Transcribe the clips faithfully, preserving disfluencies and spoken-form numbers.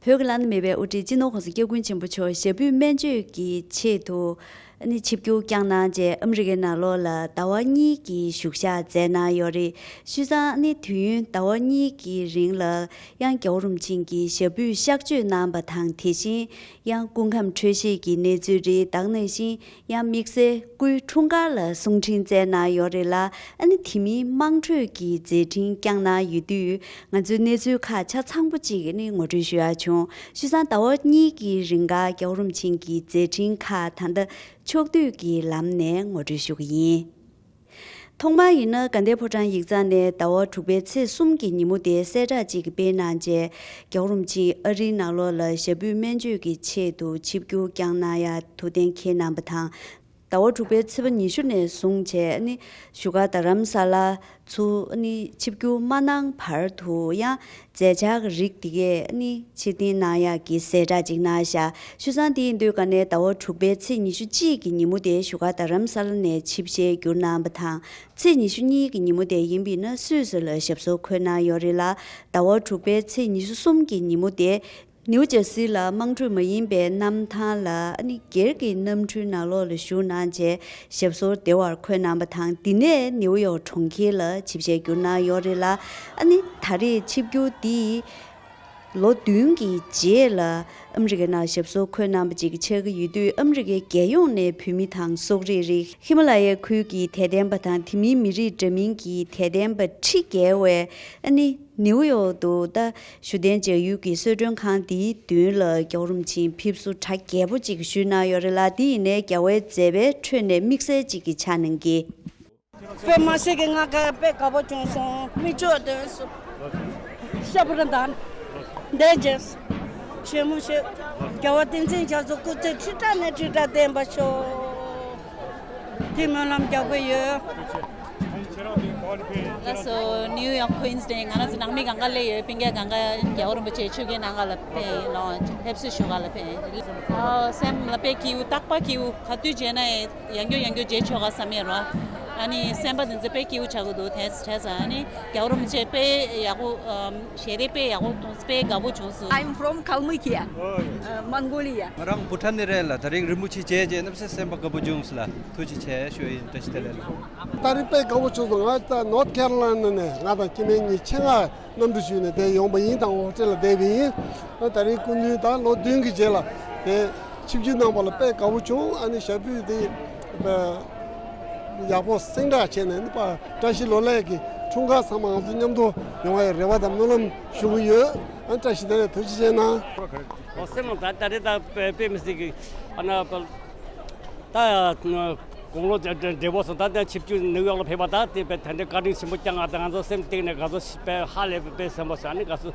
བོད་ཀྱི་བླ་ན་མེད་པའི་དབུ་ཁྲིད་སྤྱི་ནོར་༸གོང་ས་༸སྐྱབས་མགོན་ཆེན་པོ་མཆོག་ཞབས་པུས་སྨན་བཅོས་ཀྱི་ཆེད་དུ་ཨ་ནི་ཆིབས་བསྒྱུར་བསྐྱངས་གནང་རྗེས་ཨ་མི་རི་ཀའི་ནང་ལོགས་ལ་ཟླ་བ་གཉིས་ཀྱི་བཞུགས་ཞག་མཛད་གནང་ཡོད་རེད། བྱས་ཙང་ཨ་ནི་དུས་ཡུན་ཟླ་བ་གཉིས་ཀྱི་རིང་ལ་ཡང་རྒྱལ་བ་རིན་པོ་ཆེ་གིས་ཞབས་པུས་གཤག་བཅོས་གནང་པ་དང་དེ་བཞིན་ཡང་སྐུ་ཁམས་འཕྲོད་བཞེས་ཀྱི་གནས་ཚུལ་རེད། ད་ག་ནང་བཞིན་ཡང་དམིགས་བསལ་སྐུའི་འཁྲུངས་སྐར་ལ་གསུང་འཕྲིན་བསྩལ་གནང་ཡོད་རེད་ལ། ཨ་ནི་དེ་མིན་དམངས་ཁྲོད་ཀྱི་མཛད་འཕྲིན་བསྐྱངས་གནང་ཡོད་དུས་ང་ཚོས་གནས་ཚུལ་ཁག་ཆ་ཚང་པོ་གཅིག་ཨ་ནི་ངོ་སྤྲོད་ཞུ་ཡག་བྱུང་། བྱས་ཙང་ཟླ་བ་གཉིས་ཀྱི་རིང་ག་རྒྱལ་བ་རིན་པོ་ཆེ་གི་མཛད་འཕྲིན་ཁག་ད་ལྟ་ཕྱོགས་བསྡུས་ཀྱི་ལམ་ནས་ངོ་སྤྲོད་ཞུ་གི་ཡིན། ཐོག་མར་ཡིན་ན་དགའ་ལྡན་ཕོ་བྲང་ཡིག་ཚང་ནས་ཟླ་བ་དྲུག་པའི་ཚེས་གསུམ་གྱི་ཉིན་མོ་དེ་གསལ་བསྒྲགས་གཅིག་སྤེལ་གནང་རྗེས་རྒྱལ་བ་རིན་པོ་ཆེ་ཨ་རིའི་ནང་ལོགས་ལ་ཞབས་པུས་སྨན་བཅོས་ཀྱི་ཆེད་དུ་ཆིབས་བསྒྱུར་བསྐྱངས་གནང་ཡག་ཐུགས་གཏན་འཁེལ་གནང་པ་དང་། ཟླ་བ་དྲུག་པའི་ཚེས་པ་ཉི་ཤུ་ནས་བཟུང་བྱས་ཨ་ནི་བཞུགས་སྒར་རྡ་རམ་ས་ལ་ཚུར་ཨ་ནི་ཆིབས་བསྒྱུར་མ་གནང་བར་དུ་ཡང་མཛད་འཆར་གྱི་རིགས་དེ་གས་ཨ་ནི་ཕྱིར་འཐེན་གནང་ཡག་གི་གསལ་བསྒྲགས་ཅིག་གནང་བཞག་བྱས་ཙང་དེ་ཡིན་དུས་ག་ནས་ཟླ་བ་དྲུག་པའི་ཚེས་ཉི་ཤུ་གཅིག་གི་ཉིན་མོ་དེ་བཞུགས་སྒར་རྡ་རམ་ས་ལ་ནས་ཆིབས་ཞལ་བསྒྱུར་གནང་པ་དང་། ཚེས་ཉི་ཤུ་གཉིས་ཀྱི་ཉིན་མོ་དེ་ཡིན་པས་ན་སུད་སི་ལ་ཞབས་སོར་འཁོད་གནང་ཡོད་རེད་ལ། ཟླ་བ་དྲུག་པའི་ཚེས་ཉི་ཤུ་གསུམ་གྱི་ཉིན་མོ་དེ་ནིའུ་ཇར་སི་ལ་དམངས་ཁྲོད་མ་ཡིན་པའི་གནམ་ཐང་ལ་ཨ་ནི་སྒེར་གྱི་གནམ་གྲུའི་ནང་ལོགས་ལ་བཞུགས་གནང་རྗེས་ཞབས་སོར་བདེ་བར་འཁོད་གནང་པ་དང་། འདི་ནས་ནིའུ་ཡོག་གྲོང་ཁྱེར་ལ་ཆིབས་ཞལ་བསྒྱུར་གནང་ཡོད་རེད་ལ། ཨ་ནི་ད་རེས་ཆིབས་བསྒྱུར་འདི་ལོ་བདུན་གྱི་རྗེས་ལ་ཨ་མི་རི་ཀའི་ནང་ཞབས་སོར་འཁོད་གནང་པ་ཅིག་ཆགས་ཀྱི་ཡོད་དུས། ཨ་མི་རི་ཀའི་རྒྱལ་ཡོངས་ནས་བོད་མི་དང་སོག་རིགས་རིགས་ཧི་མ་ལ་ཡའི་ཁུལ་གྱི་དད་ལྡན་པ་དང་དེ་མིན་མི་རིགས་འདྲ་མིན་གྱི་དད་ལྡན་པ་ཁྲི་བརྒལ་བས་ཨ་ནི་ནིའུ་ཡོག་ཏུ་ད་བཞུགས་གདན་འཇགས་ཡུལ་གྱི་གསོལ་མགྲོན་ཁང་འདིའི་མདུན་ལ་རྒྱལ་བ་རིན་པོ་ཆེ་ཕེབས་བསུ་གྲ་རྒྱས་པོ་ཅིག་ཞུས་གནང་ཡོད་རེད་ལ། དེ་ཡིན་ནའི་རྒྱལ་བའི་མཛད་པའི་ཁྲོད་ནས་དམིགས་བསལ་ཅིག་གི་ཆ་གནང་གི། དཔེ་མ་སྲིད་ཀྱི་ང་དགའ་དཔེ་དགའ་པོ་བྱུང་སོང་། མིག་ཆུ་ཐོན་སོང་། ཤ་བུར་འདར། འདས་རྗེས། ཆེན་མོ་ཞིག་རྒྱལ་བ་བསྟན་འཛིན་རྒྱ་མཚོ་སྐུ་ཚེ་ཁྲི་ཕྲག་ནས་ཁྲི་ཕྲག་བརྟན་པ་ཤོག་དེ་སྨོན་ལམ་རྒྱག་གི་ཡོད། ལགས་སོ། ནིའུ་ཡོག་ཀུན་སི་ལྡན། ང་རང་ཚོ་ནང་མི་གང་ག་སླེབས་ཡོད། སྤུན་ཀྱག་གང་ག་རྒྱལ་བ་རིན་པོ་ཆེ་ཆོས་ཀྱི་ནང་ག་ལ་ཕེབས་ཡིན་ལོ། ཕེབས་བསུ་ཞུ་ག་ལ་ཕེབས་ཡིན། ཨ། སེམས་ལ་དཔེ་སྐྱིད་པོ། རྟག་པར་སྐྱིད་པོ། ག་དུས་མཇལ་ན་ཡང་ཡང་བསྐྱར་ཡང་བསྐྱར་མཇལ་ཆོག་ག་བསམ་ཡོད་རེད་བ། ཨ་ནི་སེམས་པ་དེ་ཚོ་དཔེ་སྐྱིད་པོ་ཆགས་ཀྱི་འདུག་དེ་དྲན་ཙང་ཨ་ནི་རྒྱལ་བ་རིན་པོ་ཆེ་དཔེ་ཡག་པོ། ཨམ། ཞལ་རས་དཔེ་ཡག་པོ་མཐོང་སོང་། དཔེ་དགའ་པོ་བྱུང་སོང་། I'm from Kalmykia, uh, Mongolia. ང་རང་བྷུ་ཊན་ནས་རེད་ལ། དེ་རིང་རིན་པོ་ཆེ་མཇལ་རྗེས་གནམ་སེམས་སེམས་པ་དགའ་པོ་བྱུང་སོང་ལ། ཐུགས་རྗེ་ཆེ་ཞུ་ཡིན། བཀྲ་ཤིས་བདེ་ལེགས་ལ། ད་རེས་དཔེ་དགའ་པོ་བྱུང་སོང་། ང་ད་North Carolina ནས་ང་དང་སྐྱེ་དམན་གཉིས་ཆེད་མངགས་གནམ་གྲུ་ཞུས་ནས་དེ་ཡོང་པ་ཡིན། དང་ཧོ་ཊེལ་ལ་བསྡད་པ་ཡིན། ད་རེས་སྐུ་མདུན་ད་ལོ་བདུན་གྱི་རྗེས་ལ་དེ་ཆིབས་བསྒྱུར་གནང་པ་ལ་དཔེ་དགའ་པོ་བྱུང་། ཨ་ནི་ཞབས་པུས་དེ་ཡག་པོ་སེང་དྲག་བྱས་ནས་ནི་པ་བཀྲ་ཤིས་ལོ་ལེགས་ཀྱི་འཁྲུངས་སྐར་ཚང་མ་ང་ཚོ་མཉམ་དུ་ཡོང་བའི་རེ་བ་དང་སྨོན་ལམ་ཞུ་གི་ཡོད། ཨ། བཀྲ་ཤིས་བདེ་ལེགས། ཐུགས་རྗེ་ཆེ་གནང་། ཨོ། སེམས་ནང་ད་ད་རེས་ད་དཔེ་དཔེ་མི་སྲིད་ཀྱི། ཨ་ན་པ་ད་དགུང་ལོ་བགྲེས་པོ་སོང་། ད་ད་ཆིབས་བསྒྱུར་ནིའུ་ཡོག་ལ་ཕེབས་པ་ད་དེ་དཔེ་ད་འདྲའི་བཀའ་དྲིན་ཆེན་པོ་བསྐྱངས། ང་ད་ང་ཚོ་སེམས་གཏིང་ནས་དགའ་ཚོར་དཔེ་ཧ་ལས་པའི་དཔེ་སེམས་པ་སོང་། ཨ་ནི་དགའ་ཚོར་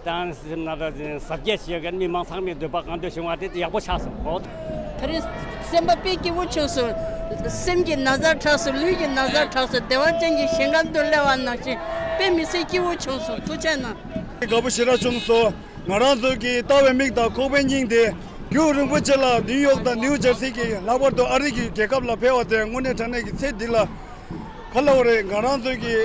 དང་སེམས་ན་ད་གཟབ་རྒྱས་བྱེད་ཡག་གི་མི་མང་ཚང་མའི་འདོད་པ་གང་འདོད་བྱུང་བ་དེ་ཡག་པོ་ཆགས་སོང་། ཨོ། ད་རེས་སེམས་པ་དཔེ་སྐྱིད་པོ་བྱུང་སོང་། སེམས་ཀྱི་ན་ཚ་དྲག་སོང་། ལུས་ཀྱི་ན་ཚ་དྲག་སོང་། བདེ་བ་ཅན་གྱི་ཞིང་ཁམས་དུ་སླེབས་པ་ནང་བཞིན་དཔེ་མི་སྲིད་སྐྱིད་པོ་བྱུང་སོང་། ཐུགས་རྗེ་གནང་། དགའ་པོ་ཞེ་དྲག་བྱུང་སོང་། ང་རང་ཚོ་གི་ལྟ་བའི་མིག་དང་ཁོག་པའི་སྙིང་དེ་རྒྱལ་བ་རིན་པོ་ཆེ་ལ་ནིའུ་ཡོག་དང་ནིའུ་ཇར་སི་གི་ལྷག་པར་དུ་ཨ་རི་གི་རྒྱལ་ཁབ་ལ་ཕེབས་པ་དེ་དངོས་གནས་དྲང་གནས་ཀྱི་ཚེ་འདི་ལ་ག་ལབ་དགོས་རེད། ང་རང་ཚོ་གི་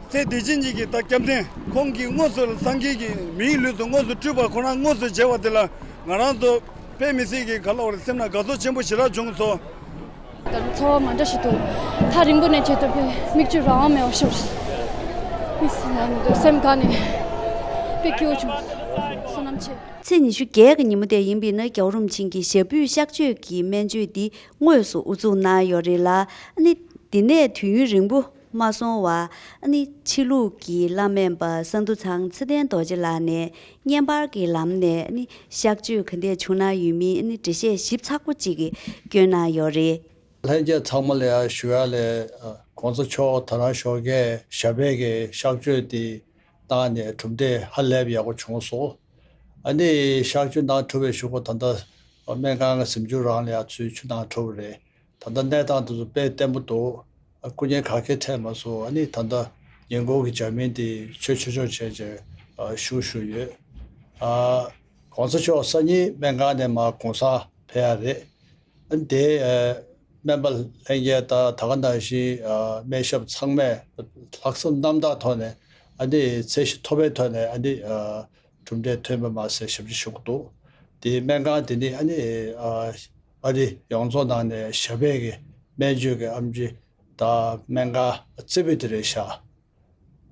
ཚེ་འདི་ཕྱི་གཉིས་ཀྱི་ད་སྐྱབས་གནས་ཁོང་གིས་དངོས་སུ་སངས་རྒྱས་ཀྱི་མིའི་ལུས་སུ་དངོས་སུ་སྤྲུལ་པ་ཁོ་རང་དངོས་སུ་མཇལ་བ་དེ་ལ་ང་རང་ཚོ་དཔེ་མི་སྲིད་ཀྱི་ག་ལབ་དགོས་རེད། སེམས་ནང་དགའ་ཚོར་ཆེན་པོ་ཞེ་དྲག་བྱུང་སོང་། ད་རུང་ཚོར་བ་མ་འདྲ་ཞིག་འདུག་ཐག་རིང་པོ་ནས་མཇལ་དུས་དཔེ་མིག་ཆུ་རང་དབང་མེད་པ་ཤོར། མི་སེམས་ནང་དུ་སེམས་དགའ་ནས་དཔེ་སྐྱིད་པོ་བྱུང་། བསོད་ནམས་ཆེ། ཚེས་ཉི་ཤུ་བརྒྱད་ཀྱི་ཉིན་མོ་དེ་ཡིན་པས་ན་རྒྱལ་བ་རིན་པོ་ཆེ་གི་ཞབས་པུས་གཤག་བཅོས་ཀྱི་སྨན་བཅོས་འདི་དངོས་སུ་དབུ་འཛུགས་གནང་ཡོད་རེད་ལ། ཨ་ནི་འདི་ནས་དུས་ཡུན་རིང་པོ་མ་སོང་བར་ཨ་ནི་ཕྱི་ལུགས་ཀྱི་བླ་སྨན་པ་གསང་འདུ་ཚང་ཚེ་བརྟན་རྡོ་རྗེ་ལགས་ནས་བརྙན་པར་གྱི་ལམ་ནས་ཨ་ནི་གཤག་བཅོས་ག་འདྲས་བྱུང་གནང་ཡོད་མིན་ཨ་ནི་འགྲེལ་བཤད་ཞིབ་ཚགས་པོ་ཅིག་བསྐྱོན་གནང་ཡོད་རེད། ལྷན་རྒྱས་ཚང་མ་ལ་ཡང་ཞུ་ཡ་ལས། ཨ། གོང་ས་མཆོག་དོ་སྣང་ཞོགས་ཀས་ཞབས་པད་ཀྱི་གཤག་བཅོས་འདི་བཏང་ནས་གྲུབ་འབྲས་ཧ་ལས་པ་ཡག་པོ་བྱུང་སོང་། ཨ་ནི་གཤག་བཅོས་གནང་གྲུབ་པའི་གཞུག་གུ་ད་ལྟ་སྨན་ཁང་གི་གཟིམ་ཆུང་རང་ལ་ཡང་ཚུར་ཆུ་གནང་གྲུབ་པ་རེད། ད་ལྟ་གནས་སྟངས་དེ་ཚོ་དཔེ་བརྟན་པོ་འདུག་ཨ། སྐུ་ངལ་ག་གེ་འཕྲད་མ་སོང་། ཨ་ནི་ད་ལྟ་ཉིན་གུང་གི་ཇ་མིན་དེ་མཆོད་མཆོད་མཆོད་བྱས་བྱས་ཞུ་ཞུ་ཡོད། ཨ། གོང་ས་མཆོག་སང་ཉིན་སྨན་ཁང་ནས་མར་གུང་སེང་ཕེབས་ཡ་རེད། ཨ་ནི་དེ། ཨ། སྨན་པ་ལྷན་རྒྱས་དང་ད་ག་ནང་བཞིན། ཨ། སྨན་ཞབས་ཚང་མས་ལྷག་བསམ་རྣམ་དག་ཐོག་ནས། ཨ་ནི་ཚད་གཞི་མཐོ་པོའི་ཐོག་ནས། ཨ་ནི། ཨ། གྲུབ་འབྲས་ཐོན་པ་མ་ཟད་ཞབས་ཕྱི་ཞུ་གི་འདུག། དེའི་སྨན་ཁང་དེ་ནི་ཨ་ནི་ཨ་རི་ཡོངས་རྫོགས་ནང་ནས་ཞབས་པད་ཀྱི་སྨན་བཅོས་ཀྱི་ཨེམ་ཆི་དང་སྨན་ཁང་རྩེ་ཕུད་དེ་རེད་ཤག།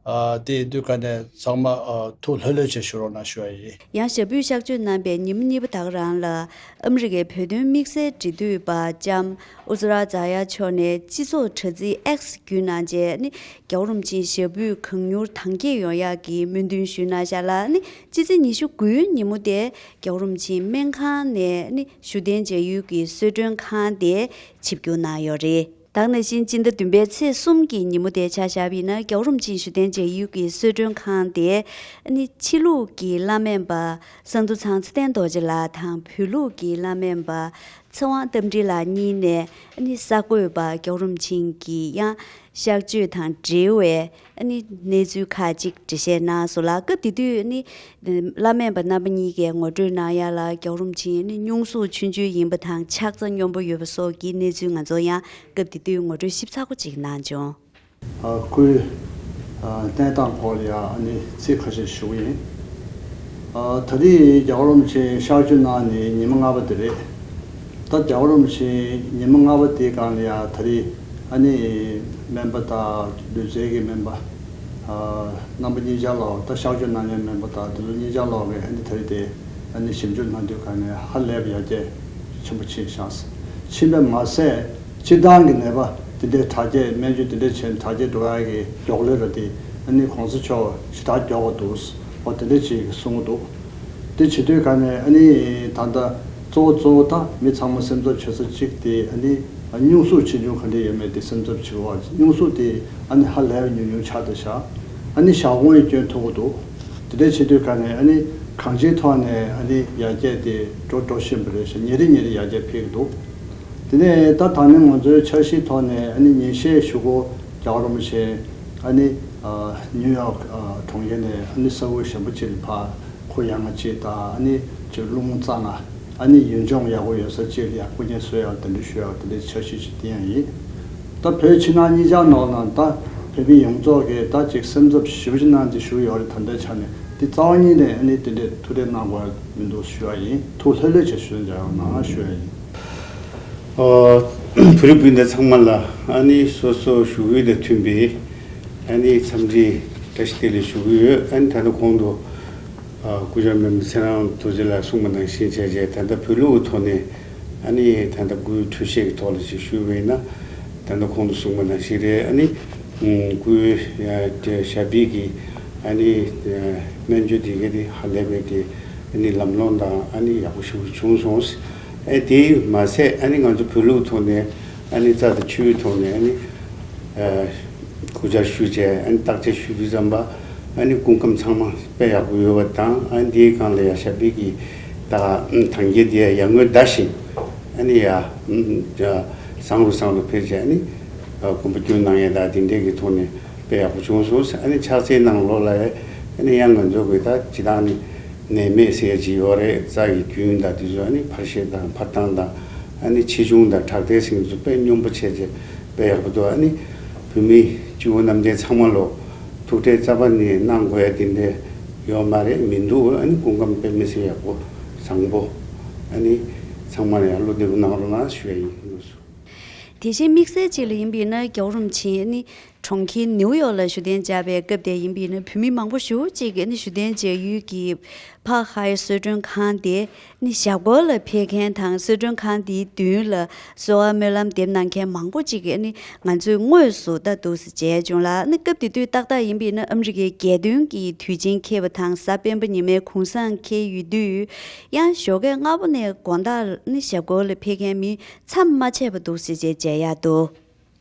ཨ་དེ་ཡིན་དུས་ཀ་ནས་ཚང་མ་ཨ་ཐུགས་ལྷོད་ལྷོད་བྱས་བཞུགས་རོགས་གནང་ཞུ་བ་ཡིན། ཡང་ཞབས་པུས་གཤགས་བཅོས་གནང་པའི་ཉིན་མོ་གཉིས་པ་དག་རང་ལ་ཨ་མི་རི་ཀའི་བོད་དོན་དམིགས་བསལ་འབྲེལ་མཐུད་པ་ལྕམ་ཨུ་ཛི་ར་ཛ་ཡ་མཆོག་ནས་སྤྱི་ཚོགས་དྲ་ཚིགས་X་བརྒྱུད་གནང་རྗེས་ནི་རྒྱལ་བ་རིན་པོ་ཆེའི་ཞབས་པུས་གང་མྱུར་དྭངས་སྐྱེད་ཡོང་ཡག་གི་སྨོན་འདུན་ཞུས་གནང་བཞག་ལ་ནི་ཕྱི་ཚེས་ཉི་ཤུ་དགུའི་ཉིན་མོ་དེ་རྒྱལ་བ་རིན་པོ་ཆེའི་སྨན་ཁང་ནས་ནི་བཞུགས་གདན་མཇལ་ཡུལ་གྱི་གསོལ་མགྲོན་ཁང་དེ་ཆིབས་བསྒྱུར་གནང་ཡོད་རེད། ད་ག་ནང་བཞིན་སྤྱི་ཟླ་བདུན་པའི་ཚེས་གསུམ་གྱི་ཉིན་མོ་དེ་ཆ་བཞག་པ་ཡིན་ན་རྒྱལ་བ་རིན་པོ་ཆེའི་བཞུགས་གདན་མཇལ་ཡུལ་གྱི་གསོལ་མགྲོན་ཁང་དེ་ནི་ཕྱི་ལུགས་ཀྱི་བླ་སྨན་པ་གསང་ཐུགས་ཚང་ཚེ་བརྟན་རྡོ་རྗེ་ལགས་དང་བོད་ལུགས་ཀྱི་བླ་སྨན་པ་ཚེ་དབང་རྟ་མགྲིན་ལགས་གཉིས་ནས་ནི་གསར་འགོད་པ་རྒྱལ་བ་རིན་པོ་ཆེ་གི་ཡང་གཤགས་བཅོས་དང་འབྲེལ་བའི་ནི་གནས་ཚུལ་ཁག་ཅིག་འགྲེལ་བཤད་གནང་སོང་ལ། སྐབས་དེ་དུས་ནི་བླ་སྨན་པ་རྣམ་པ་གཉིས་ཀས་ངོ་སྤྲོད་གནང་ཡ་ལ་རྒྱལ་བ་རིན་པོ་ཆེ་ནི་སྙུང་གཟུགས་ཆུང་ཆུང་ཡིན་པ་དང་ཆགས་ཚ་སྙོམས་པོ་ཡོད་པ་སོགས་ཀྱི་གནས་ཚུལ་ང་ཚོ་ཡང་སྐབས་དེ་དུས་ངོ་སྤྲོད་ཞིབ་ཚགས་པོ་ཅིག་གནང་བྱུང་། ཨ་སྐུའི་ཨ་གནས་སྟངས་སྐོར་ལ་ཡང་ཨ་ནི་ཚིག་ཁ་ཤས་ཞུ་གི་ཡིན། ཨ་ད་རེས་རྒྱལ་བ་རིན་པོ་ཆེ་གཤགས་བཅོས་གནང་ནས་ཉི་མ་ལྔ་པ་དེ་རེད། ད་རྒྱལ་བ་རིན་པོ་ཆེ་ཉི་མ་ལྔ་པ་དེའི་སྒང་ལ་ཡང་ད་རེས་ཨ་ནི་སྨན་པ་དང་ལུས་རྩལ་གྱི་སྨན་པ་ཨ་རྣམ་པ་གཉིས་ཆར་ལོག་ད་གཤགས་བཅོས་གནང་མཁན་སྨན་པ་དང་དེ་ཚོ་གཉིས་ཆར་ལོག་གིས་ཨ་ནི་ད་རེས་དེ་ཨ་ནི་ཞིབ་འཇུག་གནང་དུས་སྒང་ནས་ཧ་ལས་པ་ཡར་རྒྱས་ཆེན་པོ་ཕྱིན་ཤག། ཕྱིན་པ་མ་ཟད་སྤྱིར་བཏང་གི་ནད་པ་དེ་འདྲའི་དྲག་སྐྱེད་སྨན་བཅོས་དེ་འདྲ་བྱས་ནས་དྲག་སྐྱེད་འགྲོ་ཡ་གི་མགྱོགས་ལོས་ར་དེ་ཨ་ནི་གོང་ས་མཆོག་ཞེ་དྲག་མགྱོགས་པ་འདུག། འོ་དེ་འདྲ་ཅིག་གསུང་གི་འདུག། དེ་བྱེད་དུས་ག་ནས་ཨ་ནི་ད་ལྟ་གཙོ་བོ་གཙོ་བོ་ད་མི་ཚང་མ་སེམས་འཚབ་བྱེད་ས་གཅིག་དེ་ཨ་ནི་སྙུང་གཟུགས་ཆེ་ཆུང་ག་འདྲ་ཡོད་མེད་དེ་སེམས་འཚབ་བྱེད་དགོས། སྙུང་གཟུགས་དེ་ཨ་ནི་ཧ་ལས་པ་ཉུང་ཉུང་ཆགས་བསྡད་ཤག། ཨ་ནི་ཞག་དགུང་ཡི་སྐྱོན་ཐུག་གི་འདུག། དེ་འདྲ་བྱེད་དུས་ག་ནས་ཨ་ནི་གང་ཅིའི་ཐོག་ནས་ཨ་ནི་ཡར་རྒྱས་དེ་འགྲོ་འགྲོ་བཞིན་པ་རེད་ཤག། ཉིན་རེ་ཉིན་རེ་ཡར་རྒྱས་འཕེལ་གི་འདུག། དེ་ནས་ད་ད་ནི་ང་ཚོའི་འཆར་གཞིའི་ཐོག་ནས་ཨ་ནི་ཉིན་ཤས་གཞུག་གུ་རྒྱལ་བ་རིན་པོ་ཆེ་ཨ་ནི་ཨ་ནིའུ་ཡོག་ཨ་གྲོང་ཁྱེར་ནས་ཨ་ནི་ས་ཁུལ་གཞན་པ་ཅིག་ལ་ཕར་ཁོ་ཡ་ང་ཅིག་དང་ཨ་ནི་ཅིག་རླུང་རྩ་ང་ཨ་ནི་ཡུལ་ལྗོངས་ཡག་པོ་ཡོད་ས་ཅིག་ལ་ཡར་སྐུ་མཉེལ་གསོལ་ཡག་དེ་འདྲ་ཞུ་ཡག་དེ་འདྲའི་འཆར་གཞི་ཅིག་དེ་ཡང་ཡིན། ད་བོད་ཕྱི་ནང་གཉིས་ཆར་ནང་ལ་ད་བོད་མི་ཡོངས་རྫོགས་ཀྱིས་ད་ཅིག་སེམས་འཚབ་ཞེ་པོ་ཅིག་གནང་ཅིག་ཞུ་ཡོད་རེད། ད་ལྟའི་ཆ་ནས་དེ་རྩ་བ་ཉིད་ནས་ཨ་ནི་དེ་འདྲའི་ཐུགས་ཁྲལ་གནང་དགོས་མི་འདུག་ཞུ་ཡ་ཡིན། ཐུགས་ལྷོད་ལྷོད་བྱས་ཞུ་འཇགས་ཡོང་གནང་ཞུ་ཡ་ཡིན། ཨོ། བོད་རིགས་སྤུན་ཟླ་ཚང་མ་ལ་ཨ་ནི་སོ་སོ་ཞུ་ཡུལ་དང་མཐུན་པའི་ཨ་ནི་འཚམས་འདྲི་བཀྲ་ཤིས་བདེ་ལེགས་ཞུ་གི་ཡོད། ཨ་ནི་ད་ལྟ་གོང་དུ་ཨ་སྐུ་ཞབས་སྨན་པ་ཚེ་རིང་རྡོ་རྗེ་ལགས་གསུངས་པ་ནང་བཞིན་བྱས་རྗེས་ད་ལྟ་བོད་ལུགས་ཀྱི་ཐོག་ནས་ཨ་ནི་ད་ལྟ་སྐུའི་འཕྲོད་བཞེས་ཀྱི་ཐོག་ལ་ཅིག་ཞུས་པ་ཡིན་ན། ད་ལྟ་གོང་དུ་གསུངས་པ་ནང་བཞིན་རེད། ཨ་ནི་སྐུའི་ཞབས་པད་ཀྱི་ཨ་ནི་སྨན་བཅོས་དེ་ག་དེ་ཧ་ལས་པའི་དེ་ཨ་ནི་ལམ་ལྷོང་དང་ཨ་ནི་ཡག་པོ་ཞེ་པོ་བྱུང་སོང་། ཨ་དེ་མ་ཟད་ཨ་ནི་ང་ཚོ་བོད་ལུགས་ཐོག་ནས་ཨ་ནི་རྩ་དང་ཆུའི་ཐོག་ནས་ཨ་ནི་སྐུ་ཕྱྭ་ཞུས་བྱས་ཨ་ནི་བརྟག་དཔྱད་ཞུས་དུས་ཙམ་པ་ཨ་ནི་སྐུ་ཁམས་ཚང་མ་དཔེ་ཡག་པོ་ཡོད་པ་དང་། ཨ་ནི་དེའི་སྒང་ལ་ཡང་ཞབས་པད་ཀྱི་ད་ཐང་རྒྱལ་དེ་ཡར་ངོའི་ཟླ་བཞིན་ཨ་ནི་ཡར་བཟང་རུ་བཟང་རུ་འཕེལ་བྱས་ཨ་ནི་དགོངས་པ་བསྐྱོན་གནང་ཡས་དང་དེ་འདྲས་ཀྱི་ཐོག་ནས་དཔེ་ཡག་པོ་བྱུང་སོང་། ཨ་ནི་ཕྱག་འཚལ་གནང་ལོག་ལ་ཡ་ཨ་ནི་ཡང་ང་ཚོ་གི་ད་ཇི་ལྟར་ནི་ནད་མེད་ཟེར་གྱི་ཡོད་རེད། རྩ་ཡི་རྒྱུན་དང་དེ་ཚོ་ཨ་ནི་འཕར་ཤེས་དང་འཕར་སྟངས་དང་ཨ་ནི་ཆེ་ཆུང་དང་དྲག་དལ་ཟེར་ཚོ་དཔེ་སྙོམས་པོ་བྱས་རྗེས་དཔེ་ཡག་པོ་འདུག། ཨ་ནི་བོད་མི་སྤྱི་བོ་གནམ་བསྟན་ཚང་མ་ལོ་ཐུགས་ཁྲལ་རྩ་བ་ནས་གནང་དགོས་ཡ་དེ་འདྲས་ཡོད་མ་རེད། མི་འདུག། ཨ་ནི་སྐུ་ཁམས་དཔེ་མི་སྲིད་ཡག་པོ་བཟང་པོ། ཨ་ནི་ཚང་མ་ལ་ཡང་བློ་བདེ་པོ་གནང་རོགས་གནང་ཞུ་ཡ་ཡིན། དེ་བཞིན་དམིགས་བསལ་ཅིག་ལ་ཡིན་པ་ཡིན་ན་རྒྱལ་བ་རིན་པོ་ཆེ་ནི་གྲོང་ཁྱེར་ནིའུ་ཡོག་ལ་བཞུགས་གདན་འཇགས་པའི་སྐབས་དེ་ཡིན་པ་ཡིན་ན་བོད་མི་མང་པོ་ཞེ་པོ་ཅིག་གིས་ནི་བཞུགས་གདན་འཇགས་ཡུལ་གྱི་ཕ་ཧའི་གསོལ་མགྲོན་ཁང་དེ་ནི་ཞབས་སྐོར་ལ་ཕེབས་མཁན་དང་གསོལ་མགྲོན་ཁང་དེའི་མདུན་ལ་གསོལ་བ་སྨོན་ལམ་འདེབས་གནང་མཁན་མང་པོ་ཅིག་གིས་ནི་ང་ཚོས་དངོས་སུ་ལྟ་འདུག་ཟེར་མཇལ་བྱུང་ལ། ནི་སྐབས་དེ་དུས་ཏག་ཏག་ཡིན་པ་ཡིན་ན་ཨ་མི་རི་ཀའི་རྒྱལ་སྟོན་གྱི་དུས་ཆེན་འཁེལ་བ་དང་གཟའ་སྤེན་པ་ཉི་མའི་གུང་སེང་འཁེལ་ཡོད་དུས་ཡང་ཞོགས་ཀས་སྔ་པོ་ནས་དགོང་དག་ནི་ཞབས་སྐོར་ལ་ཕེབས་མཁན་མི་མཚམས་མ་ཆད་པ་འདུག་ཟེར་བྱས་མཇལ་ཡག་འདུག།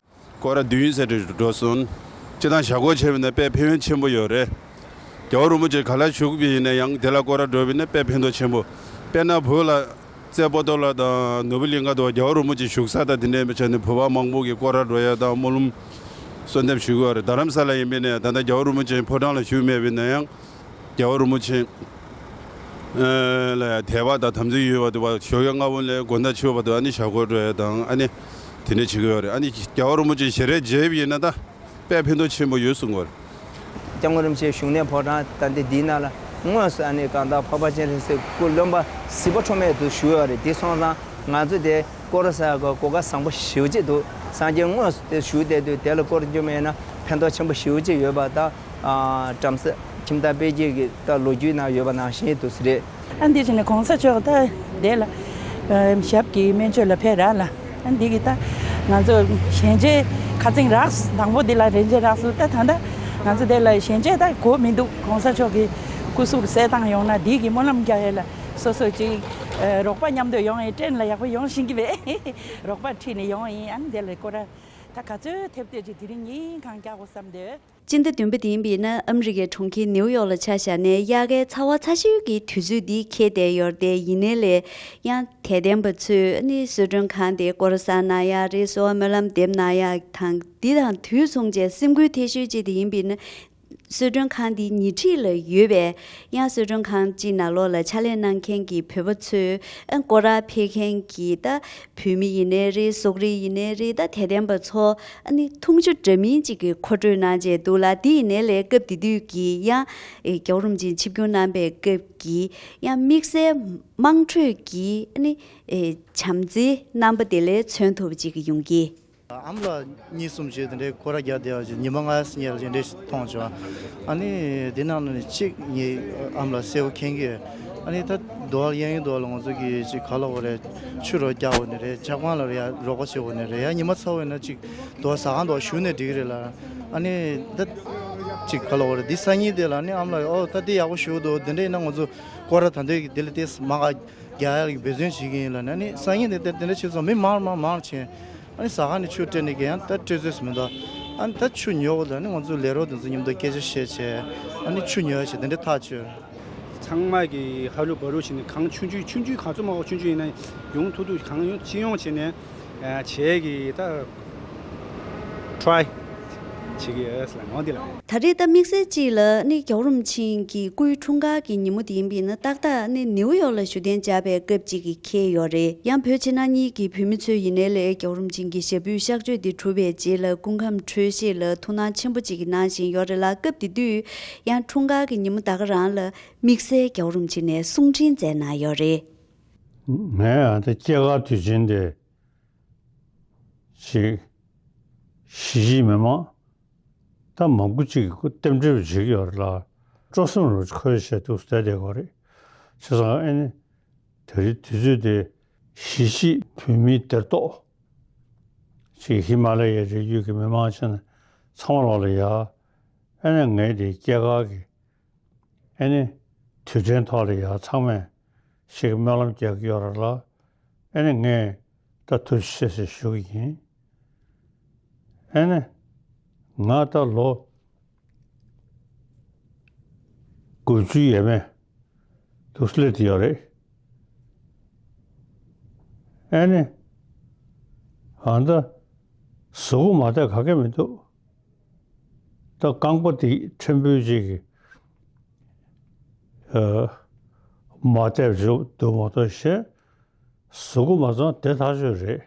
སྐོར་ར་བདུན་ཟེར་ཏེ་འགྲོ་སོང་། སྤྱིར་བཏང་ཞབས་སྐོར་བྱས་པ་ཡིན་ན་དཔེ་ཕན་ཡོན་ཆེན་པོ་ཡོད་རེད། རྒྱལ་བ་རིན་པོ་ཆེ་ག་ལ་བཞུགས་པ་ཡིན་ན་ཡང་དེ་ལ་སྐོར་ར་འགྲོ་བ་ཡིན་ན་དཔེ་ཕན་ཐོགས་ཆེན་པོ། དཔེར་ན་བོད་ལ་རྩེ་པོ་ཏོ་ལ་དང་ནོར་བུ་གླིང་ཁ་དུ་རྒྱལ་བ་རིན་པོ་ཆེ་བཞུགས་ས་དང་དེ་འདྲའི་ཆ་ནས་བོད་པ་མང་པོ་གིས་སྐོར་ར་འགྲོ་ཡ་དང་སྨོན་ལམ་གསོལ་འདེབས་ཞུ་གི་ཡོད་རེད། རྡ་རམ་ས་ལ་ཡིན་པ་ཡིན་ན་ཡང་ད་ལྟ་རྒྱལ་བ་རིན་པོ་ཆེ་ཕོ་བྲང་ལ་བཞུགས་མེད་པ་ཡིན་ན་ཡང་། རྒྱལ་བ་རིན་པོ་ཆེ་ལ་དད་པ་དང་དམ་ཚིག་ཡོད་པ་དེ་བ་ཞོགས་ཀས་སྔ་པོ་ནས་དགོང་དག་ཕྱི་པ་བར་དུ་ཨ་ནི་ཞབས་སྐོར་འགྲོ་ཡ་དང་ཨ་ནི་དེ་འདྲ་བྱེད་ཀྱི་ཡོད་རེད། ཨ་ནི་རྒྱལ་བ་རིན་པོ་ཆེ་ཞལ་རས་མཇལ་བ་ཡིན་ན་ད་དཔེ་ཕན་ཐོགས་ཆེན་པོ་ཡོད་གསུང་གི་ཡོད་རེད། སྐྱབས་མགོན་རིན་པོ་ཆེ་བཞུགས་གནས་ཕོ་བྲང་ད་འདི་འདིའི་ནང་ལ་ དངོས་སུ་ཨ་ནི་གང་ལྟར་འཕགས་པ་སྤྱན་རས་གཟིགས་སྐུ་རློན་པ་གཟི་འབར་འཕྲོ་མེད་དུ་བཞུགས་ཡོད་རེད། དེ་སོང་ཙང་ང་ཚོ་དེ་སྐོར་ར་ཟེར་གི་གོ་སྐབས་བཟང་པོ་ཞེ་པོ་ཅིག་འདུག་སངས་རྒྱས་དངོས་སུ་དེ་བཞུགས་བསྡད་དུས་དེ་ལ་སྐོར་རྒྱུ་མེད་ན་ཕན་ཐོགས་ཆེན་པོ་ཞེ་པོ་ཅིག་ཡོད་པ་དང་། ཨ། བྲམ་ཟེ་ཁྱིམ་བདག་དཔལ་སྐྱེས་ཀྱི་ད་ལོ་རྒྱུས་ནང་ཡོད་པ་ནང་བཞིན་དུ་རེད། ཨ་འདི་བྱས་ནས་གོང་ས་མཆོག་ད་དེ་ལ་ཨ་ཞབས་ཀྱི་སྨན་བཅོས་ལ་ཕེབས་ར་ལ། ཨ་འདི་གི་ད་ང་ཚོ་ཞལ་མཇལ་ཁ་ཚིག་རག་སོང་། དང་པོ་འདི་ལ་རིན་ཆེན་རག་སོང་། ད་ད་ལྟ་ང་ཚོ་དེ་ལ་ཞལ་མཇལ་ད་གོ་མི་འདུག་གོང་ས་མཆོག་གི་སྐུ་གཟུགས་གསལ་ཐང་ཡོང་ན་འདི་གི་སྨོན་ལམ་རྒྱག་ཡས་ལ་སོ་སོ་ཅིག་ཨ་རོགས་པ་མཉམ་དུ་ཡོང་ཡིན། ཊེན་ལ་ཡག་པོ་ཡོང་ཤེས་ཀྱི་མེད། རོགས་པ་ཁྲིད་ནས་ཡོང་ཡིན། ཨ་འདི་ལ་སྐོར་ར་ད་ག་ཚོད་ཐེབས་ཐེབས་ཅིག་དེ་རིང་ཉིན་གང་རྒྱག་དགོས་བསམ་འདོད། སྤྱི་ཟླ་བདུན་པ་དེ་ཡིན་པས་ན་ཨ་མི་རི་ཀའི་གྲོང་ཁྱེར་ནེའུ་ཡོག་ལ་ཆ་བཞག་ནས་དབྱར་ཁའི་ཚ་བ་ཚ་ཤོས་ཀྱི་དུས་ཚོད་འདི་འཁེལ་བསྡད་ཡོད་རེད་དེ། ཡིན་ནའི་ལས་ཡང་དད་ལྡན་པ་ཚོས་ནི་གསོལ་མགྲོན་ཁང་དེ་སྐོར་བཟང་གནང་ཡག་རེད། གསོལ་བ་སྨོན་ལམ་འདེབས་གནང་ཡག་དང་། འདི་དང་དུས་མཚུངས་བྱས་སེམས་འགུལ་ཐེབས་ཤོས་ཅིག་དེ་ཡིན་པས་ན་གསོལ་མགྲོན་ཁང་འདི་ཉེ་འཁྲིས་ལ་ཡོད་པས། ཡང་གསོལ་མགྲོན་ཁང་གཅིག་ནང་ལོགས་ལ་ཕྱག་ལས་གནང་མཁན་གྱི་བོད་པ་ཚོས་ཨ་སྐོར་ར་ཕེབས་མཁན་གྱི་ད་བོད་མི་ཡིན་ནའི་རེད། སོག་རིགས་ཡིན་ནའི་རེད། ད་དད་ལྡན་པ་ཚོ་ཨ་ནི་འཐུང་ཆུ་འདྲ་མིན་གཅིག་གི་མཁོ་སྤྲོད་གནང་བྱས་འདུག་ལ། དེ་ཡིན་ནའི་ལས་སྐབས་དེ་དུས་ཀྱི་ཡང་ཨེ་རྒྱལ་བ་རིན་པོ་ཆེ་ཆིབས་བསྒྱུར་གནང་པའི་སྐབས་ཀྱི་ཡང་དམིགས་བསལ་དམངས་ཁྲོད་ཀྱི་ཨ་ནི་ཨེ་བྱམས་བརྩེའི་རྣམ་པ་དེ་ལས་མཚོན་ཐུབ་པ་ཅིག་ཡོང་གི། ཨ་མ་ལགས་གཉིས་གསུམ་བྱས་དེ་འདྲའི་སྐོར་ར་རྒྱག་བསྡད་པ་ཅིག་ཉི་མ་ལྔ་ཉལ་ཅིག་འདྲ་ཞིག་མཐོང་བྱུང་། ཨ་ནི་དེ་ནང་ནས་གཅིག་ངའི་ཨ་མ་ལགས་གསལ་པོ་མཁྱེན་གྱི་ཡོད། ཨ་ནི་ད་དུ་བ་གཡས་གཡོན་དུ་བ་ལ་ང་ཚོ་གི་ཅིག་ག་ལབ་དགོས་རེད། ཆུ་རོ་རྒྱག་དགོས་ནི་རེད། ཆབ་ཁང་ལ་ཡ་རོགས་པ་བྱེད་དགོས་ནི་རེད། ཡ་ཉི་མ་ཚ་བོ་ཡིན་ན་ཅིག་དུ་བ་ཟ་ཁང་དུ་བ་བཞུགས་ནས་འགྲིག་གི་རེད་ལ། ཨ་ནི་ད་ཅིག་ག་ལབ་དགོས་རེད། འདི་སང་ཉིན་དེ་ལ་ཨ་ནི་ཨ་མ་ལགས་ཨོ་ད་འདི་ཡག་པོ་ཞེ་པོ་འདུག་འདི་འདྲ་ཡིན་ན་ང་ཚོ་སྐོར་ར་ད་འདི་གི་འདི་ལ་ཏོག་ཙམ་མང་ག་རྒྱག་ཡག་གི་འབད་བརྩོན་བྱེད་ཀྱི་ཡིན་ལབ་ནས། ཨ་ནི་སང་ཉིན་དེ་དེ་དེ་འདྲ་བྱས་ཙང་མི་མང་མང་མང་ཕྱིན། ཨ་ནི་ཟ་ཁང་ནས་ཆུ་སྤྲད་ནས་གི་ཡང་ད་སྤྲད་རྩིས་མི་འདུག་ཨ་ནི་ད་ཆུ་ཉོ་དགོས་ལ་ནི་ང་ཚོ་ལས་རོགས་དེ་ཚོ་མཉམ་དུ་སྐད་ཆ་བཤད་བྱས། ཨ་ནི་ཆུ་ཉོ་ཡག་བྱས་དེ་འདྲ་ཐག་ཆོད། ཚང་མ་གི་ཧ་རུ་བ་རུ་བྱས་ནས་གང་ཆུང་ཆུང་ཆུང་ཆུང་ག་ཚོད་མང་པོ་ཆུང་ཆུང་ཡིན་ན་ཡོང་ཐུབ་ཐུབ་གང་ཡོང་ཅི་ཡོང་བྱས་ནས། ཨ་བྱས་གི་ད་ཊི་རའི་བྱེད་ཀྱི་ཡོད་ལ་ངོ་འདི་ལ། ད་རེས་ད་དམིགས་བསལ་གཅིག་ལ་ནི་རྒྱལ་བ་རིན་པོ་ཆེ་གི་སྐུའི་འཁྲུངས་སྐར་གྱི་ཉིན་མོ་དེ་ཡིན་པས་ན་ཏག་ཏག་ནི་ནེའུ་ཡོག་ལ་བཞུགས་གདན་འཇགས་པའི་སྐབས་གཅིག་གི་འཁེལ་ཡོད་རེད། ཡང་བོད་ཕྱི་ནང་གཉིས་ཀྱི་བོད་མི་ཚོ་ཡིན་ནའི་ལས་རྒྱལ་བ་རིན་པོ་ཆེ་གི་ཞབས་པུས་གཤགས་བཅོས་དེ་གྲུབ་པའི་རྗེས་ལ་སྐུ་ཁམས་འཕྲོད་བཞེས་ལ་ཐུགས་སྣང་ཆེན་པོ་གཅིག་གནང་བཞིན་ཡོད་རེད་ལ། སྐབས་དེ་དུས་ཡང་འཁྲུངས་སྐར་གྱི་ཉིན་མོ་ད་ག་རང་ལ་དམིགས་བསལ་རྒྱལ་བ་རིན་པོ་ཆེ་ནས་གསུང་འཕྲིན་མཛད་གནང་ཡོད་རེད། ངས་ཡང་དེ་སྐྱེས་སྐར་དུས་ཆེན་དེ་ཅིག་གཞིས་བྱེས་མི་མང་ད་མང་པོ་ཅིག་གིས་རྟེན་འབྲེལ་བྱེད་ཀྱི་ཡོད་རེད་ལ། སྤྲོ་སེམས་རུ་ཁོལ་བྱས་འདུག་བསྡད་བསྡད་ཀྱི་རེད། བྱས་ཙང་ཨ་ནི་དེ་རིང་དུས་ཚོད་དེ་གཞིས་བྱེས་བོད་མིའི་སྡེར་གཏོགས་ཅིག་ཧི་མ་ལ་ཡའི་རི་རྒྱུད་ཀྱི་མི་མང་ཆེ་ན་ཚང་མ་ལོག་ལ་ཡ། ཨ་ནི་ངས་དེ་སྐྱེས་སྐར་གྱི་ཨ་ནི་དུས་དྲན་ཐོག་ལ་ཡ་ཚང་མས་ཞིག་སྨོན་ལམ་རྒྱག་གི་ཡོད་རེད་ལ། ཨ་ནི་ངས་ད་ཐུགས་རྗེ་ཆེ་ཞེས་ཞུ་གི་ཡིན། ཨ་ནི་ང་ད་ལོ་དགུ་བཅུ་ཡས་མས་འདུག་སླེབས་ཡོད་རེད། ཨ་ནི་ཨ་ད་གཟུགས་པོ་མ་བདེ་ག་གེ་མི་འདུག་ད་རྐང་པ་དེ་ཕྲན་བུ་ཅིག་གིས་ཨ་མ་བལྟས་བཞུགས་འདུག་མ་གཏོགས་གཞན་གཟུགས་པོ་མ་ཚང་བདེ་ཐག་ཆོད་རེད།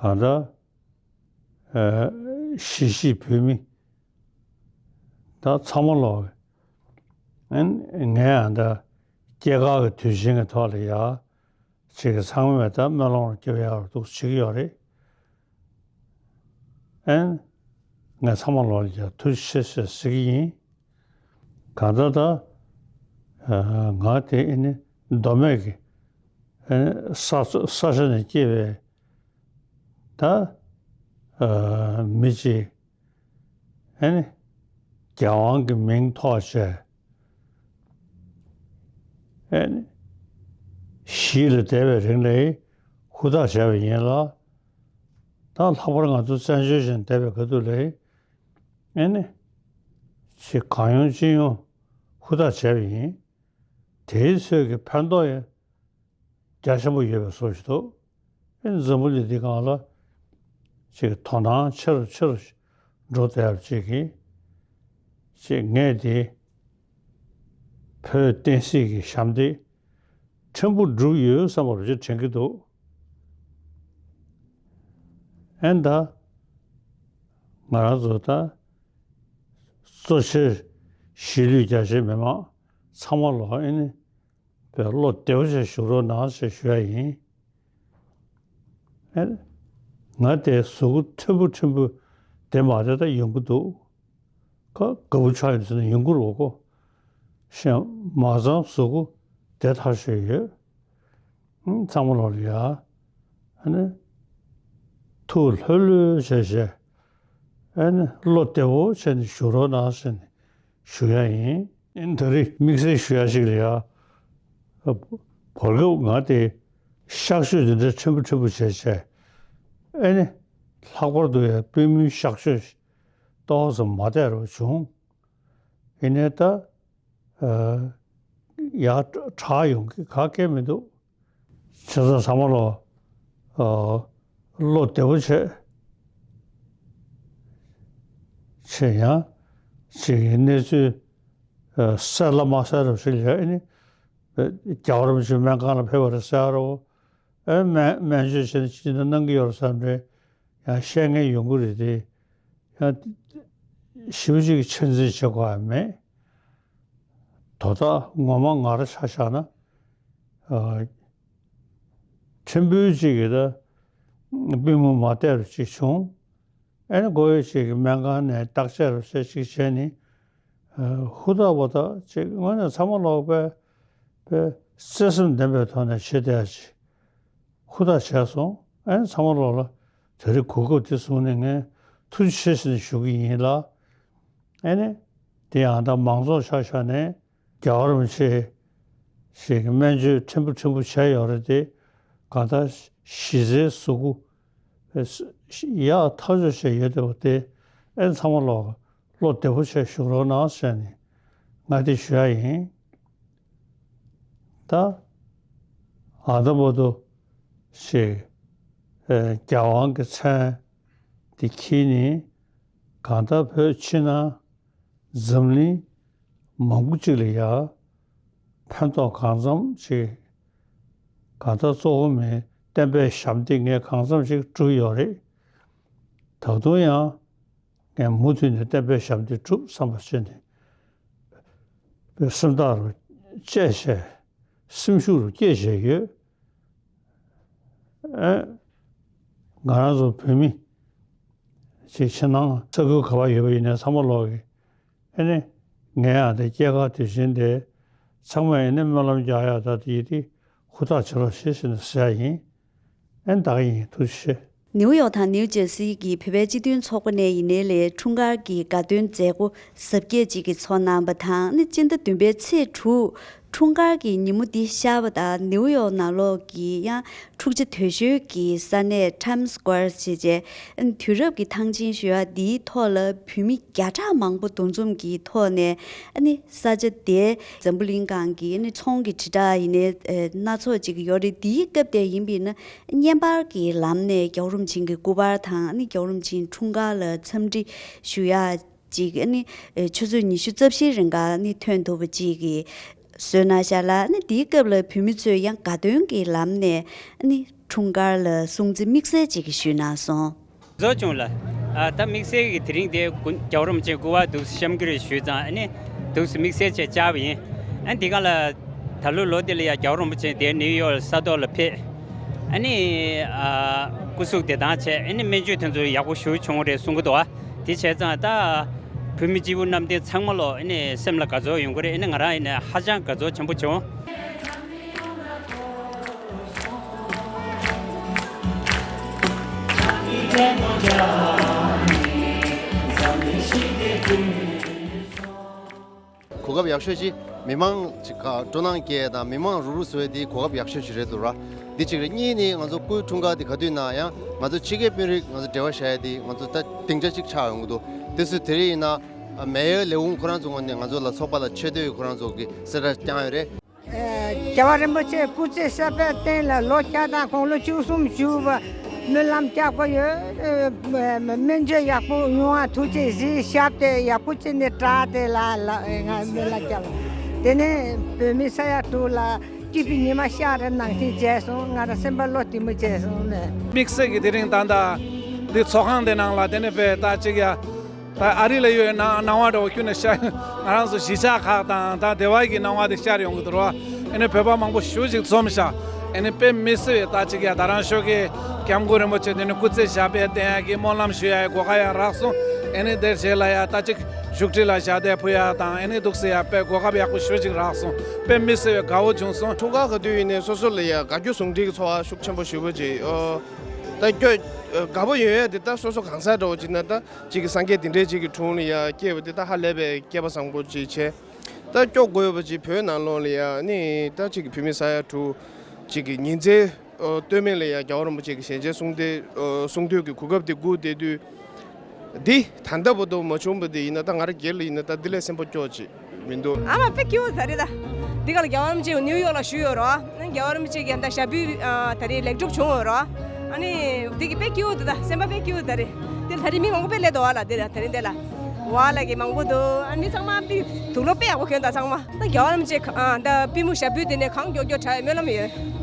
གང་ལྟར་ཨ་གཞིས་བྱེས་བོད་མི་ད་ཚང་མ་ལོག་ཨ་ངས་ཨ་ད་སྐྱེས་སྐར་གྱི་དུས་ཆེན་གྱི་ཐོག་ལ་ཡ། ཅིག་གིས་ཚང་མས་ད་སྨོན་ལམ་རྒྱབ་ཡག་འདུག་བྱེད་ཀྱི་ཡོད་རེད། ཨན། ངས་ཚང་མ་ལོག་ལ་ཡ་ཐུགས་རྗེ་ཆེ་ཞེས་ཟེར་གྱི་ཡིན། གང་ལྟར་ད་ཨ་ང་དེ་ཨ་ནི་མདོ་སྨད་ཀྱི་ཨ་ནི་ས་ས་ཆ་ནས་སྐྱེས་པའི་ད་ཨ་མི་གཅིག་ཨ་ནི་རྒྱལ་དབང་གི་མིང་ཐོགས་བྱས་ཨ་ནི་གཞིས་ལ་བསྡད་པའི་རིང་ལ་ཧུར་ཐག་བྱས་པ་ཡིན་ལ། ད་ལྷག་པར་ང་ཚོ་བཙན་བྱོལ་ཅན་བསྡད་པའི་ཁ་ཐུག་ལ་ཨ་ནི་ཅིག་གང་ཡོང་ཅི་ཡོང་ཧུར་ཐག་བྱས་པ་ཡིན། དེའི་ཚོད་ཀྱི་ཕན་ཐོགས་ཡང་རྒྱ་ཆེན་པོ་ཡོད་པའི་བཟོ་ཞིག་འདུག་ཨེ་འཛམ་བུ་གླིང་འདི་སྒང་ལ་ཅིག་དོ་སྣང་ཆེ་རུ་ཆེ་རུ་འགྲོ་བསྡད་ཡག་ཅིག་གིས་ཅིག་ངས་འདི་བོད་བསྟན་སྲིད་ཀྱི་ཞབས་འདེགས་ཕྲན་བུ་བསྒྲུབས་ཡོད་བསམ་པ་རུ་ཅིག་དྲན་གྱི་འདུག་ཨེ་ད་ང་རང་ཚོ་ད་གཙོ་ཆེར་ གཞིས་ལུས་རྒྱ་ཆེའི་མི་མང་ཚང་མ་ལོ་ཨེ་ནི་བློ་བདེ་པོ་བྱས་བཞུགས་རོགས་གནང་ཞེས་ཞུ་ཡ་ཡིན། ཨེ་ང་དེ་གཟུགས་པོ་ཕྲན་བུ་ཕྲན་བུ་བདེ་མ་བདེ་ད་ཡོང་གི་འདུག་ཁ་དགའ་པོ་ཆགས་ཡོང་ཟེར་ན་ཡོང་གི་རེད་གོ། གཞན་མ་ཚང་གཟུགས་པོ་བདེ་ཐག་ཆོད་ཡོད། ཚང་མ་ལོག་ལ་ཡ། ཨ་ནི། ཐུགས་ལྷོད་ལྷོད་བྱས་བྱས། ཨ་ནི་བློ་བདེ་པོ་བྱས་ནས་བཞུགས་རོགས་གནང་ཟེར་ནས་ཞུ་ཡ་ཡིན། ཨ་ནི་ད་རེས་དམིགས་བསལ་ཞུ་ཡ་ཞིག་ལ་ཡ། བར་སྐབས་ང་དེ་གཤག་བཅོས་འདི་འདྲ་ཕྲན་བུ་ཕྲན་བུ་བྱས་བྱས། ཨ་ནི། ལྷག་པར་དུ་ཡ་པུས་མོའི་གཤག་བཅོས་ཏོག་ཙམ་མ་བདེ་རུ་བྱུང་། ཡིན་ནའི་ད། ཡར་དྲག་ཡོང་གི་ག་གེ་མི་འདུག་བྱས་ཙང་ཚང་མ་ལོ། བློ་བདེ་པོ་བྱས། བྱས་ཡང་། ཅིག་གི་གནས་ཚུལ། གསལ་ལ་མ་གསལ་རབས་ཞིག་ལ་ཨེ་ནི། རྒྱལ་བ་རིན་པོ་ཆེ་སྨན་ཁང་ལ་ཕེབས་པ་རེད་ཟེར་རོ། ཨེ་སྨན་སྨན་བཅོས་བྱས་ནས་ཅི་འདྲ་གནང་གི་ཡོད་རེད་བསམ་རེད། ཡང་བཤད་མཁན་ཡོང་གི་རེད་དེ། ཡང་ཞེ་པོ་ཅིག་གི་ཆ་འཛིན་བྱེད་དགོས་ཡ་མེད། དོ་བདག་ངོ་མ་ང་རང་ཆ་བཞག་ན། ཕྲན་བུ་ཅིག་གིས་ད་པུས་མོ་མ་བདེ་རུ་ཅིག་བྱུང་། ཨེ་ནི་མགོ་ཡོད་ཅིག་གིས་སྨན་ཁང་ནས་བརྟག་དཔྱད་རུ་བྱས་ཅིག་བྱས་ནི། ཧུར་ཐག་པོ་ཐག་ཅིག་དངོས་གནས་ཚང་མ་ལོག་པའི་པའི་བརྩེ་སེམས་ལྡན་པའི་ཐོག་ནས་བྱེད་བསྡད་ཡ་ཅིག་ཧུར་ཐག་བྱས་སོང་། ཨེ་ཚང་མ་ལོག་ལ་དེ་རིང་གོ་སྐབས་དེ་བཟུང་ནས་ངས་ཐུགས་རྗེ་ཆེ་ཟེར་ནས་ཞུ་གི་ཡིན་ལ། ཨེ་ནི། དེ་ཡང་ད་མང་ཚོགས་ཆ་བཞག་ནས་རྒྱལ་བ་རིན་པོ་ཆེ་ཞིག་གི་སྨན་བཅོས་ཕྲན་བུ་ཕྲན་བུ་བྱས་ཡོད་རེད་དེ། གང་ལྟར་གཞི་རྩའི་གཟུགས་པོ་ཡག་ཐག་ཆོད་བྱས་ཡོད་བསྡད་པ་དེ་ཨེ་ཚང་མ་ལོག་བློ་བདེ་པོ་བྱས་བཞུགས་རོགས་གནང་ཟེར་ནས་ང་དེ་ཞུ་ཡ་ཡིན། ད་ཨ་ད་བར་དུ་ཞིག་ཨེ་རྒྱལ་དབང་གི་མཚན་དེ་འཁྱེར་ནས་གང་ལྟར་བོད་ཕྱི་ནང་འཛམ་གླིང་མང་པོ་ཅིག་ལ་ཡ་ཕན་ཐོགས་གང་འཚམ་ཅིག་གང་ལྟར་གཙོ་བོ་མིའི་བསྟན་པའི་ཞབས་འདེགས་ངས་གང་འཚམ་ཅིག་བསྒྲུབས་ཡོད་རེད། ད་དུང་ཡང་ངས་མུ་མཐུད་ནས་བསྟན་པའི་ཞབས་འདེགས་སྒྲུབ་བསམ་པ་བྱས་ནས་པའི་སེམས་ཐག་རུ་བཅད་བྱས་སེམས་ཤུགས་རུ་བསྐྱེད་བྱས་ཡོད། ཨེ། ང་རང་ཚོ་བོད་མི་ཅིག་ཕྱི་ནང་ས་ཁུལ་ག་པར་ཡོད་པ་ཡིན་ནའི་ཚང་མ་ལོག་གི་ཨེ་ནི་ངའི་ཨ་ད་སྐྱེས་སྐར་དུས་ཆེན་དེ་ཚང་མས་ཨེ་ནི་སྨོན་ལམ་རྒྱག་ཡ་ད་དེ་ཡིན་དེ་ཧུར་ཐག་བྱེད་རོགས་ཞེས་ཟེར་ནས་ཟེར་ཡ་ཡིན། ཨེ་ནི་ད་ག་ཡིན། ཐུགས་རྗེ་ཆེ། ནིའུ་ཡོག་དང་ནིའུ་ཇར་སི་གི་བོད་པའི་སྤྱི་མཐུན་ཚོགས་པ་ནས་ཡིན་ནའི་ལས་འཁྲུངས་སྐར་གྱི་དགའ་སྟོན་མཛད་སྒོ་གཟབ་རྒྱས་ཅིག་གི་ཚོགས་གནང་བ་དང་ནི་སྤྱི་ཟླ་བདུན་པའི་ཚེས་དྲུག་འཁྲུངས་སྐར་གྱི་ཉིན་མོ་འདི་ཤར་བ་དང་ནིའུ་ཡོག་ནང་ལོགས་ཀྱི་ཡང་འཁྲུག་ཆ་དོད་ཤོས་ཀྱི་ས་གནས་Times Square ཞེས་བྱས་དུས་རབས་ཀྱི་ཐང་ཆེན་ཞུ་ཡ་འདིའི་ཐོག་ལ་བོད་མི་བརྒྱ་ཕྲག་མང་པོ་འདུ་འཛོམས་ཀྱི་ཐོག་ནས་ཨ་ནི་ས་ཆ་དེ་འཛམ་བུ་གླིང་སྒང་གི་ཨ་ནི་ཚོང་གི་དྲིལ་བསྒྲགས་ཡིན་ནའི་སྣ་ཚོགས་ཅིག་ཡོད་རེད། འདིའི་སྐབས་དེ་ཡིན་པས་ན་བརྙན་པར་གྱི་ལམ་ནས་རྒྱལ་བ་རིན་པོ་ཆེ་གི་སྐུ་པར་དང་ཨ་ནི་རྒྱལ་བ་རིན་པོ་ཆེའི་འཁྲུངས་སྐར་ལ་འཚམས་འདྲི་ཞུ་ཡ་ཅིག་ཨ་ནི་ཆུ་ཚོད་ཉི་ཤུ་རྩ་བཞིའི་རིང་ག་ཨ་ནི་ཐོན་ཐུབ་པ་ཅིག་གི་བཟོས་གནང་ཤག་ལ། ཨ་ནི་དེའི་སྐབས་ལ་བོད་མི་ཚོས་ཡང་དགའ་སྟོན་གྱི་ལམ་ནས་ཨ་ནི་འཁྲུངས་སྐར་ལ་སྲུང་བརྩི་དམིགས་བསལ་ཅིག་ཞུས་གནང་སོང་། བཟོ་བྱུང་ལ། ཨ་ད་དམིགས་བསལ་གྱི་དེ་རིང་དེ་སྐུ་རྒྱལ་བ་རིན་པོ་ཆེ་སྐུ་པར་འདུག་སེ་བཤམས་ཀྱི་རེད་ཞུས་ཙང་ཨ་ནི་འདུག་སེ་དམིགས་བསལ་བྱས་བཅར་བ་ཡིན། ཨ་འདི་ག་ལ་ད་ལོ་ལོ་འདི་ལ་ཡང་རྒྱལ་བ་རིན་པོ་ཆེ་དེ་ནིའུ་ཡོག་ས་ཐོག་ལ་ཕེབས། ཨ་ནི་ཨ་སྐུ་གཟུགས་བདེ་ཐང་བྱས་ཨ་ནི་སྨན་བཅོས་དེ་ཚོ་ཡག་པོ་ཞེ་པོ་བྱུང་བ་རེད་གསུང་གི་འདུག་ཨ་དེ་བྱས་ཙང་ད་བོད་མི་སྤྱི་བོ་གནམ་བསྟན་ཚང་མ་ལོ་ཨ་ནི་སེམས་ལ་དགའ་ཚོར་ཡོང་གི་རེད། ཨ་ནི་ང་རང་ཡིན་ནའི་ཧ་ཅང་དགའ་ཚོར་ཆེན་པོ་བྱུང་། གོ་སྐབས་ཡག་ཤོས་ཅིག་མི་མང་ཅིག་ག་སྤྲོ་སྣང་སྐྱེ་དང་མི་མང་རུག་རུག་བཟོ་བའི་དེའི་གོ་སྐབས་ཡག་ཤོས་ཅིག་རེད་འདུག་ར། འདི་གཅིག་རེད། གཉིས་ནི་ང་ཚོ་སྐུའི་འཁྲུངས་སྐར་འདི་ག་དུས་ན་ཡང་ང་ཚོ་ཕྱི་རྒྱལ་དཔོན་རིགས་ང་ཚོ་འབྲེལ་བ་བྱ་ཡ་དེ་ང་ཚོ་ད་སྡིངས་ཆ་གཅིག་ཆགས་ཡོང་གི་འདུག་དེ་ཚོ་དེ་རིང་ཡིན་ན་མེ་ཡོར་ལས་ཁུངས་ཁོ་རང་ཚོ་ངོས་ནས་ང་ཚོ་ལ་ཚོགས་པ་ལ་ཆེ་བསྟོད་ཁོ་རང་ཚོ་གི་གསལ་བསྒྲགས་བསྐྱངས་ཡོད་རེད། རྒྱལ་བ་རིན་པོ་ཆེ་སྐུ་ཚེ་ཞབས་པད་བརྟན་ལ་ལོ་བརྒྱ་དང་དགུང་ལོ་བཅུ་གསུམ་བཞུགས་པ་སྨོན་ལམ་རྒྱག་པ་ཡོད། སྨན་བཅོས་ཡག་པོ་ཡོང་བ་ཐུགས་རྗེ་གཟིགས། ཞབས་དེ་ཡག་པོ་བྱས་ནས་དྲག་དེ་ལ་ལ་ང་སྨོན་ལམ་རྒྱབ། དེ་ནས་བོད་མི་ས་ཡ་དྲུག་ལ་སྐྱིད་པའི་ཉི་མ་ཤར་རེ་ནང་བཞིན་བྱས་སོང་། ང་རང་སེམས་པ་བློ་བདེ་མོ་བྱས་སོང་ནས། དམིགས་བསལ་གྱི་དེ་རིང་ད་ལྟ་འདི་ཚོགས་ཁང་དེ་ནང་ལ་དེ་ནས་དཔེ་ད་ཅིག་ཡ་ ད་ཨ་རི་ལ་ཡོད་སྣང་སྣང་བ་འདྲ་བོ་ཁྱོན་ནས་ཤར། ང་རང་ཚོ་གཞིས་ཆགས་ཁག་དང་ད་སྡེ་བ་གི་སྣང་བ་དེ་ཤར་ཡོང་གི་འདུག་རོ། ཨ་ནི་བོད་པ་མང་པོ་ཞེ་པོ་ཅིག་འཛོམས་ཤག་ཨ་ནི་དཔེ་མི་སྲིད་པའི་ད་ཅིག་ཡ་ད་རང་ཤོད་ཀྱི་སྐྱབས་མགོན་རིན་པོ་ཆེ་དེ་ནི་སྐུ་ཚེ་ཞབས་པད་བརྟན་ཡག་གི་སྨོན་ལམ་ཞུ་ཡག་གི་གོ་སྐབས་ཡང་རག་སོང་། ཨ་ནི་དེར་རྗེས་ལ་ཡ་ད་ཅིག་བཞུགས་ཁྲི་ལ་ཞབས་བརྟན་ཕུལ་ཡག་དང་ཨ་ནི་འདུག་སེ་ཡ་དཔེ་གོ་སྐབས་ཡག་པོ་ཞེ་པོ་ཅིག་རག་སོང་། དཔེ་མི་སྲིད་པའི་དགའ་བོ་བྱུང་སོང་། འཁྲུངས་སྐར་ག་དུས་ཡིན་ནའི་སོ་སོ་ལ་ཡ་དགའ་སྐྱོ་ཟུང་འབྲེལ་གྱི་ཚོར་བ་ཤུགས་ཆེན་པོ་ཞེ་པོ་ཅིག་ཨོ། ད་སྐྱོ་དགའ་པོ་ཡོད་ཡ་དེ་ད་སོ་སོ་གང་ཟག་འདྲ་བོ་ཅིག་ན་ད་ཅིག་གི་སངས་རྒྱས་དེ་འདྲའི་ཅིག་གི་དྲུང་ལ་ཡ་སྐྱེས་པ་དེ་ད་ཧ་ལས་པའི་སྐལ་པ་བཟང་པོ་ཅིག་བྱས། ད་སྐྱོ་དགོས་པ་ཅིག་བོད་ནང་ལོགས་ལ་ཡ་ནི་ད་ཅིག་གི་བོད་མི་ས་ཡ་དྲུག་ཅིག་གི་ཉིན་མཚན་ཨོ་ལྟོས་མེད་ལ་ཡ་རྒྱལ་བ་རིན་པོ་ཆེ་གི་ཞལ་མཇལ་གསུང་དེ་ཨོ་གསུང་ཐོས་ཀྱི་གོ་སྐབས་དེ་སྒུག་བསྡད་དུས། འདི་ད་ལྟ་བར་དུ་མ་བྱུང་བ་དེ་ཡིན་ན་ད་ང་རང་སྒེར་ལ་ཡིན་ན་ད་འདི་ལས་སེམས་པ་སྐྱོ་ཅིག་མི་འདུག་ཨ་མ་དཔེ་སྐྱིད་པོ་ད་རེད་ད། འདི་ག་ལ་རྒྱལ་བ་རིན་པོ་ཆེ་ནིའུ་ཡོག་ལ་བཞུགས་ཡོད་རོ། ཨ་ནི་རྒྱལ་བ་རིན་པོ་ཆེ་གི་ད་ཞབས་པུས་ཨ་ད་རེས་ལེགས་གྲུབ་བྱུང་ཡོད་རོ། ཨ་ནི་འདི་གི་དཔེ་སྐྱིད་པོ་འདུག་ད་སེམས་པ་དཔེ་སྐྱིད་པོ་ད་རེད། འདི་ད་རེས་མི་མང་པོ་དཔེ་སླེབས་འདུག་ཨ་ལ་འདི་ད་རེས་འདི་ལ་བ་ལ་གི་མང་པོ་འདུག་ཨ་ནི་མི་ཚང་མ་དཔེ་དུག་ལོག་དཔེ་ཡག་པོ་གྱོན་ད་ཚང་མ། ད་རྒྱལ་བ་རིན་པོ་ཆེ་ག་ཨ་ད་པུས་མོ་ཞབས་པུས་དེ་ནས་གང་མགྱོགས་མགྱོགས་དྲག་ཡོད་སྨོན་ལམ་ཡོད།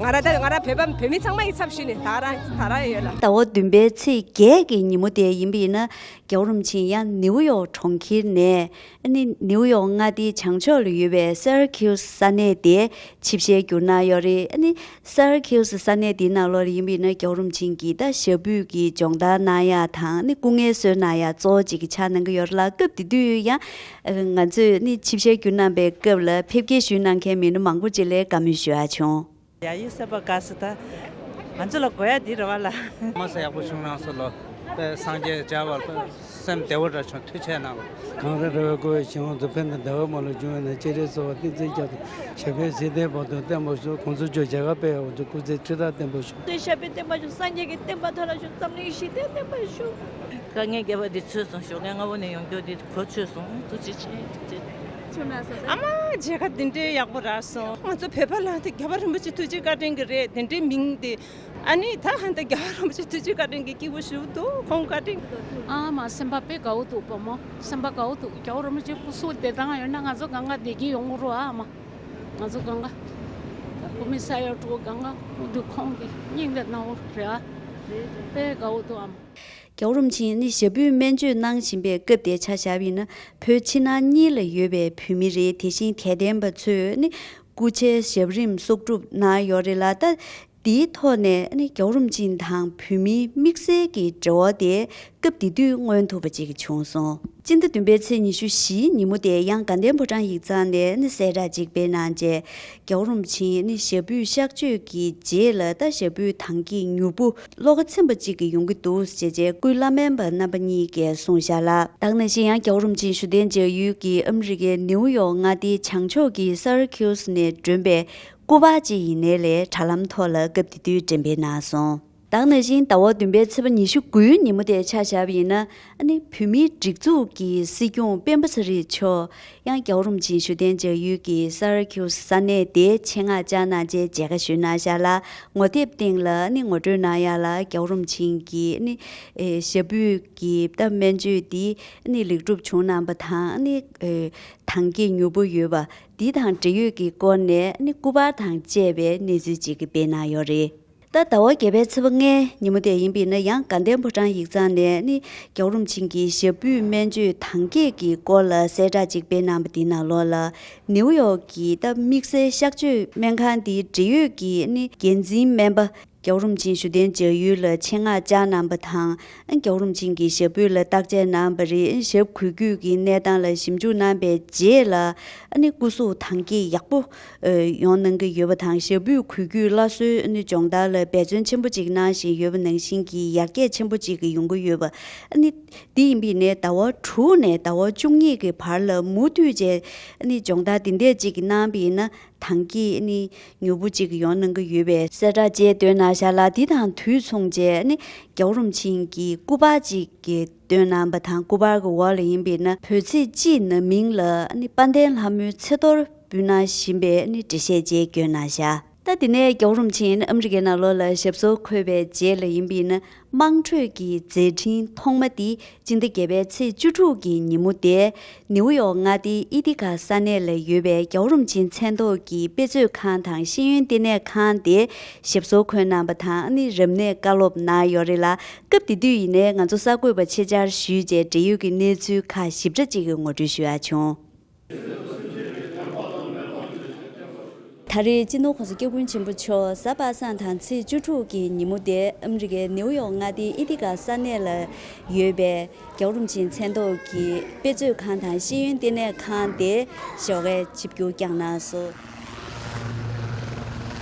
ང་ར་ད་ང་ར་བོད་པ་བོད་མི་ཚང་མ་ཡི་ཚབ་ཞུས་ནས་ད་རང་ད་རང་ཡོད་ལ། ཟླ་བ་བདུན་པའི་ཚེས་བརྒྱད་ཀྱི་ཉིན་མོ་དེ་ཡིན་པ་ཡིན་ན། རྒྱལ་བ་རིན་པོ་ཆེ་ཡང་ནིའུ་ཡོག་གྲོང་ཁྱེར་ནས་ཨ་ནི་ནིའུ་ཡོག་མངའ་སྡེའི་བྱང་ཕྱོགས་ལ་ཡོད་པའི་སེ་ར་ཁིའུ་སི་ས་གནས་དེ་ཆིབས་ཞལ་བསྒྱུར་གནང་ཡོད་རེད། ཨ་ནི་སེ་ར་ཁིའུ་སི་ས་གནས་དེའི་ནང་ལོགས་ལ་ཡིན་པ་ཡིན་ན་རྒྱལ་བ་རིན་པོ་ཆེ་གིས་ད་ཞབས་པུས་ཀྱི་སྦྱོང་བརྡར་གནང་ཡག་དང་ཨ་ནི་སྐུ་ངལ་གསོ་གནང་ཡག་གཙོ་བོ་གཅིག་གི་ཆགས་གནང་གི་ཡོད་རེད་ལ། སྐབས་དེ་དུས་ཡང་ང་ཚོས་ཨ་ནི་ཆིབས་ཞལ་བསྒྱུར་གནང་པའི་སྐབས་ལ་ཕེབས་སྐྱེལ་ཞུས་གནང་མཁན་མི་སྣ་མང་པོ་ཅིག་ལ་བཀའ་མོལ་ཞུ་ཡག་བྱུང་། ཡ་ཡི་སེམས་པ་དགའ་སི་ད། ང་ཚོ་ལ་དགོས་ཡ་འདི་རེད་བ་ལ། མ་ས་ཡག་པོ་བྱུང་རང་སོ་ལོ། དཔེ་སངས་རྒྱས་མཇལ་བར་དཔེ་སེམས་བདེ་བོ་འདྲ་བྱུང་། ཐུགས་རྗེ་གནང་། གངས་རི་ར་བས་བསྐོར་བའི་ཞིང་ཁམས་སུ། ཕན་དང་བདེ་བ་མ་ལུས་འབྱུང་བའི་ནང་། སྤྱན་རས་གསོ་བ་ཏིང་འཛིན་རྒྱ་མཚོ། ཞབས་པད་སྲིད་མཐའི་བར་དུ་བརྟན་པར་ཤོག །དགོངས་ཚུལ་བརྗོད་རྒྱལ་ཁ་དཔལ་ཡག་པོ་བྱུང་། སྐུ་ཚེ་ཁྲི་ཕྲག་བརྟན་པར་ཤོག །ཞབས་པད་བརྟན་པར་ཤོག །སངས་རྒྱས་ཀྱི་བསྟན་པ་མཐའ་ལ་ཤོག །འཛམ་གླིང་ཞི་བདེ་བརྟན་པར་ཤོག །དཀའ་ངལ་བརྒྱད་པ་འདི་ཚུད་སོང་། ཞོགས་ཀས་སྔ་པོ་ནས་ཡོང་རྒྱུ་འདི་གོ་ཆོད་སོང་། ཐུགས་རྗེ་ཆེ། ཐུགས་རྗེ་ཆེ། ཨ་མ་མཇལ་ཁ་འདི་འདྲའི་ཡག་པོ་རག་སོང་། ང་ཚོ་བོད་པ་ལ་དེ་རྒྱལ་བ་རིན་པོ་ཆེ་ཐུགས་རྗེ་བཀའ་དྲིན་གྱི་རེད། དེ་འདྲའི་མིང་དེ། ཨ་ནི་ད་ཧན་ད་རྒྱལ་བ་རིན་པོ་ཆེ་ཐུགས་རྗེ་བཀའ་དྲིན་གྱི་སྐྱིད་པོ་ཞུ་འདུག །ཁོང་བཀའ་དྲིན། ཨ་མ་སེམས་པ་དཔེ་དགའ་བོ་འདུག །བུ་མོ་སེམས་པ་དགའ་བོ་འདུག །རྒྱལ་བ་རིན་པོ་ཆེ་སྐུ་གཟུགས་བདེ་ཐང་ཡོད་ན་ང་ཚོ་གང་ག་བདེ་སྐྱིད་ཡོང་གི་རེད་ཨ་མ། ང་ཚོ་གང་ག་བོད་མི་ས་ཡ་དྲུག་གང་ག་འདུག །ཁོང་གི་སྙིང་དང་རྣ་བོ་རེད་ཨ། དཔེ་དགའ་བོ་འདུག་ཨ་མ། རྒྱལ་བ་རིན་པོ་ཆེ་ནི་ཞབས་པུས་སྨན་བཅོས་གནང་བཞིན་པའི་སྐབས་དེ་ཆ་བཞག་པ་ཡིན་ན། བོད་ཕྱི་ནང་གཉིས་ལ་ཡོད་པའི་བོད་མི་རེད། དེ་བཞིན་དད་ལྡན་པ་ཚོས་ནི་སྐུ་ཕྱྭའི་ཞབས་རིམ་གསོག་སྒྲུབ་གནང་ཡོད་རེད་ལ། ད་དེའི་ཐོག་ནས་ནི་རྒྱལ་བ་རིན་པོ་ཆེ་དང་བོད་མིའི་དམིགས་བསལ་གྱི་འབྲེལ་བ་དེ་སྐབས་དེ་དུས་མངོན་ཐུབ་པ་ཅིག་བྱུང་སོང་། སྤྱི་ཟླ་བདུན་པའི་ཚེས་ཉི་ཤུ་བཞིའི་ཉིན་མོ་དེ་ཡང་དགའ་ལྡན་ཕོ་བྲང་ཡིག་ཚང་ནས་ནི་གསལ་བསྒྲགས་ཅིག་སྤེལ་གནང་རྗེས། རྒྱལ་བ་རིན་པོ་ཆེ་ནི་ཞབས་པུས་གཤག་བཅོས་ཀྱི་རྗེས་ལ་ད་ཞབས་པུས་དྭངས་སྐྱེད་མྱུར་པོ་བློ་ཁ་ཚིམ་པ་ཅིག་གི་ཡོང་གི་འདུག་ཅེས་བཅས་སྐུའི་བླ་སྨན་པ་རྣམ་པ་གཉིས་ཀས་གསུངས་བཞག་ལ། ད་ག་ནང་བཞིན་ཡང་རྒྱལ་བ་རིན་པོ་ཆེ་བཞུགས་གདན་འཇགས་ཡུལ་གྱི་ཨ་མི་རི་ཀའི་ནིའུ་ཡོག་མངའ་སྡེའི་བྱང་ཕྱོགས་ཀྱི་སར་ཁིའུ་སི་ནས་བསྒྲོན་པའི་སྐུ་པར་ཅིག་ཡིན་ནའི་ལས་དྲ་ལམ་ཐོག་ལ་སྐབས་དེ་དུས་འགྲེམས་སྤེལ་གནང་སོང་། ད་ག་ནང་བཞིན་ཟླ་བ་བདུན་པའི་ཚེས་པ་ཉི་ཤུ་དགུའི་ཉིན་མོ་དེ་ཆ་བཞག་པ་ཡིན་ན། ཨ་ནི་བོད་མིའི་སྒྲིག་འཛུགས་ཀྱི་སྲིད་སྐྱོང་སྤེན་པ་ཚེ་རིང་མཆོག་ཡང་རྒྱལ་བ་རིན་པོ་ཆེ་བཞུགས་གདན་འཇགས་ཡུལ་གྱི་སར་ཁིའུ་སི་ས་གནས་དེ་ཆེད་མངགས་བཅར་གནང་རྗེས་མཇལ་ཁ་ཞུས་གནང་བཞག་ལ། ངོ་དེབ་སྟེང་ལ་ཨ་ནི་ངོ་སྤྲོད་གནང་ཡག་ལ་རྒྱལ་བ་རིན་པོ་ཆེ་གིས་ཨ་ནི་ཨེ་ཞབས་པུས་ཀྱི་ད་སྨན་བཅོས་འདི་ཨ་ནི་ལེགས་གྲུབ་བྱུང་གནང་པ་དང་། ཨ་ནི་ཨེ་དྭངས་སྐྱེད་མྱུར་པོ་ཡོད་པ་འདི་དང་འབྲེལ་ཡོད་ཀྱི་སྐོར་ནས་ཨ་ནི་སྐུ་པར་དང་བཅས་པའི་གནས་ཚུལ་ཅིག་སྤེལ་གནང་ཡོད་རེད། ད་ཟླ་བ་བརྒྱད་པའི་ཚེས་པ་ལྔའི་ཉིན་མོ་དེ་ཡིན་པས་ན། ཡང་དགའ་ལྡན་ཕོ་བྲང་ཡིག་ཚང་ནས་ནི་རྒྱལ་བ་རིན་པོ་ཆེ་གི་ཞབས་པུས་སྨན་བཅོས་དྭངས་སྐྱེད་ཀྱི་སྐོར་ལ་གསལ་བསྒྲགས་ཅིག་སྤེལ་གནང་པ་འདི་ནང་ལོགས་ལ། ནིའུ་ཡོག་གི་ད་དམིགས་བསལ་གཤག་བཅོས་སྨན་ཁང་འདིའི་འབྲེལ་ཡོད་ཀྱི་ནི་འགན་འཛིན་སྨན་པ་རྒྱལ་བ་རིན་པོ་ཆེ་བཞུགས་གདན་འཇགས་ཡུལ་ལ་ཆེད་མངགས་བཅར་གནང་པ་དང་། རྒྱལ་བ་རིན་པོ་ཆེ་གི་ཞབས་པུས་ལ་བརྟག་དཔྱད་གནང་པ་རེད། ཞབས་གུས་གུས་ཀྱི་གནས་སྟངས་ལ་ཞིབ་འཇུག་གནང་པའི་རྗེས་ལ། ཨ་ནི་སྐུ་གཟུགས་དྭངས་སྐྱེད་ཡག་པོ་ཨ་ཡོང་གནང་གི་ཡོད་པ་དང་། ཞབས་པུས་གུས་གུས་སླར་གསོའི་ཨ་ནི་སྦྱོང་བརྡར་ལ་འབད་བརྩོན་ཆེན་པོ་ཅིག་གནང་བཞིན་ཡོད་པ་ནང་བཞིན་གྱི་ཡར་རྒྱས་ཆེན་པོ་ཅིག་གི་ཡོང་གི་ཡོད་པ། ཨ་ནི་འདི་ཡིན་པའི་ནས་ཟླ་བ་དྲུག་ནས་ཟླ་བ་བཅུ་གཉིས་ཀྱི་བར་ལ་མུ་མཐུད་བྱས་ཨ་ནི་སྦྱོང་བརྡར་འདི་འདྲས་ཅིག་གནང་པ་ཡིན་ན་དྭངས་སྐྱེད་ཨ་ནི་མྱུར་པོ་ཅིག་ཡོང་གནང་གི་ཡོད་པའི་གསལ་བསྒྲགས་བཅས་བཏོན་གནང་བཞག་ལ། འདི་དང་དུས་མཚུངས་བྱས་ཨ་ནི་རྒྱལ་བ་རིན་པོ་ཆེ་གི་སྐུ་པར་ཅིག་གི་བཏོན་གནང་པ་དང་། སྐུ་པར་གྱི་འོག་ལ་ཡིན་པས་ན་བོད་ཚེས་གཅིག་ནམ་ཡིན་ལ་ཨ་ནི་དཔལ་ལྡན་ལྷ་མོའི་ཚེས་གཏོར་འབུལ་གནང་བཞིན་པའི་ཨ་ནི་འགྲེལ་བཤད་བཅས་བསྐྱོན་གནང་བཞག་ད་ ད་དེ་ནས་རྒྱལ་བ་རིན་པོ་ཆེ་ཨ་མི་རི་ཀའི་ནང་ལོགས་ལ་ཞབས་སོར་འཁོད་པའི་རྗེས་ལ་ཡིན་པ་ཡིན་ན། དམངས་ཁྲོད་ཀྱི་མཛད་འཕྲིན་ཐོག་མ་དེ་སྤྱི་ཟླ་བརྒྱད་པའི་ཚེས་བཅུ་དྲུག་གི་ཉིན་མོ་དེ། ནེའུ་ཡོག་མངའ་སྡེའི་ཨི་ཐི་གྷ་ས་གནས་ལ་ཡོད་པའི་རྒྱལ་བ་རིན་པོ་ཆེའི་མཚན་ཐོག་གི་དཔེ་མཛོད་ཁང་དང་ཤེས་ཡོན་ལྟེ་གནས་ཁང་དེ་ཞབས་སོར་འཁོད་གནང་བ་དང་། ཨ་ནི་རབ་གནས་བཀའ་སློབ་གནང་ཡོད་རེད་ལ། སྐབས་དེ་དུས་ཡིན་ནའི་ང་ཚོ་གསར་འགོད་པ་ཆེད་བཅར་ཞུས་རྗེས་འབྲེལ་ཡོད་ཀྱི་གནས་ཚུལ་ཁག་ཞིབ་ཕྲ་གཅིག་གི་ངོ་སྤྲོད་ཞུ་ཡག་བྱུང་། ད་རེས་སྤྱི་ནོར་༸གོང་ས་༸སྐྱབས་མགོན་ཆེན་པོ་མཆོག་གཟའ་པ་སངས་དང་ཚེས་བཅུ་དྲུག་གི་ཉིན་མོ་དེ་ཨ་མི་རི་ཀའི་ནེའུ་ཡོག་མངའ་སྡེའི་ཨི་ཐི་གྷ་ས་གནས་ལ་ཡོད་པའི་རྒྱལ་བ་རིན་པོ་ཆེའི་མཚན་ཐོག་གི་དཔེ་མཛོད་ཁང་དང་ཤེས་ཡོན་ལྟེ་གནས་ཁང་དེ་ཞོགས་ཀས་ཆིབས་བསྒྱུར་བསྐྱངས་གནང་སོང་།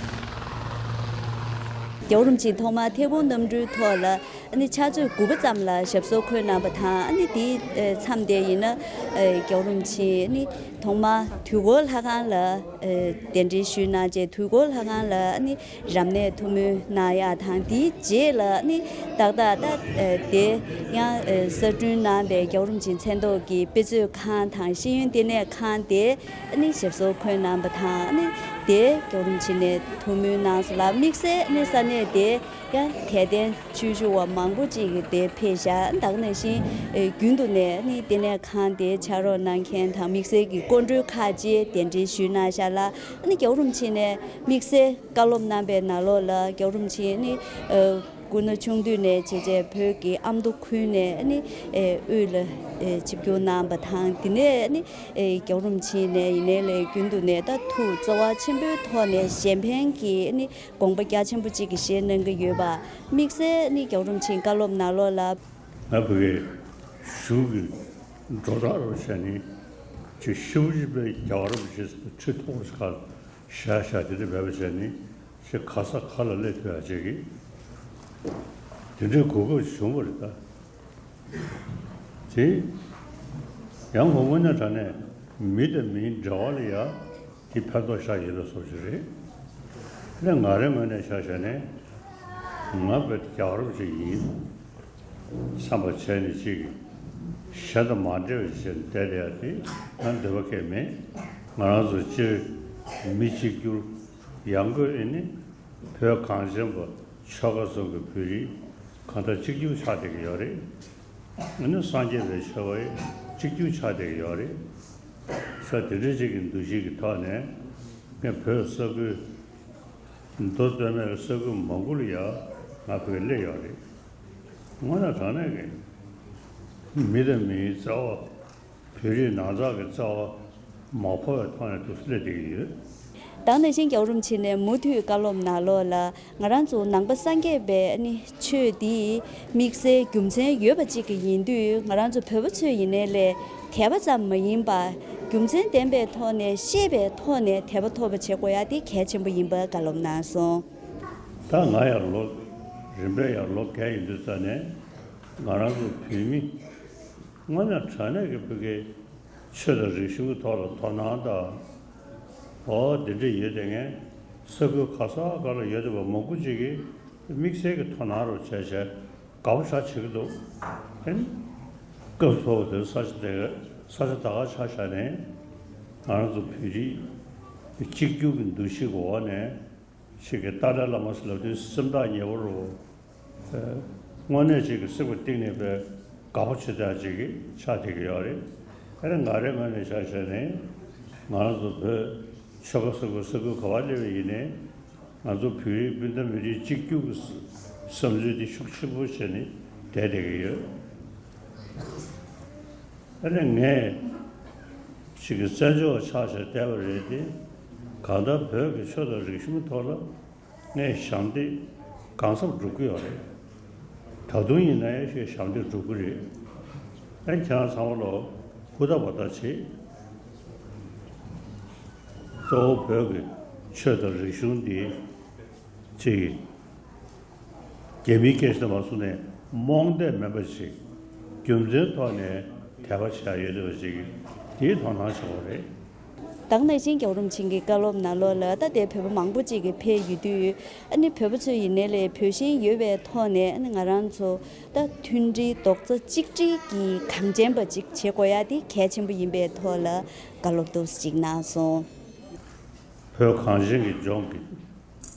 རྒྱལ་བ་རིན་པོ་ཆེ་ཐོག་མར་ཐད་འཕུར་གནམ་གྲུའི་ཐོག་ལ། ཨ་ནི་ཕྱག་ཚོད་དགུ་པ་ཙམ་ལ་ཞབས་སོར་འཁོད་གནང་བ་དང་། ཨ་ནི་དེའི་མཚམས་དེ་ཡིན་ན་རྒྱལ་བ་རིན་པོ་ཆེ་ཨ་ནི་ཐོག་མར་དུས་འཁོར་ལྷ་ཁང་ལ་གདན་འདྲེན་ཞུས་གནང་རྗེས། དུས་འཁོར་ལྷ་ཁང་ལ་ཨ་ནི་རབ་གནས་ཐུགས་སྨོན་གནང་ཡག་དང་། དེའི་རྗེས་ལ་ཨ་ནི་ཏག་ཏག་ད་དེ་ཡང་གསར་སྐྲུན་གནང་པའི་རྒྱལ་བ་རིན་པོ་ཆེའི་མཚན་ཐོག་གི་དཔེ་མཛོད་ཁང་དང་ཤེས་ཡོན་ལྟེ་གནས་ཁང་དེ་ཨ་ནི་ཞབས་སོར་འཁོད་གནང་བ་དང་། ཨ་ནི་དེ་རྒྱལ་བ་རིན་པོ་ཆེ་ནས་ཐུགས་སྨོན་གནང་སོང་ལ། དམིགས་བསལ་ཨ་ནི་ས་གནས་དེ་ཡང་དད་ལྡན་ཆོས་ཞུ་བ་མང་པོ་ཅིག་གིས་དེར་ཕེབས་ཤག་ད་ག་ནང་བཞིན་རྒྱུན་དུ་ནས་ཨ་ནི་ལྟེ་གནས་ཁང་དེར་ཕྱག་རོགས་གནང་མཁན་དང་དམིགས་བསལ་གྱི་སྐུ་མགྲོན་ཁག་ཅིག་གདན་འདྲེན་ཞུས་གནང་ཤག་ལ། ཨ་ནི་རྒྱལ་བ་རིན་པོ་ཆེ་ནས་དམིགས་བསལ་བཀའ་སློབ་གནང་པའི་ནང་ལོགས་ལ། རྒྱལ་བ་རིན་པོ་ཆེ་ཨ་ནི་སྐུ་ན་ཆུང་དུས་ནས་བྱས་རྗེས་བོད་ཀྱི་ཨ་མདོ་ཁུལ་ནས་ཨ་ནི་དབུས་ལ་ཆིབས་བསྒྱུར་གནང་བ་དང་། དེ་ནས་ཨ་ནི་རྒྱལ་བ་རིན་པོ་ཆེ་ནས་ཡིན་ནའི་ལས་རྒྱུན་དུ་ནས་ད་ཐུགས་བརྩེ་བ་ཆེན་པོའི་ཐོག་ནས་གཞན་ཕན་གྱི་ཨ་ནི་དགོངས་པ་རྒྱ་ཆེན་པོ་གཅིག་གི་བཞེས་གནང་གི་ཡོད་པ། དམིགས་བསལ་ནི་རྒྱལ་བ་རིན་པོ་ཆེའི་བཀའ་སློབ་ནང་ལོགས་ལ། ང་བོད་ཀྱི་གཞུང་གི་འགྲོ་སྟངས་རུ་བྱས་ནས་ཅིག་ཤི་བོ་ཅིག་པའི་རྒྱལ་བ་རིན་པོ་ཆེ་ཁྲི་ཐོག་ཅིག་ཁར་བཞག་བཞག་དེ་འདྲ་མེད་པ་བྱས་ནས་ཅིག་ག་ས་ག་ལ་སླེབས་ཐུབ་ཡག་ཅིག་གི་དེ་འདྲའི་གོ་སྐབས་བྱུང་བ་རེད་ད། དེ་ཡང་ངོ་དངོས་གནས་དྲང་གནས་མི་དང་མིའི་འབྲེལ་བ་ལ་ཡ་དེ་ཕན་ཐོགས་ཤར་ཡོད་པའི་བཟོ་ཅིག་རེད། དེ་ནས་ང་རའི་ངོས་ནས་ཆ་བཞག་ནས་ང་བོད་རྒྱལ་བ་རིན་པོ་ཆེ་ཡིན། བསམ་པ་བྱས་ནས་ཅིག་གཞན་དང་མ་འདྲེས་པ་བྱས་ནས་བསྡད་བསྡད་ཡ་དེ་ང་འདོད་པ་སྐྱེ་མེད། ང་རང་ཚོ་སྤྱིར་མི་གཅིག་གྱུར་ཡང་སྒོས་ཨེ་ནི་བོད་གངས་ཅན་པ་ཆོལ་ཁ་གསུམ་གྱི་བོད་རིགས་གང་ལྟར་གཅིག་གྱུར་ཆགས་བསྡད་ཀྱི་ཡོད་རེད། ཨ་ནི་སངས་རྒྱས་པའི་ཆོས་པ་ཡི་གཅིག་གྱུར་ཆགས་བསྡད་ཀྱི་ཡོད་རེད། ས་དེ་འདྲ་ཅིག་གི་འདུ་ཤེས་ཀྱི་ཐོག་ནས་ངས་བོད་ས་ཁུལ་མདོ་སྟོད་སྨད་ཀྱི་ས་ཁུལ་མང་པོ་ལ་ཡང་ང་བོད་སླེབས་ཡོད་རེད། དངོས་གནས་དྲང་གནས་ཀྱི་མི་དང་མིའི་རྩ་བ། བོད་རིགས་ནང་ཚགས་ཀྱི་རྩ་བ་མ་ཕོ་བའི་ཐོག་ནས་འདུག་སེ་སླེབས་བསྡད་ཀྱི་ཡོད། ད་ག་ནང་བཞིན་རྒྱལ་བ་རིན་པོ་ཆེ་ནས་མུ་མཐུད་བཀའ་སློབ་ནང་ལོགས་ལ། ང་རང་ཚོ་ནང་པ་སངས་རྒྱས་པའི་ཨ་ནི་ཆོས་འདི་དམིགས་བསལ་རྒྱུ་མཚན་ཡོད་པ་ཅིག་གི་ཡིན་དུས། ང་རང་ཚོ་བོད་པ་ཚོས་ཡིན་ནའི་ལས་དད་པ་ཙམ་མ་ཡིན་པར་རྒྱུ་མཚན་ལྡན་པའི་ཐོག་ནས་ཤེས་པའི་ཐོག་ནས་དད་པ་ཐོབ་པ་བྱེད་དགོས་ཡ་དེ་གལ་ཆེན་པོ་ཡིན་པ་བཀའ་སློབ་གནང་སོང་། ད་ང་ཡང་ལོ་རིམ་པས་ཡང་ལོ་བརྒྱ་ཡིན་དུས་ཙ་ནས་ང་རང་ཚོ་བོད་མི་དངོས་གནས་དྲང་གནས་ཀྱི་བོད་ཀྱི་ཆོས་དང་རིག་གཞུང་གི་ཐོག་ལ་དོ་སྣང་དང་། འོ་དེ་འདྲ་ཡོད་དེ། ངས་ས་ཁུལ་ག་ས་ག་ལ་ཡོད་བསྡད་པ་མང་པོ་ཅིག་གིས་དམིགས་བསལ་གྱི་དོ་སྣང་རུ་བྱས་བྱས་དགའ་པོ་ཞེ་དྲག་བྱེད་ཀྱི་འདུག་ཨེ་ནི་སྐབས་སུ་བབ་པ་དེ་ས་ཆ་དེ་ས་ཆ་ད་ག་ཆ་བཞག་ནས་ང་རང་ཚོ་བོད་རིགས་གཅིག་གྱུར་གྱི་འདུ་ཤེས་ཀྱི་འོག་ནས། ཞིག་གིས་ཏཱ་ལའི་བླ་མ་ཟེར་ལབ་དུས་སེམས་ཐག་ཉེ་བོ་རུ། དངོས་གནས་ཅིག་གི་སེམས་ཀྱི་གཏིང་ནས་དཔེ་དགའ་པོ་བྱེད་ཡག་ཅིག་གི་ཆགས་བསྡད་ཀྱི་ཡོད་རེད། དེ་ནི་ང་རའི་ངོས་ནས་ཆ་བཞག་ནས་ང་རང་ཚོ་བོད་ཆོལ་ཁ་གསུམ་གྱི་ས་ཁུལ་ག་པར་སླེབས་པ་ཡིན་ནའི་ང་ཚོ་བོད་རིགས་སྤུན་ཟླ་མི་རིགས་གཅིག་གྱུར་གྱི་བསམ་ཚུལ་དེ་ཤུགས་ཆེན་པོ་བྱས་ནས་བསྡད་བསྡད་ཀྱི་ཡོད། དེ་ནས་ངས་ཅིག་གི་བཙན་བྱོལ་བ་ཆགས་བྱས་བསྡད་པ་རེད་དེ། གང་ལྟར་བོད་ཀྱི་ཆོས་དང་རིག་གཞུང་ཐོག་ལ་ངས་ཞབས་འདེགས་གང་འཚམ་སྒྲུབ་ཀྱི་ཡོད་རེད། ད་དུང་ཡིན་ན་ཡང་ཞིག་ཞབས་འདེགས་སྒྲུབ་ཀྱི་རེད། ཨ་ནི་ཁྱེད་རང་ཚང་མ་ལོ་ཧུར་ཐག་འབད་ཐག་བྱེད། གཙོ་བོ་བོད་ཀྱི་ཆོས་དང་རིག་གཞུང་འདི་ཅིག་རྒྱ་མིའི་སྐད་ཆ་དུ་མ་སོང་ནས་རྨོངས་དད་མེད་པ་ཞིག་རྒྱུ་མཚན་ཐོག་ནས་དད་པ་བྱས་ཡོད་བསྡད་པ་ཞིག་དེའི་དོ་སྣང་བྱེད་དགོས་རེད། ད་ག་ནང་བཞིན་རྒྱལ་བ་རིན་པོ་ཆེ་གི་བཀའ་སློབ་ནང་ལོགས་ལ་ད་ལྟའི་བོད་པ་མང་པོ་ཅིག་གིས་ཕེབས་ཡོད་དུས། ཨ་ནི་བོད་པ་ཚོས་ཡིན་ནའི་ལས་བོད་ཞེན་ཡོད་པའི་ཐོག་ནས། ཨ་ནི་ང་རང་ཚོ་ད་མཐུན་སྒྲིལ་རྡོག་རྩ་གཅིག་སྒྲིལ་གྱི་གངས་ཅན་པ་ཅིག་བྱེད་དགོས་ཡ་དེ་གལ་ཆེན་པོ་ཡིན་པའི་ཐོག་ལ་བཀའ་སློབ་ཏོག་ཙམ་ཅིག་གནང་སོང་། བོད་གངས་ཅན་གྱི་ལྗོངས་ཀྱི་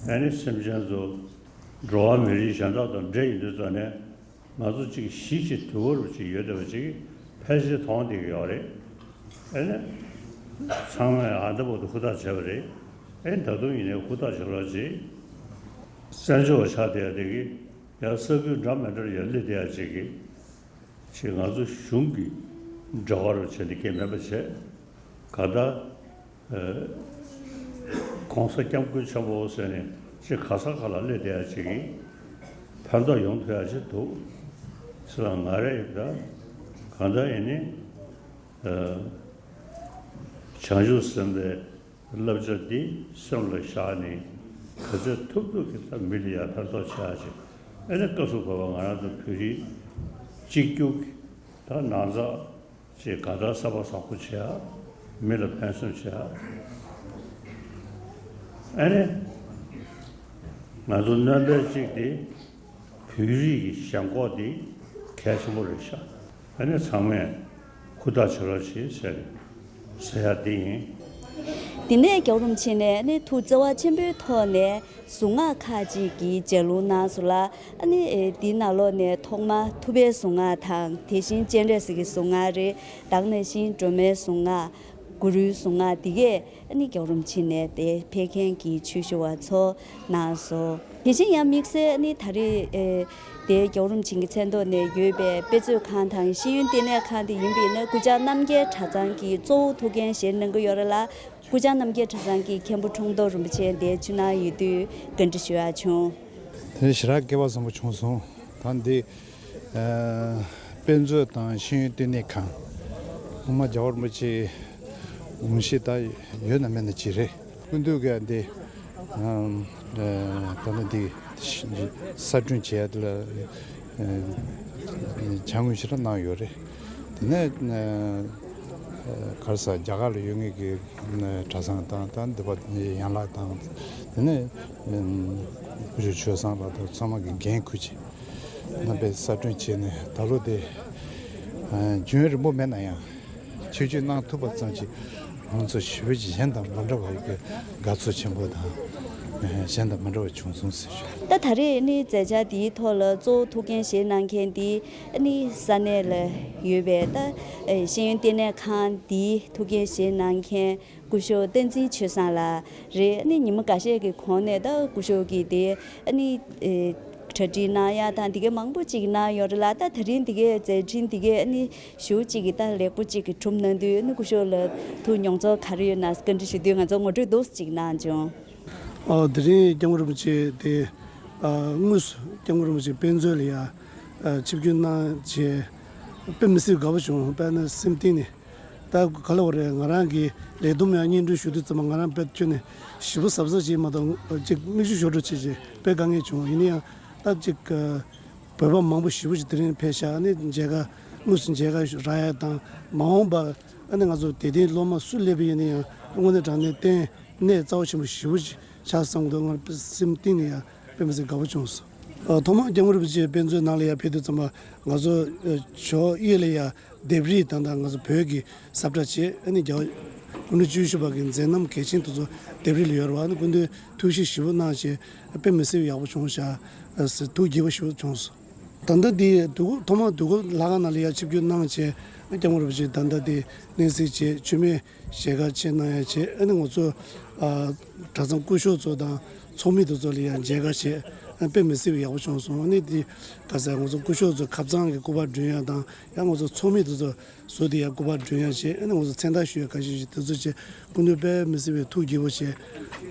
ཨ་ནི་སེམས་ཅན་ཚོ་འགྲོ་བ་མི་རིགས་གཞན་དག་དང་འདྲེས་ཡིན་དུས་ཙང་ནས། ང་ཚོ་གཅིག་གཞིས་བྱེས་དུལ་བ་རུ་གཅིག་ཡོད་བསྡད་པ་གཅིག་ཕལ་ཆེར་མཐོང་བསྡད་ཀྱི་ཡོད་རེད། ཨེ་ནས་ཚང་མས་ཨ་འདྲ་བོ་དུ་ཧུར་ཐག་བྱས་པ་རེད། ཨེ་ད་དུང་ཡིན་ནའི་ཧུར་ཐག་བྱེད་རོགས་གྱིས། བཙན་བྱོལ་བ་ཆགས་བསྡད་ཡ་དེ་གི་ཡང་ས་ཁུལ་འདྲ་མི་འདྲར་ཡང་སླེབས་བསྡད་ཡ་གཅིག་གི་ཅིག་ང་ཚོ་གཞུང་གི་འབྲེལ་བ་རུ་བྱས་ནས་སྐད་མེད་པ་བྱས། ག་ད། ཨ། ༸གོང་ས་༸སྐྱབས་མགོན་ཆེན་པོ་ཟེར་ནས་ཅིག་ག་ས་ག་ལ་སླེབས་བསྡད་ཡ་ཅིག་གིས་ཕན་ཐོགས་ཡོང་ཐུབ་ཡ་ཅིག་འདུག་ཟེར་ལ། ང་རེ་ཡིན་ད་གང་ལྟར་ཡིན་ནི། ཨ། བྱང་ཆུབ་སེམས་དཔའི་བསླབ་བྱ་འདི་སེམས་ལ་བཞག་ནས་ག་ཚོད་ཐུབ་ཐུབ་ཀྱིས་ད་མི་ལ་ཡ་ཕན་ཐོགས་བྱེད་ཡ་ཅིག་ཨེ་ནས་སྐབས་སུ་བབ་པ་ང་རང་ཚོ་བོད་རིགས་གཅིག་གྱུར་གྱི་ད་ནང་ཚགས། ཅེས་ག་ད་ས་པ་ཟག་པོ་བྱེད་ཡ། མི་ལ་ཕན་སེམས་བྱེད་ཡ། ཨ་ནི། ང་ཚོ་སྣོན་པ་གཅིག་དེ་བོད་རིགས་ཀྱི་ཞེན་ཁོག་དེ་གལ་ཆེན་པོ་རེད་ཤག་ཨ་ནི་ཚང་མས་ཧུར་ཐག་བྱེད་རོགས་བྱེད་ཟེར་ཟེར་ཡ་དེ་ཡིན། དེ་ནས་རྒྱལ་བ་རིན་པོ་ཆེ་ནས་ནི་ཐུགས་བརྩེ་བ་ཆེན་པོའི་ཐོག་ནས། གཟུངས་སྔགས་ཁག་ཅིག་གི་ལྗགས་ལུང་གནང་སོང་ལ། ཨ་ནི་ཨེ་འདིའི་ནང་ལོགས་ནས་ཐོག་མར་ཐུབ་པའི་གཟུངས་སྔགས་དང་། དེ་བཞིན་སྤྱན་རས་གཟིགས་ཀྱི་གཟུངས་སྔགས་རེད། ད་ག་ནང་བཞིན་སྒྲོལ་མའི་གཟུངས་སྔགས། གུ་རུའི་གཟུངས་སྔགས་འདི་གས་ཨ་ནི་རྒྱལ་བ་རིན་པོ་ཆེ་ནས་དེ་ཕེབས་མཁན་གྱི་ཆོས་ཞུ་བ་ཚོ་གནང་སོང་། དེ་བཞིན་ཡང་དམིགས་བསལ་ཨ་ནི་ད་རེས་ཨེ་དེ་རྒྱལ་བ་རིན་པོ་ཆེ་གི་མཚན་ཐོག་ནས་ཡོད་པའི་དཔེ་མཛོད་ཁང་དང་ཤེས་ཡོན་ལྟེ་གནས་ཁང་དེ་ཡིན་པ་ཡིན་ན། སྐུ་བཅར་རྣམ་རྒྱལ་གྲྭ་ཚང་གི་གཙོ་བོ་ཐུགས་འགན་བཞེས་གནང་གི་ཡོད་རེད་ལ། སྐུ་བཅར་རྣམ་རྒྱལ་གྲྭ་ཚང་གི་མཁན་པོ་ཁྲོམ་ཐོག་རིན་པོ་ཆེ་འདིར་ཕྱི་ནང་ཡོད་དུས་བཀའ་འདྲི་ཞུ་ཡག་བྱུང་། དེ་ནས་ཞེ་དྲག་སྐལ་བ་བཟང་པོ་བྱུང་སོང་། ད་འདི་ཨ་དཔེ་མཛོད་དང་ཤེས་ཡོན་ལྟེ་གནས་ཁང་། སྔོན་མ་རྒྱལ་བ་རིན་པོ་ཆེའི་དགོངས་གཞི་ད་ཡོད་ན་མེད་ན་ཅིག་རེད། སྐུ་མདུན་གྱིས་འདི་ཨ་ད་ནི་འདི་གསར་སྐྲུན་བྱས་ཡ་དེ་ལ་ཨ་དཔྱ་དངུལ་ཞེ་དྲག་གནང་ཡོད་རེད། དེ་ནས་ཨ་ག་རེ་ཟ། རྒྱ་གར་ལ་ཡོད་མཁན་གྱི་གྲྭ་ཚང་དང་། ད་འདི་པ་ཡན་ལག་དང་། དེ་ནས་སྐུ་ཞབས་ཆོས་བཟང་ལགས་དང་ཚང་མ་གིས་འགན་ཁུར་བྱས་རྣམ་པས་གསར་སྐྲུན་བྱས་ནས། ད་ལོ་དེ་ཨ་རྒྱུན་རིང་པོ་མེད་ན་ཡང་ཆིབས་བསྒྱུར་གནང་ཐུབ་པ་ཙམ་གྱིས་ང་ཚོ་ཞེ་པོ་ཅིག་གཞན་དང་མ་འདྲ་བ་ཡོད་པའི་དགའ་ཚོར་ཆེན་པོ་དང་། གཞན་དང་མ་འདྲ་བ་བྱུང་སོང་ཟེར་ཞུ། ད་ད་རེས་ནི་མཛད་འཆར་འདིའི་ཐོག་ལ་གཙོ་བོ་ཐུགས་འགན་བཞེས་གནང་མཁན་འདི་ནི་ས་གནས་ལ་ཡོད་པའི་ད་ཤེས་ཡོན་ལྟེ་གནས་ཁང་འདིའི་ཐུགས་འགན་བཞེས་གནང་མཁན་སྐུ་ཞབས་བསྟན་འཛིན་ཆོས་བཟང་ལགས་རེད། ནི་ཉི་མ་འགའ་ཤས་ཀྱི་གོང་ནས་ད་སྐུ་ཞབས་ཀྱིས་དེ་ནི་གྲ་སྒྲིག་གནང་ཡ་དང་དེ་གའི་མང་པོ་ཅིག་གནང་ཡོད་རེད་ལ། ད་དེ་རིང་དེ་གའི་མཛད་འཕྲིན་དེ་གའི་ནི་ཞེ་པོ་ཅིག་གི་ད་ལེགས་པོ་ཅིག་གི་གྲུབ་གནང་དུས། ནི་སྐུ་ཞབས་ལ་ཐུགས་མྱོང་ཚོར་ག་རེ་ཡོད་ན་བཀའ་འདྲི་ཞུ་དུས་ང་ཚོ་ངོ་སྤྲོད་འདུག་སེ་ཅིག་གནང་བྱུང་། ཨ། དེ་རིང་སྐྱབས་མགོན་རིན་པོ་ཆེ་དེ་ཨ་དངོས་སུ་སྐྱབས་མགོན་རིན་པོ་ཆེ་དཔེ་མཛོད་ལ་ཡ་ཨ་ཆིབས་བསྒྱུར་གནང་བྱས། དཔེ་མི་སྲིད་དགའ་པོ་བྱུང་། དཔེར་ན་སེམས་གཏིང་ནས། ད་ག་ལ་བ་རེད། ང་རང་གི་ལས་བསྡོམས་ཡང་སྙན་སྒྲོན་ཞུ་དུས་ཙམ་པ་ང་རང་དཔེ་ཁྱོན་ནས་ཞེ་པོ་གཟབ་གཟབ་བྱས་མ་གཏོགས་ཅིག་མིག་ཆུ་ཤོར་འགྲོ་བྱས་བྱས་དཔེ་དཀའ་ངལ་བྱུང་། ཡིན་ན་ཡང་ད་ཅིག་ཨ་བོད་པ་མང་པོ་ཞེ་པོ་ཅིག་དེ་རིང་ཕེབས་ཤག་ཨ་ནི་མཇལ་ཁ་དངོས་སུ་མཇལ་ཁ་རག་ཡ་དང་། མ་འོངས་པ་ཨ་ནི་ང་ཚོ་དད་ལྡན་སློབ་མ་སུ་སླེབས་པ་ཡིན་ན་ཡང་དངོས་གནས་དྲང་གནས་ལྟེ་གནས་རྩ་བ་ཆེན་པོ་ཞེ་པོ་ཅིག་ཆགས་བསམ་གྱི་འདུག་ང་སེམས་གཏིང་ནས་ཡང་དཔེ་མི་སྲིད་དགའ་པོ་བྱུང་སོང་། ཨ་ཐོག་མར་སྐྱབས་མགོན་རིན་པོ་ཆེ་དཔེ་མཛོད་ནང་ལ་ཡར་ཕེབས་དུས་ཙམ་པ་ང་ཚོ་ཨ་ཇོ་དབྱིབས་ལ་ཡར་ལྡེབས་རིས་དང་། ད་ང་ཚོ་བོད་ཀྱི་ས་བཀྲ་བྱས། ཨ་ནི་རྒྱལ་བ་སྐུ་ཕྲེང་བཅུ་བཞི་པ་གི་མཛད་རྣམ་གལ་ཆེན་དེ་ཚོ་ལྡེབས་རིས་ལ་ཡོད་རེད་བ། ཨ་ནི་སྐུ་མདུན་ཐུགས་ཞིབ་ཞེ་པོ་གནང་བྱས་དཔེ་མི་སྲིད་པའི་ཡག་པོ་བྱུང་ཤག་ཟེར་ཐུགས་དགྱེས་པོ་ཞེ་པོ་བྱུང་སོང་། ད་ལྟ་འདི་དུས་འཁོར་ཐོག་མར་དུས་འཁོར་ལྷ་ཁང་ནང་ལ་ཡར་ཆིབས་བསྒྱུར་གནང་བྱས། སྐྱབས་མགོན་རིན་པོ་ཆེ་ད་ལྟ་འདི་གནས་གཟིགས་བྱས། མཆོད་མེ་ཞལ་དཀར་ཆེ་གནང་ཡ་བྱས། ཨ་ནི་ང་ཚོ་ཨ་གྲྭ་ཚང་སྐུ་ཞབས་ཚོ་དང་ཚོགས་མི་དེ་ཚོ་ལ་ཡང་མཇལ་ཁ་བྱས། ཨ་དཔེ་མི་སྲིད་པའི་ཡག་པོ་བྱུང་སོང་། ཨ་ནི་འདི་ག་ཟེར། ང་ཚོ་སྐུ་ཞབས་ཚོ་ཁ་སང་གི་སྐུ་པར་སྒྲོན་ཡ་དང་། ཡང་ང་ཚོ་ཚོགས་མི་དེ་ཚོ་བཟོ་དེ་ཡང་སྐུ་པར་སྒྲོན་ཡ་བྱས། ཨ་ནི་ང་ཚོ་མཚན་རྟགས་ཞུ་ཡ་ག་ཞིག་ཞིག་དེ་ཚོ་བྱས། སྐུ་མདུན་དཔེ་མི་སྲིད་པའི་ཐུགས་དགྱེས་པོ་བྱས།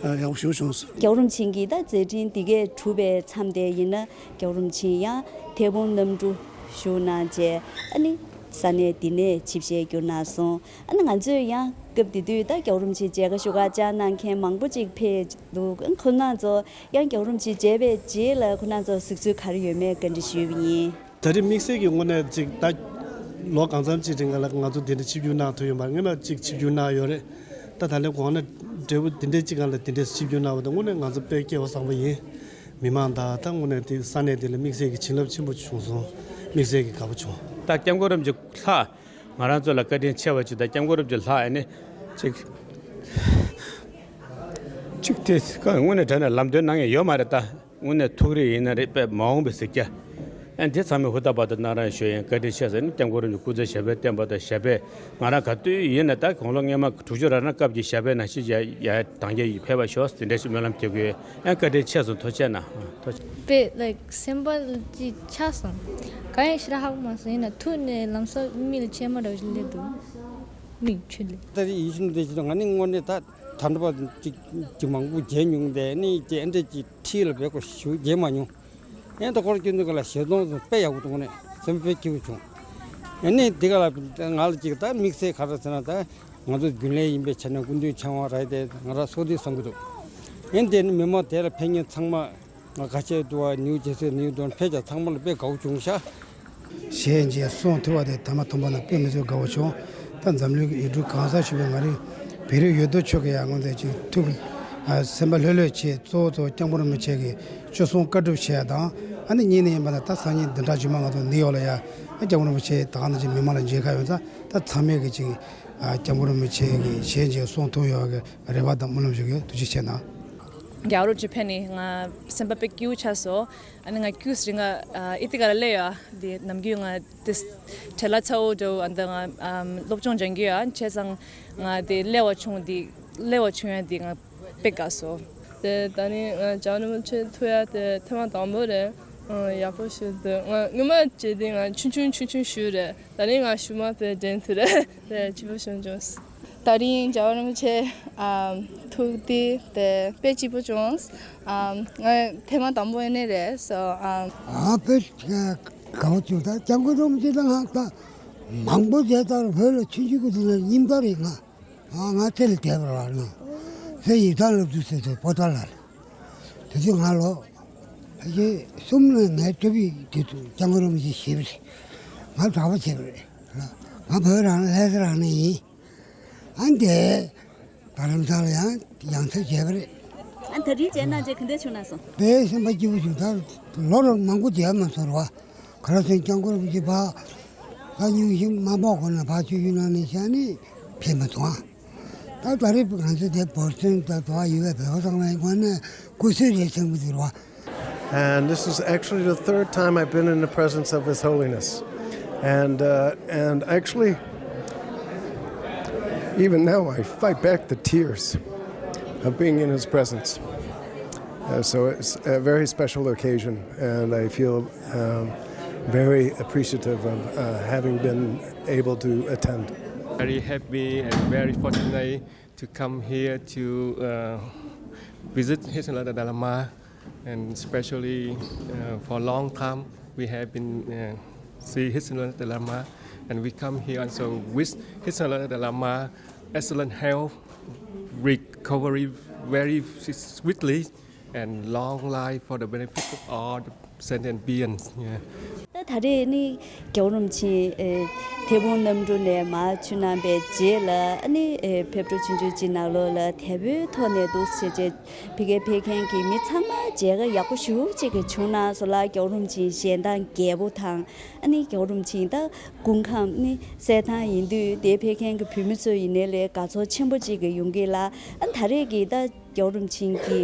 ཨ་ཡག་པོ་ཞེ་པོ་བྱུང་སོང་། རྒྱལ་བ་རིན་པོ་ཆེ་གི་ད་མཛད་འཕྲིན་འདི་གས་གྲུབ་པའི་མཚམས་དེ་ཡིན་ན། རྒྱལ་བ་རིན་པོ་ཆེ་ཡང་ཐད་འཕུར་གནམ་གྲུ་བཞུགས་གནང་བྱས། ཨ་ནི་ས་གནས་འདི་ནས་ཆིབས་ཞལ་བསྒྱུར་གནང་སོང་། ཨ་ནི་ང་ཚོས་ཡང་སྐབས་དེ་དུས་ད་རྒྱལ་བ་རིན་པོ་ཆེ་མཇལ་ཁ་ཞུ་ག་བཅར་གནང་མཁན་མང་པོ་ཅིག་ཕེབས་འདུག་ཁོ་རང་ཚོ་ཡང་རྒྱལ་བ་རིན་པོ་ཆེ་མཇལ་བའི་རྗེས་ལ་ཁོ་རང་ཚོ་གཟིགས་ཚུལ་ག་རེ་ཡོད་མེད་བཀའ་འདྲི་ཞུས་པ་ཡིན། ད་རེས་དམིགས་བསལ་གྱི་དངོས་གནས་ཅིག་ད་ལོ་གང་འཚམ་ཅིག་རིང་ལ་ང་ཚོ་འདི་འདྲ་ཆིབས་བསྒྱུར་གནང་ཐུབ་ཡོད་མ་རེད། སྔོན་མ་ཅིག་ཆིབས་བསྒྱུར་གནང་ཡོད་རེད། ད་ད་ལན་གོང་ན་འབྲས་བུ་འདི་འདྲའི་ཅིག་སྒང་ལ་འདི་འདྲའི་ཆིབས་བསྒྱུར་གནང་བ་དང་། དངོས་གནས་ང་ཚོ་དཔེ་སྐལ་བ་བཟང་པོ་ཡིན། མི་མང་དང་ད་དངོས་གནས་དེ་ས་གནས་འདི་ལ་དམིགས་བསལ་གྱི་བྱིན་རླབས་ཆེན་པོ་བྱུང་སོང་། དམིགས་བསལ་གྱི་དགའ་པོ་བྱུང་། ད་སྐྱབས་མགོན་རིན་པོ་ཆེ་ལྷག་ང་རང་ཚོ་ལ་བཀའ་དྲིན་ཆེ་བ་ཅིག་དང་། སྐྱབས་མགོན་རིན་པོ་ཆེ་ལྷག་ཨ་ནི་ཅིག་གཅིག་དེ་ཀ་དངོས་གནས་དྲང་གནས་ལམ་སྟོན་གནང་ཡས་ཡོད་མ་རེད་ད། དངོས་གནས་ཐུགས་རེ་ཡིན་ན་རེད་པས་མ་འོངས་པའི་གཟིགས་རྒྱ། ཨ་འདི་ཚང་མས་ཧུར་ཐག་བར་དུ་གནང་རོགས་ཞུ་ཡིན། བཀའ་དྲིན་ཆེ་ཟེར་ནས་སྐྱབས་མགོན་རིན་པོ་ཆེ་སྐུ་ཚེ་ཞབས་པད་བརྟན་པ་དང་ཞབས་པད་ང་རང་ག་དུས་ཡིན་ན་ད་དགུང་ལོ་སྔོན་མ་དྲུག་ཅུ་རེ་ལྔ་སྐབས་ཀྱི་ཞབས་པད་ནང་བཞིན་ཡ་ཡ་དང་རྒྱ་ཡི་ཕེབས་པ་ཤོག་ཟེར་འདྲ་ཞིག་སྨོན་ལམ་རྒྱག་གི་ཡོད། ཨ་བཀའ་དྲིན་ཆེ་སོང་། ཐུགས་རྗེ་གནང་། ཐུགས་རྗེ། དཔེ་ལའིག་སེམས་པ་ཅིག་ཆགས་སོང་། གང་ཡང་ཞེ་དྲག་ཧ་གོ་མ་སོང་། ཡིན་ན་ཐུགས་ནས་ལམ་སང་མིག་ལ་མཆི་མ་འདྲ་བོ་ཞིག་སླེབས་འདུག་མིག་ཆུ་ལས། ད་རེས་ཡིད་བཞིན་དེ་ཅི་ང་ནི་དངོས་གནས་ད་ད་འདྲ་བ་ཅིག་ཅིག་མང་པོ་མཇལ་མྱོང་། དེ་ནི་ཅིག་ཨ་འདྲས་ཅིག་འཁྲིས་ལ་བེད་ཁོ་ཞུ་མཇལ་མ་མྱོང་། ཨེ་ད་ཁོར་སྐྱོན་འདུག་ག་ལ་ཞེ་སྡང་དང་དཔེ་ཡག་པོ་འདུག་ནས་སེམས་དཔེ་སྐྱིད་པོ་བྱུང་། ཨེ་ནི་འདི་ག་ལ་ང་ལ་ཅིག་ད་དམིགས་བསལ་ག་རེ་ཟེར་ན་ད་ང་ཚོ་རྒྱུན་ལས་ཡིན་པའི་ཆ་ནས་སྐུ་མདུན་ཆང་བ་རག་དེ་ང་རང་སོ་དེ་བསམ་གི་འདུག་ཨེ་འདི་ནི་མི་མང་དེ་ལ་ཕན་ཉེན་ཚང་མ། ང་ཁ་ཆེ་དུ་བ་ནིའུ་ཇེ་སི་ནིའུ་ཡོག་ཕེབས་ཀྱང་ཚང་མ་ལ་དཔེ་དགའ་བོ་བྱུང་ཤག་ཞེས་མཇལ་སོང་ཐུབ་པ་དེ་ཐ་མ་ཐོན་པ་ན་དཔེ་མི་སྲིད་དགའ་བོ་བྱུང་། ད་འཛམ་གླིང་གི་ཡུལ་གྲུ་གང་སར་བཞུགས་པའི་ང་རའི་བོད་རིགས་ཡོད་དོ་ཅོག་གི་ཡང་ངོ་མཚར་ཅིག་ཐུགས་ཨ་སེམས་པ་ལྷོད་ལྷོད་བྱས། གཙོ་བོ་གཙོ་བོ་སྐྱབས་མགོན་རིན་པོ་ཆེ་གི་སྤྱོད་གསུང་བཀའ་སྒྲུབ་བྱས་དང་། ཨ་ནི་གཉིས་ནས་ཡིན་པ་ན་ད་སང་ཉིན་བདུན་ཕྲག་རྗེས་མ་ང་ཚོ་ནིའུ་ཡོག་ལ་ཡ་ཨ་སྐྱབས་མགོན་རིན་པོ་ཆེ་ད་ག་ནང་བཞིན་མི་མང་ལ་མཇལ་ཁ་ཡོང་ཙང་ད་ཚང་མས་གི་ཅིག་ཨ་སྐྱབས་མགོན་རིན་པོ་ཆེ་གི་ཞལ་མཇལ་གསུང་ཐུབ་ཡོད་པ་གི་རེ་བ་དང་སྨོན་ལམ་ཞུ་གི་ཡོད། ཐུགས་རྗེ་ཆེ་གནང་། རྒྱལ་བ་རིན་པོ་ཆེ་ཕེབས་ནས་ང་སེམས་པ་དཔེ་སྐྱིད་པོ་ཆགས་སོང་། ཨ་ནི་ང་ཁྱུག་ཟིང་ང་ཨི་ཏི་ག་ལ་སླེབས་ཡ་དེ་ནམ་རྒྱུན་ང་དེ་བྲེལ་བ་ཚ་བོ་འདྲ་བོ་ཨ་འདི་ང་སློབ་སྦྱོང་སྦྱང་གི་ཡ་བྱས་ཙང་ང་དེ་སླེབས་པ་བྱུང་དེ་སླེབས་པ་བྱུང་ཡ་དེ་ང་དཔེ་དགའ་སོང་། དེ་ད་ནི་ང་རྒྱལ་བ་རིན་པོ་ཆེ་ཐུག་ཡ་དེ་ཐེངས་མ་དང་པོ་རེད། ཡག་པོ་ཞུ་འདུག་ང་སྔོན་མ་བྱས་དེ་ང་ཆུང་ཆུང་ཆུང་ཆུང་ཞུ་རེད། ད་ནི་ང་ཞུ་མ་དཔེ་དྲན་ཐུབ་རེད། དེ་སྐྱིད་པོ་ཞིག་བྱུང་། ད་རིང་རྒྱལ་བ་རིན་པོ་ཆེ་ཨ་ཐུག་དེ་དེ་དཔེ་སྐྱིད་པོ་བྱུང་། ཨ་ང་ཐེངས་མ་དང་པོ་ཡིན་ནི་རེད་སོ། ཨ་ཨ་དཔེ་དགའ་བོ་བྱུང་། ད་སྐྱབས་མགོན་རིན་པོ་ཆེ་དང་ང་ད་མང་པོ་མཇལ་ད་བོད་ལ་ཆུང་ཆུང་གི་དུས་ནས་རྙིང་པ་རེད། ང་ཨ་ང་དེ་ལ་བསྡད་པ་རེད་ན་དེ་ཡིག་ཐང་སློབ་ཕྲུག་ཟེར་དེ་པོ་ཏཱ་ལ་རེད། དེ་དུས་ང་ལོ་ཕལ་ཆེར་གསུམ་ལ་ངའི་སྤྲོ་བའི་དུས་སུ་སྐྱབས་མགོན་རིན་པོ་ཆེ་ཞེས་པ་རེད། ང་གྲྭ་པ་བྱས་པ་རེད། ང་བོད་རང་ལྷ་ས་རང་ནས་ཡིན། ཨ་འདས་རྡ་རམ་ས་ལ་ཡང་ཡང་ཐག་བྱས་པ་རེད། ཨ་ད་རིང་མཇལ་ན་མཇལ་ག་འདྲ་བྱུང་ན་སོང་། དཔེ་སེམས་པ་སྐྱིད་པོ་བྱུང་། ད་ལོ་རབས་མང་པོ་མཇལ་མ་སོང་ར་བ། ག་ར་སེང་སྐྱབས་མགོན་རིན་པོ་ཆེ་ཕ་ད་ཉུང་ཞིག་མ་འབོག་གོ་ན་ཕ་ཆོས་ཞུ་ནང་ནས་བཤད་ནས་ཕེབས་མ་སོང་ཨ། ད་ད་རེས་ང་ཚོ་དེ་བོར་སོན་ད་དོ་ཡོད་པའི་བོད་པ་ཚང་མའི་ངོས་ནས་སྐུ་གཟུགས་རེད་ཚང་མ་དེ་ར་བ། And this is actually the third time I've been in the presence of His Holiness. And, uh, and actually, even now, I fight back the tears of being in His presence. Uh, so it's a very special occasion, and I feel um, very appreciative of uh, having been able to attend. Very happy and very fortunate to come here to uh, visit His Holiness Dalai Lama, and especially uh, for a long time we have been uh, see His Holiness Dalai Lama, and we come here and so wish His Holiness Dalai Lama excellent health, recovery very swiftly, and long life for the benefit of all the sentient beings. Yeah. ད་ད་རེས་ནི་རྒྱལ་བ་རིན་པོ་ཆེ་ཨེ་དེ་ཕུན་གནམ་གྲུ་ནས་མར་ཆུ་ནང་པའི་རྗེས་ལ་ཨ་ནི་ཨེ་ཕེབས་འགྲོ་ཆུང་ཆུང་ཅིག་ནང་ལོགས་ལ་དལ་པོའི་ཐོག་ནས་འདུག་སེ་བྱས་ཕ་གིར་ཕེབས་མཁན་གྱི་མི་ཚང་མ་མཇལ་ཁ་ཡག་པོ་ཞེ་པོ་ཅིག་གི་བྱུང་ན་སོ་ལ། རྒྱལ་བ་རིན་པོ་ཆེའི་ཞལ་མདངས་རྒྱས་པོ་དང་ཨ་ནི་རྒྱལ་བ་རིན་པོ་ཆེ་ད་སྐུ་ཁམས་ནི་གསལ་ཐང་ཡིན་དུས་དེ་ཕེབས་མཁན་གྱི་བོད་མི་ཚོ་ཡིན་ནའི་ལས་དགའ་ཚོར་ཆེན་པོ་ཅིག་གི་ཡོང་གི་ལ། ཨ་ད་རེས་ཀྱི་ད་རྒྱལ་བ་རིན་པོ་ཆེ་གི་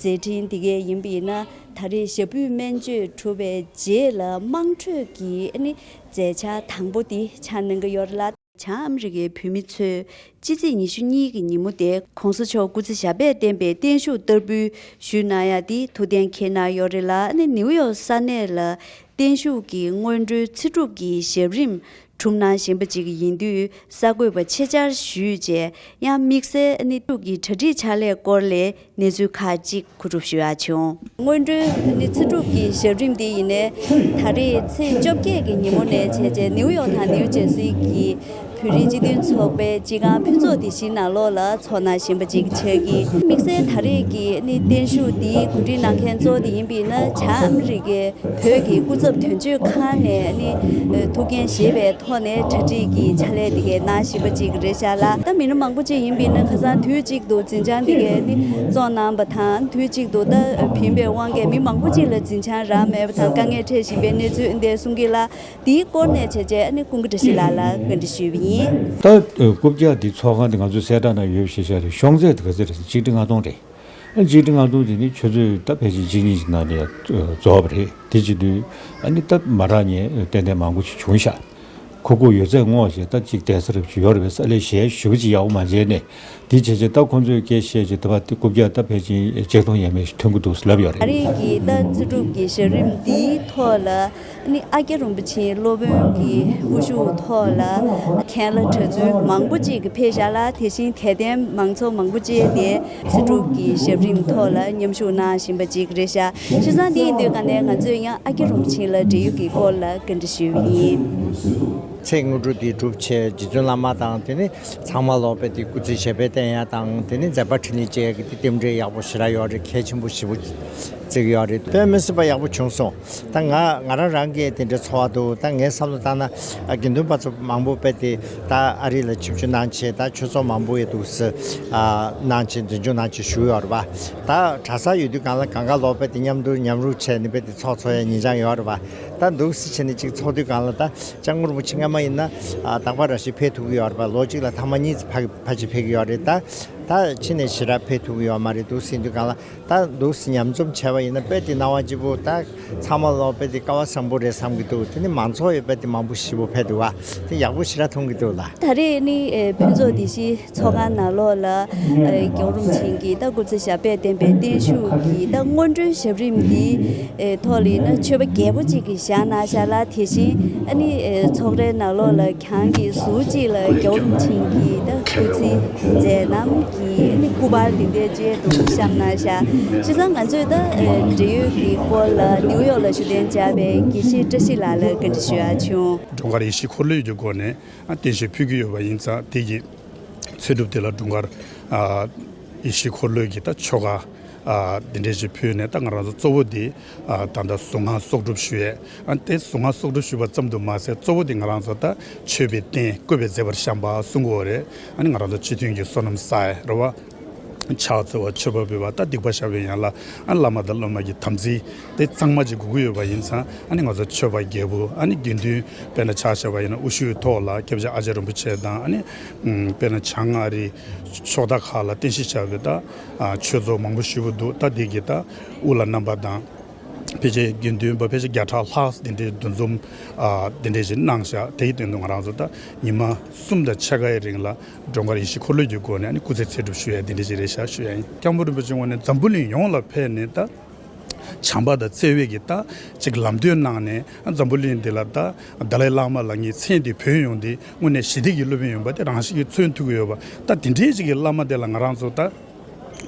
མཛད་འཕྲིན་འདི་གའི་ཡིན་པ་ཡིན་ན་ད་རེས་ཞབས་བརྟན་སྨན་བཅོས་གྲུབ་པའི་རྗེས་ལ་དམངས་ཁྲོད་ཀྱི་ཨ་ནི་མཛད་འཆར་དང་པོ་འདི་ཆགས་གནང་གི་ཡོད་རེད་ལ། བྱང་ཨ་མི་རི་ཀའི་བོད་མི་ཚོས་སྤྱི་ཚེས་ཉི་ཤུ་གཉིས་ཀྱི་ཉིན་མོ་དེ་༸གོང་ས་མཆོག་སྐུ་ཚེ་ཞབས་པད་བརྟན་པའི་བརྟན་བཞུགས་བསྟར་འབུལ་ཞུས་གནང་ཡ་འདི་ཐུགས་གཏན་འཁེལ་གནང་ཡོད་རེད་ལ། ཨ་ནི་ནིའུ་ཡོག་ས་གནས་ལ་བརྟན་བཞུགས་ཀྱི་སྔོན་འགྲོའི་ཚེ་སྒྲུབ་ཀྱི་ཞབས་རིམ་གྲུབ་གནང་བཞིན་པ་ཅིག་ཡིན་དུས་གསར་འགོད་པ་ཆེད་བཅར་ཞུས་རྗེས་ཡང་དམིགས་བསལ་ཨ་ནི་ཚེ་སྒྲུབ་ཀྱི་གྲ་སྒྲིག་ཕྱག་ལས་སྐོར་ལས་གནས་ཚུལ་ཁག་ཅིག་མཁོ་སྒྲུབ་ཞུ་ཡག་བྱུང་། སྔོན་འགྲོའི་ཚེ་སྒྲུབ་ཀྱི་ཞབས་རིམ་འདི་ཡིན་ནའི་ད་རེས་ཚེས་བཅོ་བརྒྱད་ཀྱི་ཉིན་མོ་ནས་བྱས་རྗེས་ནིའུ་ཡོག་དང་ནིའུ་ཇེར་སི་གི་བོད་རིགས་སྤྱི་མཐུན་ཚོགས་པའི་སྤྱི་ཁང་ཕུན་ཚོགས་སྡེ་བཞིའི་ནང་ལོགས་ལ་ཚོགས་གནང་བཞིན་པ་ཅིག་ཆགས་ཀྱི། དམིགས་བསལ་ད་རེས་ཀྱི་ནི་བརྟན་བཞུགས་འདིའི་གོ་སྒྲིག་གནང་མཁན་གཙོ་བོ་དེ་ཡིན་པ་ཡིན་ན་བྱང་ཨ་མི་རི་ཀའི་བོད་ཀྱི་སྐུ་ཚབ་དོན་གཅོད་ཁང་ནས་ནི་ཐུགས་འགན་བཞེས་པའི་ཐོག་ནས་གྲ་སྒྲིག་གི་ཕྱག་ལས་དེ་གའི་གནང་བཞིན་པ་ཅིག་རེད་ཤག་ལ། ད་མི་སྣ་མང་པོ་ཅིག་ཡིན་པས་ན་ཁ་སང་དུས་གཅིག་ཏུ་འཛིན་བྱང་དེ་གའི་ནི་བཙོང་གནང་བ་དང་དུས་གཅིག་ཏུ་ད་བིན་པའི་དབང་གིས་མི་མང་པོ་ཅིག་ལ་འཛིན་བྱང་རག་མེད་པ་དང་དཀའ་ངལ་འཕྲད་བཞིན་པའི་གནས་ཚུལ་འདི་གསུང་གི་ལ། དེའི་སྐོར་ནས་བྱས་རྗེས་ནི་ཀུན་དགའ་བཀྲ་ཤིས་ལགས་ལ་བཀའ་འདྲི་ཞུས་པ་ཡིན། ད་རྐུབ་བཀྱག་འདི་ཚོགས་ཁང་འདི་ང་ཚོའི་གསལ་བསྒྲགས་ནང་ཡོད་པ་ཞིག་ཤག་རེད། ཤོང་ཚད་དེ་ག་ཚོད་རེད་ཟེར་ཆིག་ཁྲི་ལྔ་སྟོང་རེད། ཨ་གཅིག་དྲུག་ལྔ་སྟོང་དེ་ནི་ཆུ་ཚོད་ད་ཕལ་ཆེར་གཅིག་གཉིས་ཀྱི་ནང་ནས་རྫོགས་པ་རེད། དེ་བྱེད་དུས་ཨ་ནི་ད་མ་རག་མཁན་ཏན་ཏན་མང་པོ་ཞིག་བྱུང་ཤག་ཁུག་ཁུག་ཡོད་ཚད་བསྔོགས་བྱས་ད་གཅིག་བསྡད་ས་རབ་ཅིག་ཡོད་རེད་པས། ས་ལས་གཞན་ཞེ་པོ་ཅིག་ཡག་པོ་མ་མཇལ་ནས། དེ་བྱས་བྱས་ད་ཁོང་ཚོས་སྐད་བཤད་བྱས་ད་བར་དེ་རྐུབ་བཀྱག་ད་ཕལ་ཆེར་ཆིག་སྟོང་ཡས་མས་ཞིག་ཐོན་གྱི་འདུག་ལབ་ཡོད་རེད། ད་རེས་ཀྱི་ད་རྩིས་གྲུབ་ཀྱི་ཞབས་རིམ་འདིའི་ཐོག་ལ་ནི་ཨ་ཀྱ་རིན་པོ་ཆེའི་སློབ་དཔོན་གྱི་དབུ་བཞུགས་ཐོག་ལ་མཁན་བླ་གྲྭ་བཙུན་མང་པོ་ཅིག་གིས་ཕེབས་ཤག་ལ། དེ་བཞིན་དད་ལྡན་མང་ཚོགས་མང་པོ་ཅིག་དེ་རྩིས་གྲུབ་ཀྱི་ཞབས་རིམ་ཐོག་ལ་མཉམ་ཞུགས་གནང་བཞིན་པ་ཅིག་རེད་ཤག་བྱས་ཙང་དེ་ཡིན་དུས་ག་ནས་ང་ཚོས་ཡང་ཨ་ཀྱ་རིན་པོ་ཆེ་ལ་འབྲེལ་ཡོད་ཀྱི་སྐོར་ལ་བཀའ་འདྲི་ཞུས་པ་ཡིན། ཚེ་དངོས་གྲུབ་འདི་གྲུབ་བྱས་རྗེ་བཙུན་བླ་མ་དང་དེ་ནི་ཚང་མ་ལོག་པའི་དེ་སྐུ་ཚེ་ཞབས་པད་བརྟན་ཡ་དང་དེ་ནི་མཛད་པ་འཕྲིན་ལས་བཅས་ཀྱི་དེ་རྟེན་འབྲེལ་ཡག་པོ་ཞེ་དྲག་ཡོད་རེད། གལ་ཆེན་པོ་ཞེ་པོ་བརྩི་གི་ཡོད་རེད། དཔེ་མི་སྲིད་པ་ཡག་པོ་བྱུང་སོང་། ད་ང་ང་རང་རང་གིས་དེ་འདྲའི་ཚོར་བ་འདུག་ད་ངའི་བསམ་བློ་བཏང་ན་ཨ་དགེ་འདུན་པ་ཚོ་མང་པོ་དཔེ་དེ་ད་ཨ་རི་ལ་ཆིབས་བསྒྱུར་གནང་བྱས་ད་ཆོས་ཚོགས་མང་པོ་ཡོད་འདུག་ཟེར་ཨ་གནང་བྱས་འཛིན་སྐྱོང་གནང་བྱས་བཞུགས་ཡོད་རེད་པ། ད་གྲྭ་ས་ཡོད་དུས་གང་ལ་གང་ག་ལོག་དཔེ་དེ་མཉམ་དུ་མཉམ་རུབ་བྱས་ནས་དཔེ་དེ་ཚོགས་འཚོགས་ཡ་ཉེ་ཆར་ཡོད་རེད་པ། ད་འདུག་སེ་བྱས་ནས་ཅིག་ཚོགས་དུས་གང་ལ་ད་སྐྱབས་མགོན་རིན་པོ་ཆེ་སྔ་མ་ཡིན་ན་ཨ་དག་པ་ར་ཞིག་ཕེབས་ཐུབ་ཀྱི་ཡོད་རེད་པ། ལོ་གཅིག་ལ་ཐེངས་མ་གཉིས་ཙམ་ཕ་ཕལ་ཆེར་ཕེབས་ཀྱི་ཡོད་རེད། ད་ད་ཕྱི་ནས་ཞེ་དྲག་ཕེབས་ཐུབ་ཀྱི་ཡོད་མ་རེད། འདུག་སེ་ཡིན་དུས་གང་ལ་ད་འདུག་སེ་མཉམ་འཛོམས་བྱས་པ་ཡིན་ན་དཔེ་དེ་སྣང་བ་སྐྱིད་པོ། ད་ཚང་མ་ལོག་དཔེ་དེ་སྐལ་བ་བཟང་པོ་རེད་བསམ་གྱི་འདུག་དེ་ནི་མང་ཚོགས་ཡོད་དཔེ་དེ་མང་པོ་ཞེ་པོ་ཕེབས་འདུག་བ། དེ་ཡག་པོ་ཞེ་དྲག་མཐོང་གི་འདུག་ལ། ད་རེས་ནི་ཨེ་ཕུན་ཚོགས་སྡེ་བཞིའི་ཚོགས་ཁང་ནང་ལོགས་ལ་ཨེ་རྒྱལ་བ་རིན་པོ་ཆེ་གི་ད་སྐུ་ཚེ་ཞབས་པད་བརྟན་པའི་བརྟན་བཞུགས་ཀྱི་ད་སྔོན་འགྲོའི་ཞབས་རིམ་འདིའི་ཨེ་ཐོག་ལ་ཡིན་ན་མཆོད་པ་རྒྱས་པོ་གཅིག་གི་བཞག་གནང་ཤག་ལ། དེ་བཞིན་ཨ་ནི་ཨེ་ཚོགས་རའི་ནང་ལོགས་ལ་གྱང་གི་ཟུར་གཅིག་ལ་རྒྱལ་བ་རིན་པོ་ཆེ་གི་ད་སྐུ་ཚེ་མཛད་རྣམ་གྱི་ཨ་ནི་སྐུ་པར་འདི་འདྲའི་བཅས་འདུག་བཤམས་གནང་ཤག་བྱས་ཙང་ང་ཚོས་ད་ཨེ་འབྲེལ་ཡོད་ཀྱི་སྐོར་ལ་ནིའུ་ཡོག་ལ་བཞུགས་གདན་འཇགས་པའི་དགེ་བཤེས་བཀྲ་ཤིས་ལགས་ལ་བཀའ་འདྲི་ཞུ་ཡག་བྱུང་། དུས་འཁོར་ལོས་ཀྱི་སྒོ་ནས། ཨ་བརྟན་བཞུགས་ཕུལ་གྱི་ཡོད་པ་ཡིན་ཙང་དེ་གི་ཚེ་སྒྲུབ་དེ་ལ་དུས་འཁོར་ཨ་ཡེ་ཤེས་འཁོར་ལོའི་གི་ད་ཆོ་ག་ཨ་དེ་འདྲས་ཞིག་ཕུལ་ནས། ད་ང་རང་ཚོ་གཙོ་བོ་དེ་ཨ་ད་ལྟ་གཟུངས་སྔགས་གསོག་སྒྲུབ་ཞུ་ཡས། ཨ་དེ་གཟུངས་སྔགས་གསོག་སྒྲུབ་ཞུ་བ་ཙམ་དུ་མ་ཟད་གཙོ་བོ་དེ་ང་རང་ཚོ་ད་མཆོད་པའི་རྟེན་བཀོད་པའི་མཛད་པར་བཤམས་པ་གསུང་གི་ཡོད་རེད། ཨ་ནི་ང་རང་ཚོ་སྤྱི་མཐུན་གྱི་བསོད་ནམས་བསགས་ཡས་རེད་བ། ཕྱག་འཚལ་བ་མཆོད་པ་འབུལ་བ་ད་སྡིག་པ་བཤགས་པའི་ཡན་ལག་ཨ་བླ་མ་དང་སློབ་མ་གི་དམ་ཚིག་དེ་གཙང་མ་ཅིག་དགོས་ཀྱི་ཡོད་པ་ཡིན་ཙང་ཨ་ནི་ང་ཚོ་མཆོད་པ་རྒྱས་པོ། ཨ་ནི་དགེ་འདུན་དཔེར་ན་ཆ་བཞག་པ་ཡིན་ན་དབུ་བཞུགས་ཐོག་ལ་སྐྱབས་རྗེ་ཨ་ཅག་རིན་པོ་ཆེ་དང་། ཨ་ནི་དཔེར་ན་བྱང་ཨ་རིའི་ཕྱོགས་མཐའ་ཁག་ལ་རྟེན་གཞི་བྱས་པའི་ད་ཆོས་ཚོགས་མང་པོ་ཞེ་པོ་འདུག་ད་དེ་གི་ད་དབུ་བླ་རྣམ་པ་དང་ཕལ་ཆེར་དགེ་འདུན་པ་ཕལ་ཆེར་བརྒྱ་ཕྲག་ལྷག་དེ་འདྲའི་འདུ་འཛོམས་ཨ་དེ་འདྲའི་ཞིག་གནང་ཤག་དེའི་སྟེང་དུ་ང་རང་ཚོ་ད་ཉི་མ་གསུམ་དང་ཕྱེད་ཀའི་རིང་ལ་དུས་འཁོར་ཡེ་ཤེས་འཁོར་ལོ་གི་སྒོ་ནས་ཨ་ནི་སྐུ་ཚེ་ཚེ་སྒྲུབ་ཞུ་ཡས་དེ་འདྲ་ཞིག་རེད་ཤག་ཞུ་ཡ་ཡིན། སྐྱབས་མགོན་རིན་པོ་ཆེ་དངོས་གནས་འཛམ་བུ་གླིང་ཡོངས་ལ་ཕེབས་ནས་ད་བྱམས་པ་དང་བརྩེ་བའི་གི་ད་ཅིག་ལམ་སྟོན་གནང་ནས། ཨ་འཛམ་བུ་གླིང་འདི་ལ་ད་ཏཱ་ལའི་བླ་མ་ལ་ངས་མཚན་དེ་བོས་ཡོང་དུས་དངོས་གནས་ཞི་བདེ་གི་སློབ་དཔོན་ཡིན་པ་དེ་རང་བཞིན་གྱིས་མཚོན་ཐུབ་ཀྱི་ཡོད་པ། ད་དེ་འདྲའི་ཅིག་གི་བླ་མ་དེ་ལ་ང་རང་ཚོ་ད་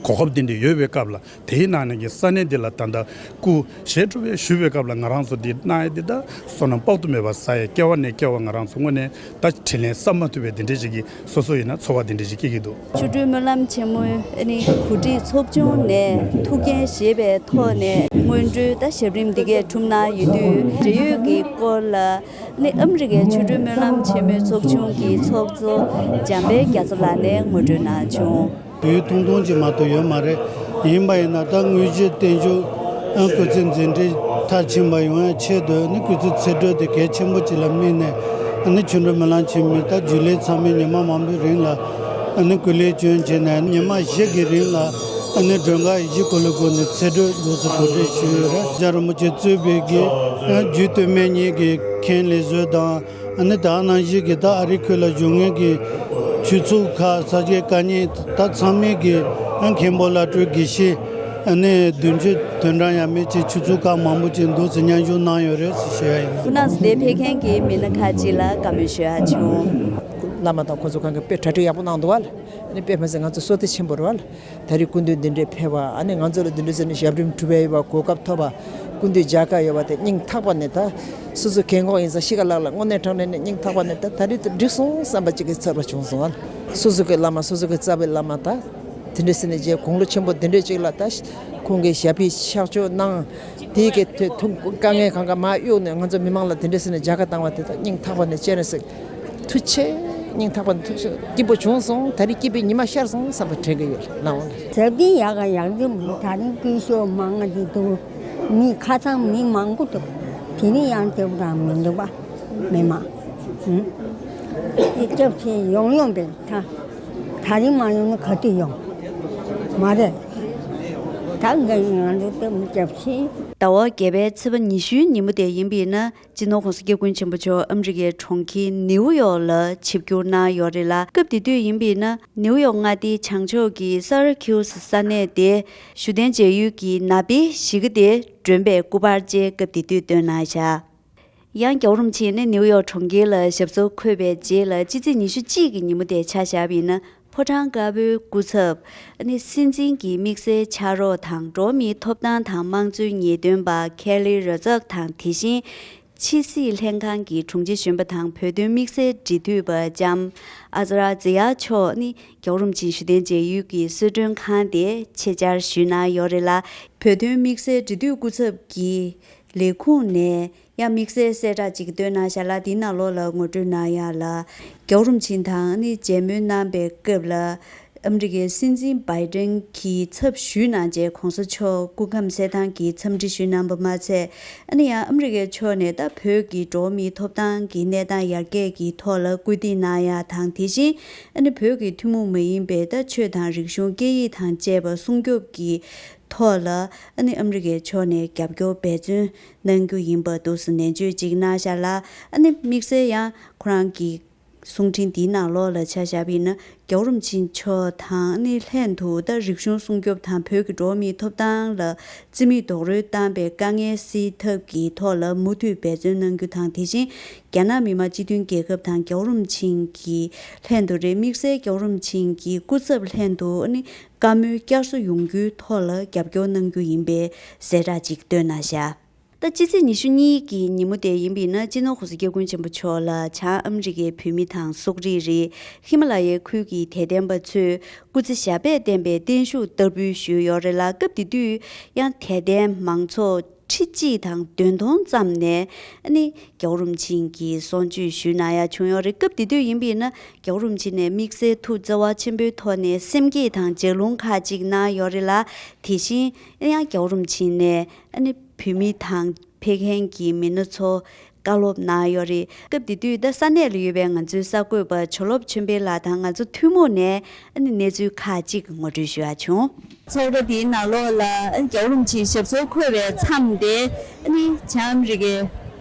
གོ་སྐབས་དེ་འདྲ་ཡོད་པའི་སྐབས་ལ། དེའི་ནང་ནས་ཀྱི་ས་གནས་འདི་ལ་ད་ལྟ་སྐུ་ཞབས་སྤྲུལ་བའི་བཞུགས་པའི་སྐབས་ལ་ང་རང་ཚོ་འདི་གནང་ཡས་འདི་ད་བསོད་ནམས་དཔག་ཏུ་མེད་པ་བསགས་ཡས། སྐྱེ་བ་ནས་སྐྱེ་བ་ང་རང་ཚོ་དངོས་གནས་ད་དྲིན་ལན་བསབ་མ་ཐུབ་པའི་དེ་འདྲའི་ཞིག་གི་སོ་སོ་ཡིན་ན་ཚོར་བ་དེ་འདྲའི་ཞིག་སྐྱེ་གི་འདུག་ཆོ་འཕྲུལ་སྨོན་ལམ་ཆེན་མོའི་ཨ་ནི་གོ་སྒྲིག་ཚོགས་ཆུང་ནས་ཐུགས་འགན་བཞེས་པའི་ཐོག་ནས་སྔོན་འགྲོའི་ད་ཞབས་རིམ་འདི་གས་གྲུབ་གནང་ཡོད་དུས་འབྲེལ་ཡོད་ཀྱི་སྐོར་ལ་ཨ་ནི་ཨ་མི་རི་ཀའི་ཆོ་འཕྲུལ་སྨོན་ལམ་ཆེན་མོའི་ཚོགས་ཆུང་གི་ཚོགས་གཙོ་འཇམ་དཔལ་རྒྱ་མཚོ་ལགས་ནས་ངོ་སྤྲོད་གནང་བྱུང་། ཡུལ་ཐུང་ཐུང་ཅིག་མ་གཏོགས་ཡོད་མ་རེད། ཡིན་པ་ཡིན་ན་ད་དངོས་གཞི་བརྟན་བཞུགས་ཨ་སྐུ་ཚེ་མཛད་འཕྲིན་མཐར་ཕྱིན་པ་ཡོང་ཡ་ཆེད་དུ་ནི་སྐུ་ཚེ་ཚེ་སྒྲུབ་དེ་གལ་ཆེན་པོ་ཅིག་ལ་དམིགས་ནས་ཨ་ནི་ཆོ་འཕྲུལ་སྨོན་ལམ་ཆེན་མོའི་ད་རྒྱུན་ལས་ཚང་མས་ཉི་མ་མང་པོའི་རིང་ལ་ཨ་ནི་སྐུ་ལས་བསྐྱོན་བྱས་ནས་ཉི་མ་བཞི་གི་རིང་ལ་ཨ་ནི་མགྲོན་ཁང་བཞི་ཀོ་ལི་སྒོ་ནས་ཚེ་སྒྲུབ་ལུགས་སུ་གོ་སྒྲིག་ཞུས་ཡོད་རེད། རྒྱལ་བ་རིན་པོ་ཆེ་གཙོས་པའི་གི་ཨ་རྒྱུད་སྟོད་སྨད་གཉིས་ཀྱི་མཁན་ལས་བཟོ་དང་། ཨ་ནི་ད་ནང་བཞིན་གྱི་ད་ཨ་རི་ཁུལ་ལ་བཞུགས་མཁན་གྱི་ཆོས་ཚོགས་ཁག་ས་སྐྱའི་དཀའ་རྙིང་ད་ཚང་མས་ཀྱི་ཨ་མཁན་པོ་བླ་སྤྲུལ་དགེ་བཤེས་ཨ་ནི་བདུན་ཅུ་དོན་གྲངས་ཡས་མས་ཀྱི་ཆོས་ཚོགས་ཁག་མང་པོ་ཅིག་འདུག་སེ་མཉམ་ཞུགས་གནང་ཡོད་རེད་ཟེར་ཞུ་ཡ་ཡིན། སྐུ་ན་གཟུགས་དེ་ཕེབས་མཁན་གྱི་མི་སྣ་ཁག་ཅིག་ལ་བཀའ་མོལ་ཞུ་ཡ་བྱུང་། བླ་མ་དང་ཁོང་ཚོ་གང་གི་དཔེ་གྲ་སྒྲིག་ཡག་པོ་གནང་འདུག་བ་ལ། ཨ་ནི་དཔེ་མ་ཟད་ང་ཚོ་བསོད་བདེ་ཆེན་པོ་རེད་བ་ལ། ད་རེས་སྐུ་མདུན་འདི་འདྲའི་ཕེབས་པ། ཨ་ནི་ང་ཚོ་ལ་འདི་འདྲའི་ཟེར་ནས་ཞབས་རིམ་སྒྲུབ་པའི་ཡོད་པ་གོ་སྐབས་ཐོབ་པ། སྐུ་མདུན་མཇལ་ཁ་ཡོད་པ་དེ་སྙིང་ཐག་པ་ནས་ད་སོ་སོ་རྒན་གོག་ཡིན་ཙང་གཤིས་ཀ་ལག་ལ་དངོས་གནས་དྲང་གནས་ནས་སྙིང་ཐག་པ་ནས་ད་ད་རེས་ད་འགྲིག་སོང་བསམ་པ་ཅིག་གི་ཚོར་བ་བྱུང་སོང་ཨ། སོ་སོ་གི་བླ་མ་སོ་སོ་གི་རྩ་བའི་བླ་མ་ད་དེ་འདྲའི་ཟེར་ནས་མཇལ་དགུང་ལོ་ཆེན་པོ་དེ་འདྲའི་ཅིག་ལ་ད་ཁོང་གི་ཞབས་པད་ཕྱག་མཆོད་གནང་། དེའི་གི་དེ་ཐུགས་དཀའ་ངལ་གང་ག་མར་གཡུགས་ནས་ང་ཚོ་མི་མང་ལ་དེ་འདྲའི་ཟེར་ནས་མཇལ་ཁ་བཏང་བ་དེ་ད་སྙིང་ཐག་པ་ནས་སྤྱན་རས་གཟིགས་ཐུགས་རྗེ་ཆེ། སྙིང་ཐག་པ་ནས་ཐུགས་སྐྱིད་པོ་བྱུང་སོང་། ད་རེས་སྐྱིད་པའི་ཉི་མ་ཤར་སོང་བསམ་པ་དྲན་གྱི་ཡོད་ལགས་འོང་། ཟབ་ཅིང་ཡག་ག་ཡག་གི་མི་ད་རིང་སྐུ་ཞབས་མང་ང་ཅིག་འདུག་མི་ཁ་ཚང་མི་མང་པོ་འདུག་དེ་རིང་ཡང་སྐྱབས་དང་མི་འདུག་པ་མི་མང་། ཨུ། དེ་སྐྱབས་ཆེ་ཡོང་ཡོང་པས་ད། ད་རིང་མ་ཡོང་ན་ག་དུས་ཡོང་། མ་རེད། ད་འགན་ང་ཚོ་ཏེ་མི་རྒྱབ་ཤིང་། ཟླ་བ་བརྒྱད་པའི་ཚེས་པ་ཉི་ཤུའི་ཉིན་མོ་དེ་ཡིན་པས་ན། སྤྱི་ནོར་༸གོང་ས་སྐྱབས་མགོན་ཆེན་པོ་མཆོག་ཨ་མི་རི་ཀའི་གྲོང་ཁྱེར་ནེའུ་ཡོག་ལ་ཆིབས་བསྒྱུར་གནང་ཡོད་རེད་ལ། སྐབས་དེ་དུས་ཡིན་པས་ན། ནེའུ་ཡོག་མངའ་སྡེའི་བྱང་ཕྱོགས་ཀྱི་སར་ཁིའུ་སི་ས་གནས་དེ་བཞུགས་གདན་མཇལ་ཡུལ་གྱི་ན་པའི་གཞིས་ཀ་དེ་མགྲོན་པོའི་སྐུ་པར་བཅས་སྐབས་དེ་དུས་བཏོན་གནང་བཞག། ཡང་རྒྱལ་བ་རིན་པོ་ཆེ་ནི་ནེའུ་ཡོག་གྲོང་ཁྱེར་ལ་ཞབས་སོར་འཁོད་པའི་རྗེས་ལ། སྤྱི་ཚེས་ཉི་ཤུ་གཅིག་གི་ཉིན་མོ་དེ་ཆ་བཞག་པ་ཡིན་ན། ཕོ་བྲང་དཀར་པོའི་སྐུ་ཚབ་ཨ་ནི་སྲིད་འཛིན་གྱི་དམིགས་བསལ་ཕྱག་རོགས་དང་། འགྲོ་བ་མིའི་ཐོབ་ཐང་དང་དམངས་གཙོའི་ངེས་སྟོན་པ་ཁེ་ལི་རོ་ཛག་དང་། དེ་བཞིན་ཕྱི་སྲིད་ལྷན་ཁང་གི་དྲུང་ཆེ་གཞོན་པ་དང་། བོད་དོན་དམིགས་བསལ་འབྲེལ་མཐུད་པ་ལྕམ་ཨ་ཛ་ར་ཛི་ཡ་མཆོག་ནི་རྒྱལ་བ་རིན་པོ་ཆེ་བཞུགས་གདན་མཇལ་ཡུལ་གྱི་གསོལ་མགྲོན་ཁང་དེ་ཆེད་བཅར་ཞུས་གནང་ཡོད་རེད་ལ། བོད་དོན་དམིགས་བསལ་འབྲེལ་མཐུད་སྐུ་ཚབ་ཀྱི་ལས་ཁུངས་ནས་ཡང་དམིགས་བསལ་གསལ་བསྒྲགས་ཅིག་བཏོན་གནང་བཞག་ལ། དེའི་ནང་ལོགས་ལ་ངོ་སྤྲོད་གནང་ཡག་ལ། རྒྱལ་བ་རིན་པོ་ཆེ་དང་ནི་མཇལ་མོལ་གནང་པའི་སྐབས་ལ། ཨ་མི་རི་ཀའི་སྲིད་འཛིན་བྷའི་ཌེན་གྱི་ཚབ་ཞུས་གནང་རྗེས། ༸གོང་ས་མཆོག་སྐུ་ཁམས་གསལ་ཐང་གི་འཚམས་འདྲི་ཞུས་གནང་པ་མ་ཚད། ཨ་ནི་ཡང་ཨ་མི་རི་ཀའི་ཕྱོགས་ནས་ད་བོད་ཀྱི་འགྲོ་བ་མིའི་ཐོབ་ཐང་གི་གནས་སྟངས་ཡར་རྒྱས་ཀྱི་ཐོག་ལ་སྐུལ་འདེད་གནང་ཡག་དང་། དེ་བཞིན་ཨ་ནི་བོད་ཀྱི་ཐུན་མོང་མ་ཡིན་པའི་ད་ཆོས་དང་རིག་གཞུང་། སྐད་ཡིག་དང་བཅས་པ་སྲུང་སྐྱོབ་ཀྱི་ཐོག་ལ་ཨ་ནི་ཨ་མི་རི་ཀའི་ཕྱོགས་ནས་རྒྱབ་སྐྱོར་འབད་བརྩོན་གནང་རྒྱུ་ཡིན་པ་འདུག་སེ་ནན་བརྗོད་ཅིག་གནང་བཞག་ལ། ཨ་ནི་དམིགས་བསལ་ཡང་ཁོ་རང་གི་གསུང་འཕྲིན་འདིའི་ནང་ལོགས་ལ་ཆ་བཞག་པ་ཡིན་ན། རྒྱལ་བ་རིན་པོ་ཆེ་མཆོག་དང་ཨ་ནི་ལྷན་དུ་ད་རིག་གཞུང་སྲུང་སྐྱོབ་དང་། བོད་ཀྱི་འགྲོ་བ་མིའི་ཐོབ་ཐང་ལ་རྩིས་མེད་རྡོག་རོལ་བཏང་པའི་དཀའ་ངལ་སེལ་ཐབས་ཀྱི་ཐོག་ལ་མུ་མཐུད་འབད་བརྩོན་གནང་རྒྱུ་དང་། དེ་བཞིན་རྒྱ་ནག་མི་དམངས་སྤྱི་མཐུན་རྒྱལ་ཁབ་དང་རྒྱལ་བ་རིན་པོ་ཆེ་གི་ལྷན་དུ་རེད། དམིགས་བསལ་རྒྱལ་བ་རིན་པོ་ཆེ་གི་སྐུ་ཚབ་ལྷན་དུ་ཨ་ནི་བཀའ་མོལ་བསྐྱར་གསོ་ཡོང་རྒྱུའི་ཐོག་ལ་རྒྱབ་སྐྱོར་གནང་རྒྱུ་ཡིན་པའི་གསལ་བསྒྲགས་ཅིག་བཏོན་གནང་བཞག། ད་སྤྱི་ཚེས་ཉི་ཤུ་གཉིས་ཀྱི་ཉིན་མོ་དེ་ཡིན་པ་ཡིན་ན། སྤྱི་ནོར་༸གོང་ས་༸སྐྱབས་མགོན་ཆེན་པོ་མཆོག་ལ་བྱང་ཨ་མི་རི་ཀའི་བོད་མི་དང་། སོག་རིགས་རིགས། ཧི་མ་ལ་ཡའི་ཁུལ་གྱི་དད་ལྡན་པ་ཚོས་སྐུ་ཚེ་ཞབས་པད་བརྟན་པའི་བརྟན་བཞུགས་བསྟར་འབུལ་ཞུས་ཡོད་རེད་ལ། སྐབས་དེ་དུས་ཡང་དད་ལྡན་མང་ཚོགས་ཁྲི་གཅིག་དང་བདུན་སྟོང་ཙམ་ནས་ཨ་ནི་རྒྱལ་བ་རིན་པོ་ཆེ་གི་གསུང་ཆོས་ཞུས་གནང་ཡག་བྱུང་ཡོད་རེད། སྐབས་དེ་དུས་ཡིན་པ་ཡིན་ན། རྒྱལ་བ་རིན་པོ་ཆེ་ནས་དམིགས་བསལ་ཐུགས་བརྩེ་བ་ཆེན་པོའི་ཐོག་ནས་སེམས་བསྐྱེད་དང་ལྗགས་ལུང་ཁག་ཅིག་གནང་ཡོད་རེད་ལ། དེ་བཞིན་ཡང་རྒྱལ་བ་རིན་པོ་ཆེ་ནས་ཨ་ནི་བོད་མི་དང་ཕེབས་མཁན་གྱི་མི་སྣ་ཚོ་བཀའ་སློབ་གནང་ཡོད་རེད། སྐབས་དེ་དུས་ད་ས་གནས་ལ་ཡོད་པའི་ང་ཚོའི་གསར་འགོད་པ་བྱ་རླབས་ཆོས་འཕེལ་ལགས་དང་ང་ཚོ་ཐུན་མོང་ནས་ཨ་ནི་གནས་ཚུལ་ཁག་ཅིག་ངོ་སྤྲོད་ཞུ་ཡག་བྱུང་། ཚོགས་ར་དེའི་ནང་ལོགས་ལ་ཨ་ནི་རྒྱལ་བ་རིན་པོ་ཆེ་ཞབས་སོར་འཁོད་པའི་མཚམས་དེ་ཨ་ནི་བྱང་ཨ་མི་རི་ཀའི་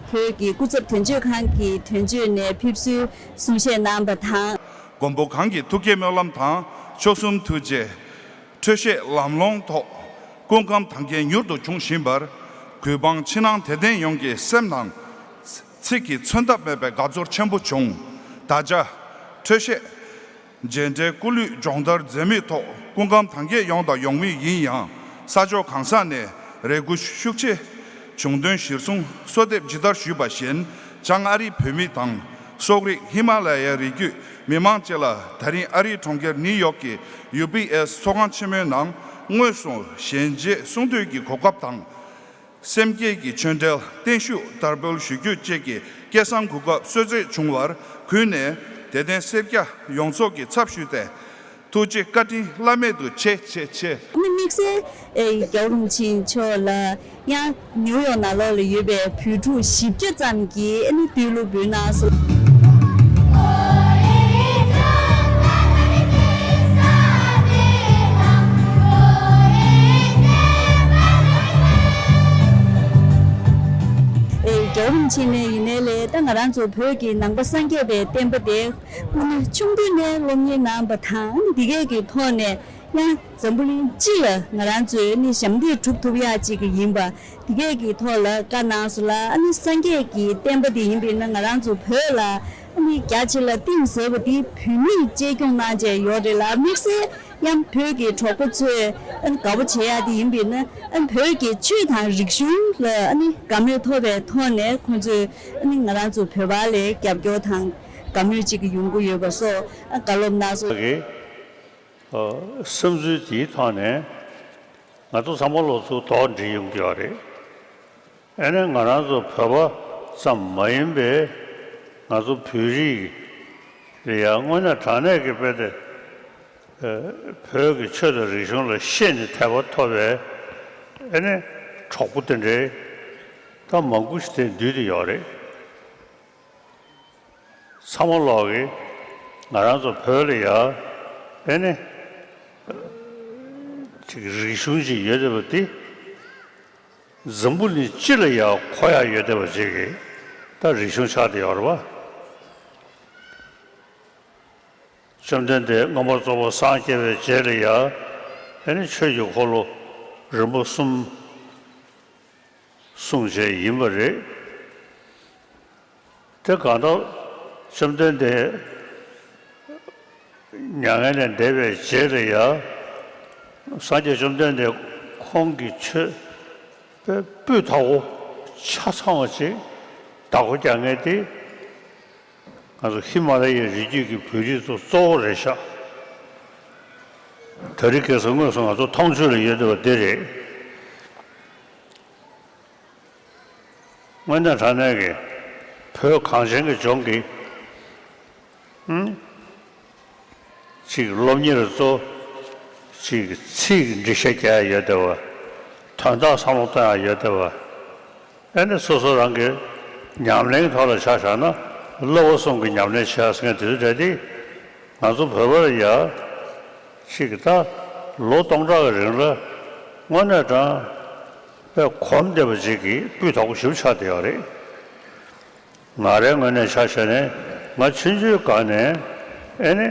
བོད་ཀྱི་སྐུ་ཚབ་དོན་གཅོད་ཁང་གི་དོན་གཅོད་ནས་ཕེབས་བསུའི་གསུང་བཤད་གནང་པ་དང་། མགོན་པོ་གང་གི་ཐུགས་བསྐྱེད་སྨོན་ལམ་དང་མཆོག་གསུམ་ཐུགས་རྗེ། འཕྲོད་བཞེས་ལམ་སློང་ཐོག་སྐུ་ཁམས་དྭངས་ཀྱིས་མྱུར་དུ་འབྱུང་བཞིན་པར། གུས་འབངས་ཕྱི་ནང་དད་ལྡན་ཡོངས་ཀྱི་སེམས་ནང་ཚིག་གི་མཚོན་ཐབས་མེད་པའི་དགའ་ཚོར་ཆེན་པོ་བྱུང་། ད་ཆ་འཕྲོད་བཞེས་རྗེས་འབྲེལ་སྐུ་གླུད་སྦྱོང་བརྡར་མཛད་མུས་ཐོག་སྐུ་ཁམས་དྭངས་ཀྱིས་ཡོང་དང་ཡོང་མུས་ཡིན་ཡང་། ས་ཕྱོགས་གང་ས་ནས་རེ་སྒུག་ཤུགས་ཆེ་བྱུང་དོན་གཞིར་བཟུང་། གསོལ་འདེབས་ཇི་ལྟར་ཞུས་པ་བཞིན། བྱང་ཨ་རིའི་བོད་མི་དང་། སོག་རིགས་ཧི་མ་ལ་ཡའི་རི་རྒྱུད་མི་མང་བཅས་ལ་ད་རིང་ཨ་རིའི་གྲོང་ཁྱེར་ནིའུ་ཡོག་གི་ཡུ་བི་ཨེས་ཚོགས་ཁང་ཆེན་མོའི་ནང་དངོས་སུ་ཞལ་མཇལ་གསུང་ཐོས་ཀྱི་གོ་སྐབས་དང་། སེམས་བསྐྱེད་ཀྱི་ཆོས་འབྲེལ་བརྟན་བཞུགས་བསྟར་འབུལ་ཞུ་རྒྱུ་བཅས་ཀྱི་སྐལ་བཟང་གོ་སྐབས་གསོལ་སྩལ་བྱུང་བར་གུས་ནས་དད་ལྡན་སེར་སྐྱ་ཡོངས་རྫོགས་ཀྱི་ཚབ་ཞུས་ཏེ། ཐུགས་རྗེ་བཀའ་དྲིན་བླ་མེད་དུ་ཆེ་ཆེ་ཆེ། ཨ་ནི་དམིགས་བསལ་ཨེ་རྒྱལ་བ་རིན་པོ་ཆེ་མཆོག་ལ་ཡང་ནིའུ་ཡོག་ནང་ལོགས་ལ་ཡོད་པའི་བོད་ཕྲུག་བཞི་བརྒྱ་ཙམ་གྱིས་ཨ་ནི་བསྟོད་གླུ་འབུལ་གནང་སོང་། ཨེ་རྒྱལ་བ་རིན་པོ་ཆེ་ནས་ཡིན་ནའི་ལས། ད་ང་རང་ཚོ་བོད་ཀྱི་ནང་པ་སངས་རྒྱས་པའི་བསྟན་པ་དེ་སྐུ་ན་ཆུང་དུས་ནས་སློབ་གཉེར་གནང་བ་དང་། འདི་གས་ཀྱི་ཐོག་ནས་ཡང་འཛམ་བུ་གླིང་སྤྱི་ལ་ང་རང་ཚོས་ནི་ཞབས་འདེགས་སྒྲུབ་ཐུབ་ཡག་ཅིག་ཡིན་པ། འདི་གས་ཀྱི་ཐོག་ལ་བཀའ་གནང་སོང་ལ། ཨ་ནི་སངས་རྒྱས་ཀྱི་བསྟན་པ་འདི་ཡིན་པས་ན་ང་རང་ཚོ་བོད་ལ་ཨ་ནི་རྒྱ་ཆེ་ལ་གཏིང་ཟབ་པ་འདི་བོད་མིས་གཅེས་སྐྱོང་གནང་བྱས་ཡོད་རེད་ལ། དམིགས་བསལ་ཡང་བོད་ཀྱི་གྲོགས་པོ་ཚོས་ཨ་ནི་དགའ་པོ་བྱེད་ཡག་དེ་ཡིན་པས་ན། ཨ་ནི་བོད་ཀྱི་ཆོས་དང་རིག་གཞུང་ལ་ཨ་ནི་དགའ་མོས་ཐོབ་པའི་ཐོག་ནས་ཁོང་ཚོས་ཨ་ནི་ང་རང་ཚོ་བོད་པ་ལ་རྒྱབ་སྐྱོར་དང་དགའ་མོས་ཅིག་ཡོང་གི་ཡོད་པ་སོགས་ཨ་བཀའ་སློབ་གནང་སོང་། གི་ཨ་བསམ་ཚུལ་དེའི་ཐོག་ནས་ང་ཚོ་ཚང་མ་ལོ་ཚོ་དོགས་འདྲི་ཡོང་གི་ཡོད་རེད། ཨ་ནི་ང་རང་ཚོ་བོད་པ་ཙམ་མ་ཡིན་པའི་ང་ཚོ་བོད་རིགས་ལ་ཡང་དངོས་གནས་དྲང་གནས་ཀྱི་དཔེ་དེ། ཨ་བོད་ཀྱི་ཆོས་དང་རིག་གཞུང་ལ་ཤེས་ནས་དད་པ་ཐོབ་པའི་ཨ་ནི་གྲོགས་པོ་དེ་འདྲའི་ད་མང་པོ་ཞིག་དེ་འདུས་ཏེ་ཡོད་རེད། ཚང་མ་ལོག་གི་ང་རང་ཚོ་བོད་ལ་ཡ་ཨེ་ནི། ཅིག་རིག་གཞུང་ཅིག་ཡོད་བསྡད་པ་དེ། འཛམ་བུ་གླིང་སྤྱི་ལ་ཡང་གོ་ཡ་ཡོད་བསྡད་པ་ཅིག་གི་ད་རིག་གཞུང་ཆགས་བསྡད་ཡོད་རེད་བ། བཅོམ་ལྡན་འདས་མངོན་པར་རྫོགས་པར་སངས་རྒྱས་པའི་རྗེས་ལ་ཡང་ཨེ་ནི་ཆོས་ཀྱི་འཁོར་ལོ་རིམ་པ་གསུམ་གསུངས་བྱས་ཡིན་པ་རེད། དེ་གང་ལྟར་བཅོམ་ལྡན་འདས་མྱ་ངན་ལས་འདས་པའི་རྗེས་ལ་ཡང་སངས་རྒྱས་བཅོམ་ལྡན་འདས་ཁོང་གི་ཆོས་དཔེ་སྤུས་དག་པོ་ཆ་ཚང་བ་ཅིག་བདག་པོ་རྒྱག་མཁན་དེ། ང་ཚོ་ཧི་མ་ལ་ཡའི་རི་རྒྱུད་ཀྱི་བོད་རིགས་ཚོ་གཙོ་བོ་རེད་ཤག་དེ་རིང་ཁ་སང་དངོས་སུ་ང་ཚོ་མཐོང་ཆོས་ལ་ཡོད་བསྡད་པ་འདི་རེད། དངོས་གནས་དྲང་གནས་ཀྱི་བོད་གངས་ཅན་གྱི་ལྗོངས་ཀྱི་ཨང་། ཅིག་སློབ་གཉེར་གཙོ། ཅིག་ཚིག་འགྲེལ་བཤད་རྒྱག་ཡ་ཡོད་བསྡད་པ། དོན་དག་བསམ་བློ་གཏོང་ཡ་ཡོད་བསྡད་པ། ཨེ་ནི་སོ་སོ་རང་གི་ཉམས་ལེན་ཐོག་ལ་ཆ་བཞག་ན་བསླབ་པ་གསུམ་གྱི་ཉམས་ལེན་བྱེད་ཡ་ཟེར་མཁན་དེ་ཚོ་གྲས་དེ་ང་ཚོ་བོད་པར་ཡ་ཅིག་ད་ལོ་སྟོང་ཕྲག་གི་རིང་ལ་དངོས་གནས་དྲང་པའི་གོམས་བསྡད་པ་ཅིག་གི་སྤུས་དག་པོ་ཞིག་ཆགས་བསྡད་ཡོད་རེད། ང་རའི་ངོས་ནས་ཆ་བཞག་ནས་ང་ཆུང་ཆུང་སྒང་ནས་ཨེ་ནི།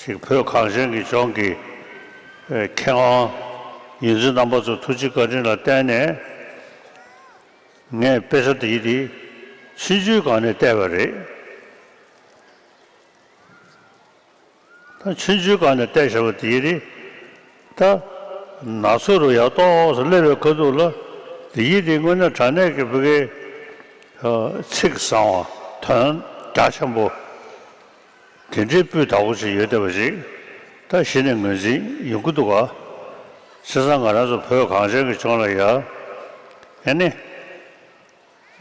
ཅིག་བོད་གངས་ཅན་གྱི་ལྗོངས་ཀྱི་ཨེ་མཁས་དབང་ཡོངས་འཛིན་རྣམ་པ་ཚོའི་ཐུགས་རྗེ་བཀའ་དྲིན་ལ་བརྟེན་ནས་ངས་དཔེ་ཆ་འདི་འདི་ཆུང་ཆུང་སྒང་ནས་བལྟས་པ་རེད། ད་ཆུང་ཆུང་སྒང་ནས་བལྟས་བཞག་པ་འདི་འདི་ད་ན་ཟུག་རུ་ཡར་ཏོག་ཙམ་སླེབས་པའི་ཁ་ཐུག་ལ་འདི་ཡི་འདི་དངོས་གནས་དྲང་གནས་ཀྱི་བོད་སྐད་ཚིག་བཟང་བ་དོན་རྒྱ་ཆེན་པོ། དེ་འདྲའི་སྤུས་དག་པོ་ཞིག་ཡོད་བསྡད་པ་ཞིག་ད་གཞི་ནས་ངོས་འཛིན་ཡོང་གི་འདུག་ག་བྱས་ཙང་ང་རང་ཚོ་བོད་གངས་ཅན་གྱི་ལྗོངས་ལ་ཡ། ཨེ་ནི།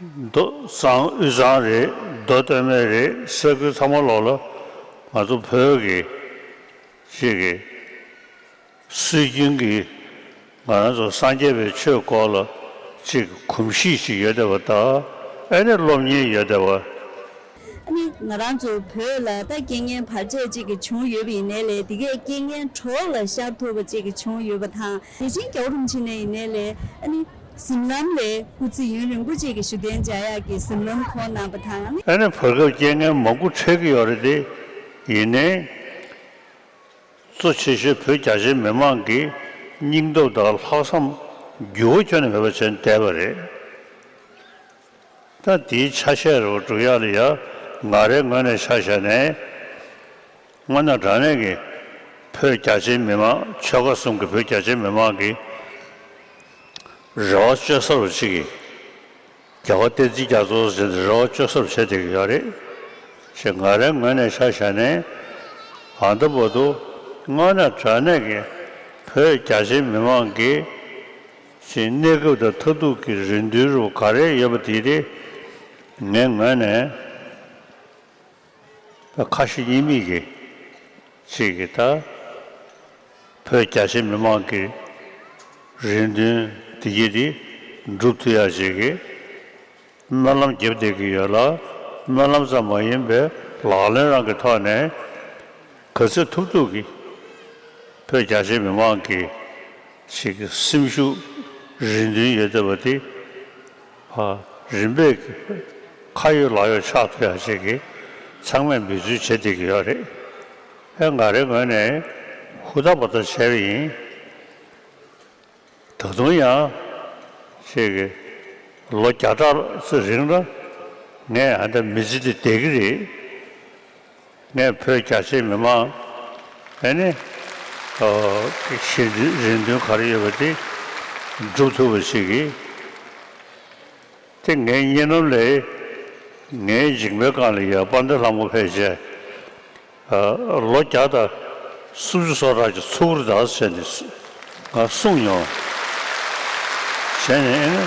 མདོ་གཙང་དབུས་གཙང་རེད། མདོ་སྟོད་སྨད་རེད། ས་ཁུལ་ཚང་མ་ལོག་ལ་ང་ཚོ་བོད་ཀྱི་ཅིག་གི་སྲོལ་རྒྱུན་གྱི་ང་རང་ཚོ་སངས་རྒྱས་པའི་ཆོས་སྐོར་ལ་ཅིག་གོམས་གཤིས་ཤིག་ཡོད་བསྡད་པ་དང་ཨེ་ནི་སློབ་གཉེར་ཡོད་བསྡད་པ། ཨ་ནི་ང་རང་ཚོ་བོད་ལ་ད་རྐྱེན་ངན་བར་ཆད་ཅིག་གི་བྱུང་ཡོད་པ་ཡིན་ནའི་ལས་དེ་གའི་རྐྱེན་ངན་གྲོགས་ལ་ཤར་ཐུབ་པ་ཅིག་གི་བྱུང་ཡོད་པ་དང་། དེ་བཞིན་རྒྱལ་བ་རིན་པོ་ཆེ་ནས་ཡིན་ནའི་ལས་ཨ་ནི་གཟིམ་ལམ་ལས་སྐུ་ཚེ་ཡུན་རིང་པོ་ཅིག་གི་བཞུགས་གདན་འཇགས་ཡག་གི་གཟིམ་ལམ་ཁོང་གནང་པ་དང་ཨ་ནི། ཨ་ནི་བར་སྐབས་རྐྱེན་ངན་མང་པོ་འཕྲད་ཀྱི་ཡོད་རེད་དེ། ཡིན་ནའི། གཙོ་ཆེ་ཤོས་བོད་རྒྱ་ཆེའི་མི་མང་གི་སྙིང་སྟོབས་དང་ལྷག་བསམ་འགྱུར་བ་ཁྱོན་ནས་མེད་པ་བྱས་ནས་བསྡད་པ་རེད། ད་དེའི་ཆ་ཤས་རེ་བ་སྒྲུབ་ཡག་ལ་ཡ་ང་རའི་ངོས་ནས་ཆ་བཞག་ནས་དངོས་གནས་དྲང་གནས་ཀྱི་བོད་རྒྱ་ཆེའི་མི་མང་ཆོལ་ཁ་གསུམ་གྱི་བོད་རྒྱ་ཆེའི་མི་མང་གི་རེ་བ་བཅོལ་ས་རུ་ཅིག་གི་རྒྱལ་བ་བསྟན་འཛིན་རྒྱ་མཚོ་ཟེར་ཏེ་རེ་བ་བཅོལ་ས་རུ་བྱེད་བསྡད་ཀྱི་ཡོད་རེད། ཞེས་ང་རའི་ངོས་ནས་ཆ་བཞག་ནས་ཨ་ད་བར་དུ་དངོས་གནས་དྲང་གནས་ཀྱི་བོད་རྒྱ་ཆེའི་མི་མང་གི་ཅིག་གནས་སྐབས་དང་མཐར་ཐུག་གི་རེ་འདུན་རུ་ག་རེ་ཡོད་པ་དེ་དེ་ངའི་ངོས་ནས་ད་ཁ་ཞེ་གཉིས་མེད་ཀྱི་ཅིག་གི་ད་བོད་རྒྱ་ཆེ་མི་མང་གི་རེ་འདུན་དེ་གྱིས་དེ་འགྲུབ་ཐུབ་ཡ་ཅིག་གི་སྨོན་ལམ་རྒྱབ་བསྡད་ཀྱི་ཡོད་ལ། སྨོན་ལམ་ཙམ་མ་ཡིན་པའི་ལག་ལེན་རང་གི་ཐོག་ནས་ག་ཚོད་ཐུབ་ཐུབ་ཀྱིས་བོད་རྒྱ་ཆེ་མི་མང་གི་ཞིག་གི་སེམས་ཤུགས་རེ་འདུན་ཡོད་བསྡད་པ་དེ་ཕར་རིམ་པས་ཁ་ཡོད་ལག་ཡོད་ཆགས་ཐུབ་ཡ་ཞིག་གི་ཚང་མས་འབད་བརྩོན་བྱེད་བསྡད་ཀྱི་ཡོད་རེད། ཨེ་ང་རའི་ངོས་ནས་ཧུར་ཐག་འབད་ཐག་བྱས་པ་ཡིན། ད་དུང་ཡང་ཞིག་གི་ལོ་བརྒྱ་ཕྲག་ཙམ་རིང་ལ་ངས་ཨ་ད་མི་ཚེ་འདི་བསྡད་ཀྱི་རེད། ངས་བོད་རྒྱ་ཆེའི་མི་མང་ཨེ་ནི་ཨོ་གི་ཞེ་འདུན་རེ་འདུན་ག་རེ་ཡོད་པ་དེ་འགྲུབ་ཐུབ་པ་ཞིག་གིས་དེ་ངའི་གཉིད་ལམ་ལས་ངའི་མཇིང་པའི་སྒང་ལ་ཡ་དཔལ་ལྡན་ལྷ་མོ་ཕལ་ཆེར་ཨ་ལོ་བརྒྱ་དང་སུམ་ཅུ་སོ་ཕྲག་ཅིག་ཚུགས་ཀྱི་རེད་ད་ཟེར་ནས་ང་གསུངས་མྱོང་། བྱས་ནས་ཨེ་ནི།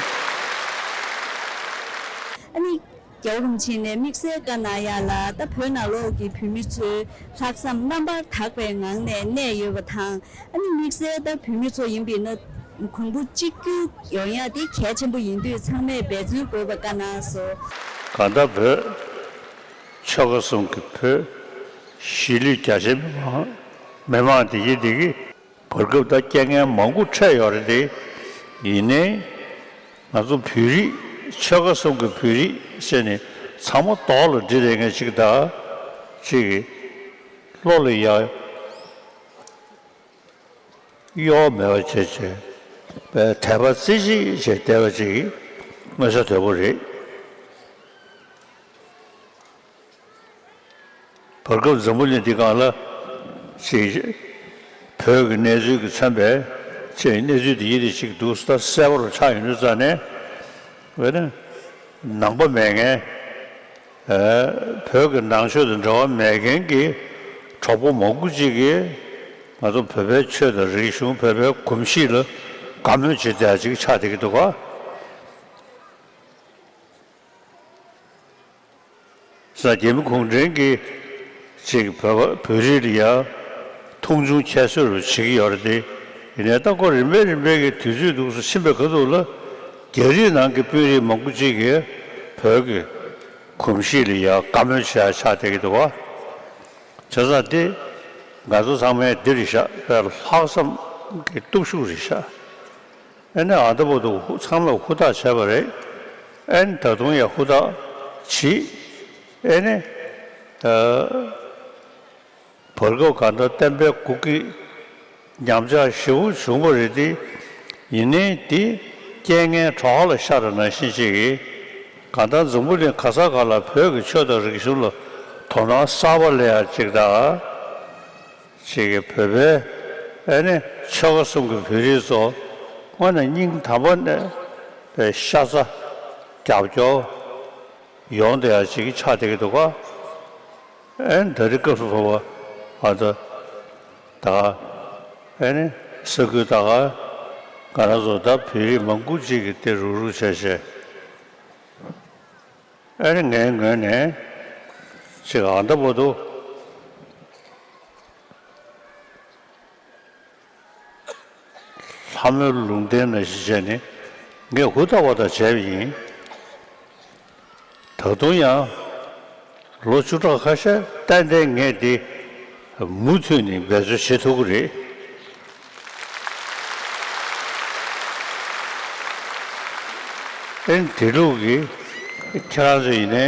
ཨ་ནི། རྒྱལ་བ་རིན་པོ་ཆེ་ནས་དམིགས་བསལ་བཀའ་གནང་ཡག་ལ་ད་བོད་ནང་ལོགས་ཀྱི་བོད་མི་ཚོའི་ལྷག་བསམ་རྣམ་པར་དག་པའི་ངང་ནས་གནས་ཡོད་པ་དང་། ཨ་ནི་དམིགས་བསལ་ད་བོད་མི་ཚོ་ཡིན་པས་ན་གོང་བུ་གཅིག་གྱུར་ཡོང་ཡག་དེ་གལ་ཆེན་པོ་ཡིན་དུས་ཚང་མས་འབད་བརྩོན་དགོས་པ་བཀའ་གནང་སོང་། གང་ལྟར་བོད་ཆོལ་ཁ་གསུམ་གྱི་བོད་གཞིས་ལུས་རྒྱ་ཆེ་མི་མང་མི་མང་དེ་གྱིས་དེ་གྱིས། བར་སྐབས་ད་རྐྱེན་ངན་མང་པོ་འཕྲད་ཡོད་རེད་དེ། ཡིན་ནའི་ང་ཚོ་བོད་རིགས་ཆོལ་ཁ་གསུམ་གྱི་བོད་རིགས་ཟེར་ནས་ཚང་མ་རྡོག་ལ་སྒྲིལ་བསྡད་མཁན་ཅིག་དང་། ཅིག་བློ་ལ་ཡ་གཡོ་བ་མེད་པ་བྱས་བྱས་པའི་དད་པ་རྩེ་གཅིག་བྱས་བསྡད་པ་ཅིག་མངོན་གསལ་དོད་པོ་རེད། བར་སྐབས་འཛམ་བུ་གླིང་འདི་སྒང་ལ་ཅིག་བོད་ཀྱི་གནས་ཚུལ་གྱིས་མཚོན་པའི་ཅིག་གནས་ཚུལ་འདི་ཡིན་དེ་ཅིག་འདུག་ད་གསལ་པོ་རུ་ཆགས་ཡོང་དུས་ཙང་ནས། འོ་ན་ནང་པ་མེད་མཁན། ཨ། བོད་ཀྱི་ནང་ཆོས་དང་འབྲེལ་བ་མེད་མཁན་གྱི་གྲོགས་པོ་མང་པོ་ཅིག་གིས་ང་ཚོ་བོད་པའི་ཆོས་དང་རིག་གཞུང་། བོད་པའི་གོམས་གཤིས་ལ་དགའ་མོས་བྱེད་བསྡད་ཅིག་ཆགས་བསྡད་ཀྱི་འདུག་ག། ས་རྒྱ་མི་གུང་ཁྲན་གྱིས་ཅིག་བོད་པ་བོད་རིགས་ལ་ཡ་མཐོང་ཆུང་ཁྱད་གསོད་རུ་བྱེད་ཀྱི་ཡོད་རེད་དེ། ཡིན་ནའི་ད་ཁོ་རིམ་པས་རིམ་པས་ཀྱི་དུས་ཚོད་འདུག་སེ་ཕྱིན་པའི་ཁ་ཐུག་ལ། རྒྱ་རིགས་ནང་གི་དཔོན་རིགས་མང་པོ་ཅིག་གིས་བོད་ཀྱི་གོམས་གཤིས་ལ་ཡ་དགའ་མོས་བྱེད་ཡ་ཆགས་བསྡད་ཀྱི་འདུག་ག། བྱས་ཙང་དེ་ང་ཚོ་ཚང་མས་འདི་རེད་ཤག་པའི་ལྷག་བསམ་གྱི་སྟོབས་ཤུགས་རེད་ཤག། ཨ་ནི་ཨ་ད་བར་དུ་ཚང་མས་ཧུར་ཐག་བྱས་པ་རེད། ཨ་ནི་ད་དུང་ཡང་ཧུར་ཐག་བྱེད། ཨ་ནི་ཨ་བར་སྐབས་གང་ལྟར་བསྟན་པའི་འགོ་ཁྲིད་ཉམས་ཆག་ཞེ་པོ་བྱུང་བ་རེད་དེ། ཡིན་ནའི་དེ་རྐྱེན་ངན་གྲོགས་ལ་ཤར་བ་ནང་བཞིན་ཅིག་གིས། གང་ལྟར་འཛམ་བུ་གླིང་ག་ས་ག་ལ་བོད་ཀྱི་ཆོས་དང་རིག་གཞུང་ལ་དོ་སྣང་གསར་པ་སླེབས་ཡ་ཅིག་དང་། ཅིག་གིས་བོད་པའི་ཨ་ནི་ཆོལ་ཁ་གསུམ་གྱི་བོད་རིགས་ཚོ་དངོས་གནས་སྙིང་དམ་པ་ནས་པའི་ཤ་ཚ་རྒྱབ་སྐྱོར་ཡོང་བསྡད་ཡ་ཅིག་ཆགས་བསྡད་ཀྱི་འདུག་ག། ཨ་ནི་ད་རེས་སྐབས་སུ་བབ་པ་ཨ་ད་ད་ཨ་ནི་ས་ཁུལ་ད་ག་ང་རང་ཚོ་ད་བོད་རིགས་མང་པོ་ཅིག་གིས་དེ་རུག་རུག་བྱས་བྱས། ཨ་ནི་ངའི་ངོས་ནས་ཅིག་ཨ་ད་བར་དུ་ལྷ་མོའི་ལུང་བསྟན་ནང་བཞིན་བྱས་ནས་ངས་ཧུར་ཐག་པ་དང་བྱས་པ་ཡིན། ད་དུང་ཡང་ལོ་བཅུ་ཕྲག་ཁ་ཤས་ཏན་ཏན་ངས་འདི་མུ་མཐུད་ནས་འབད་རྩོལ་བྱེད་ཐུབ་ཀྱི་རེད། ཨེ་དེ་ལུགས་ཀྱི་ཁྱེད་རང་ཚོ་ཡིན་ནའི་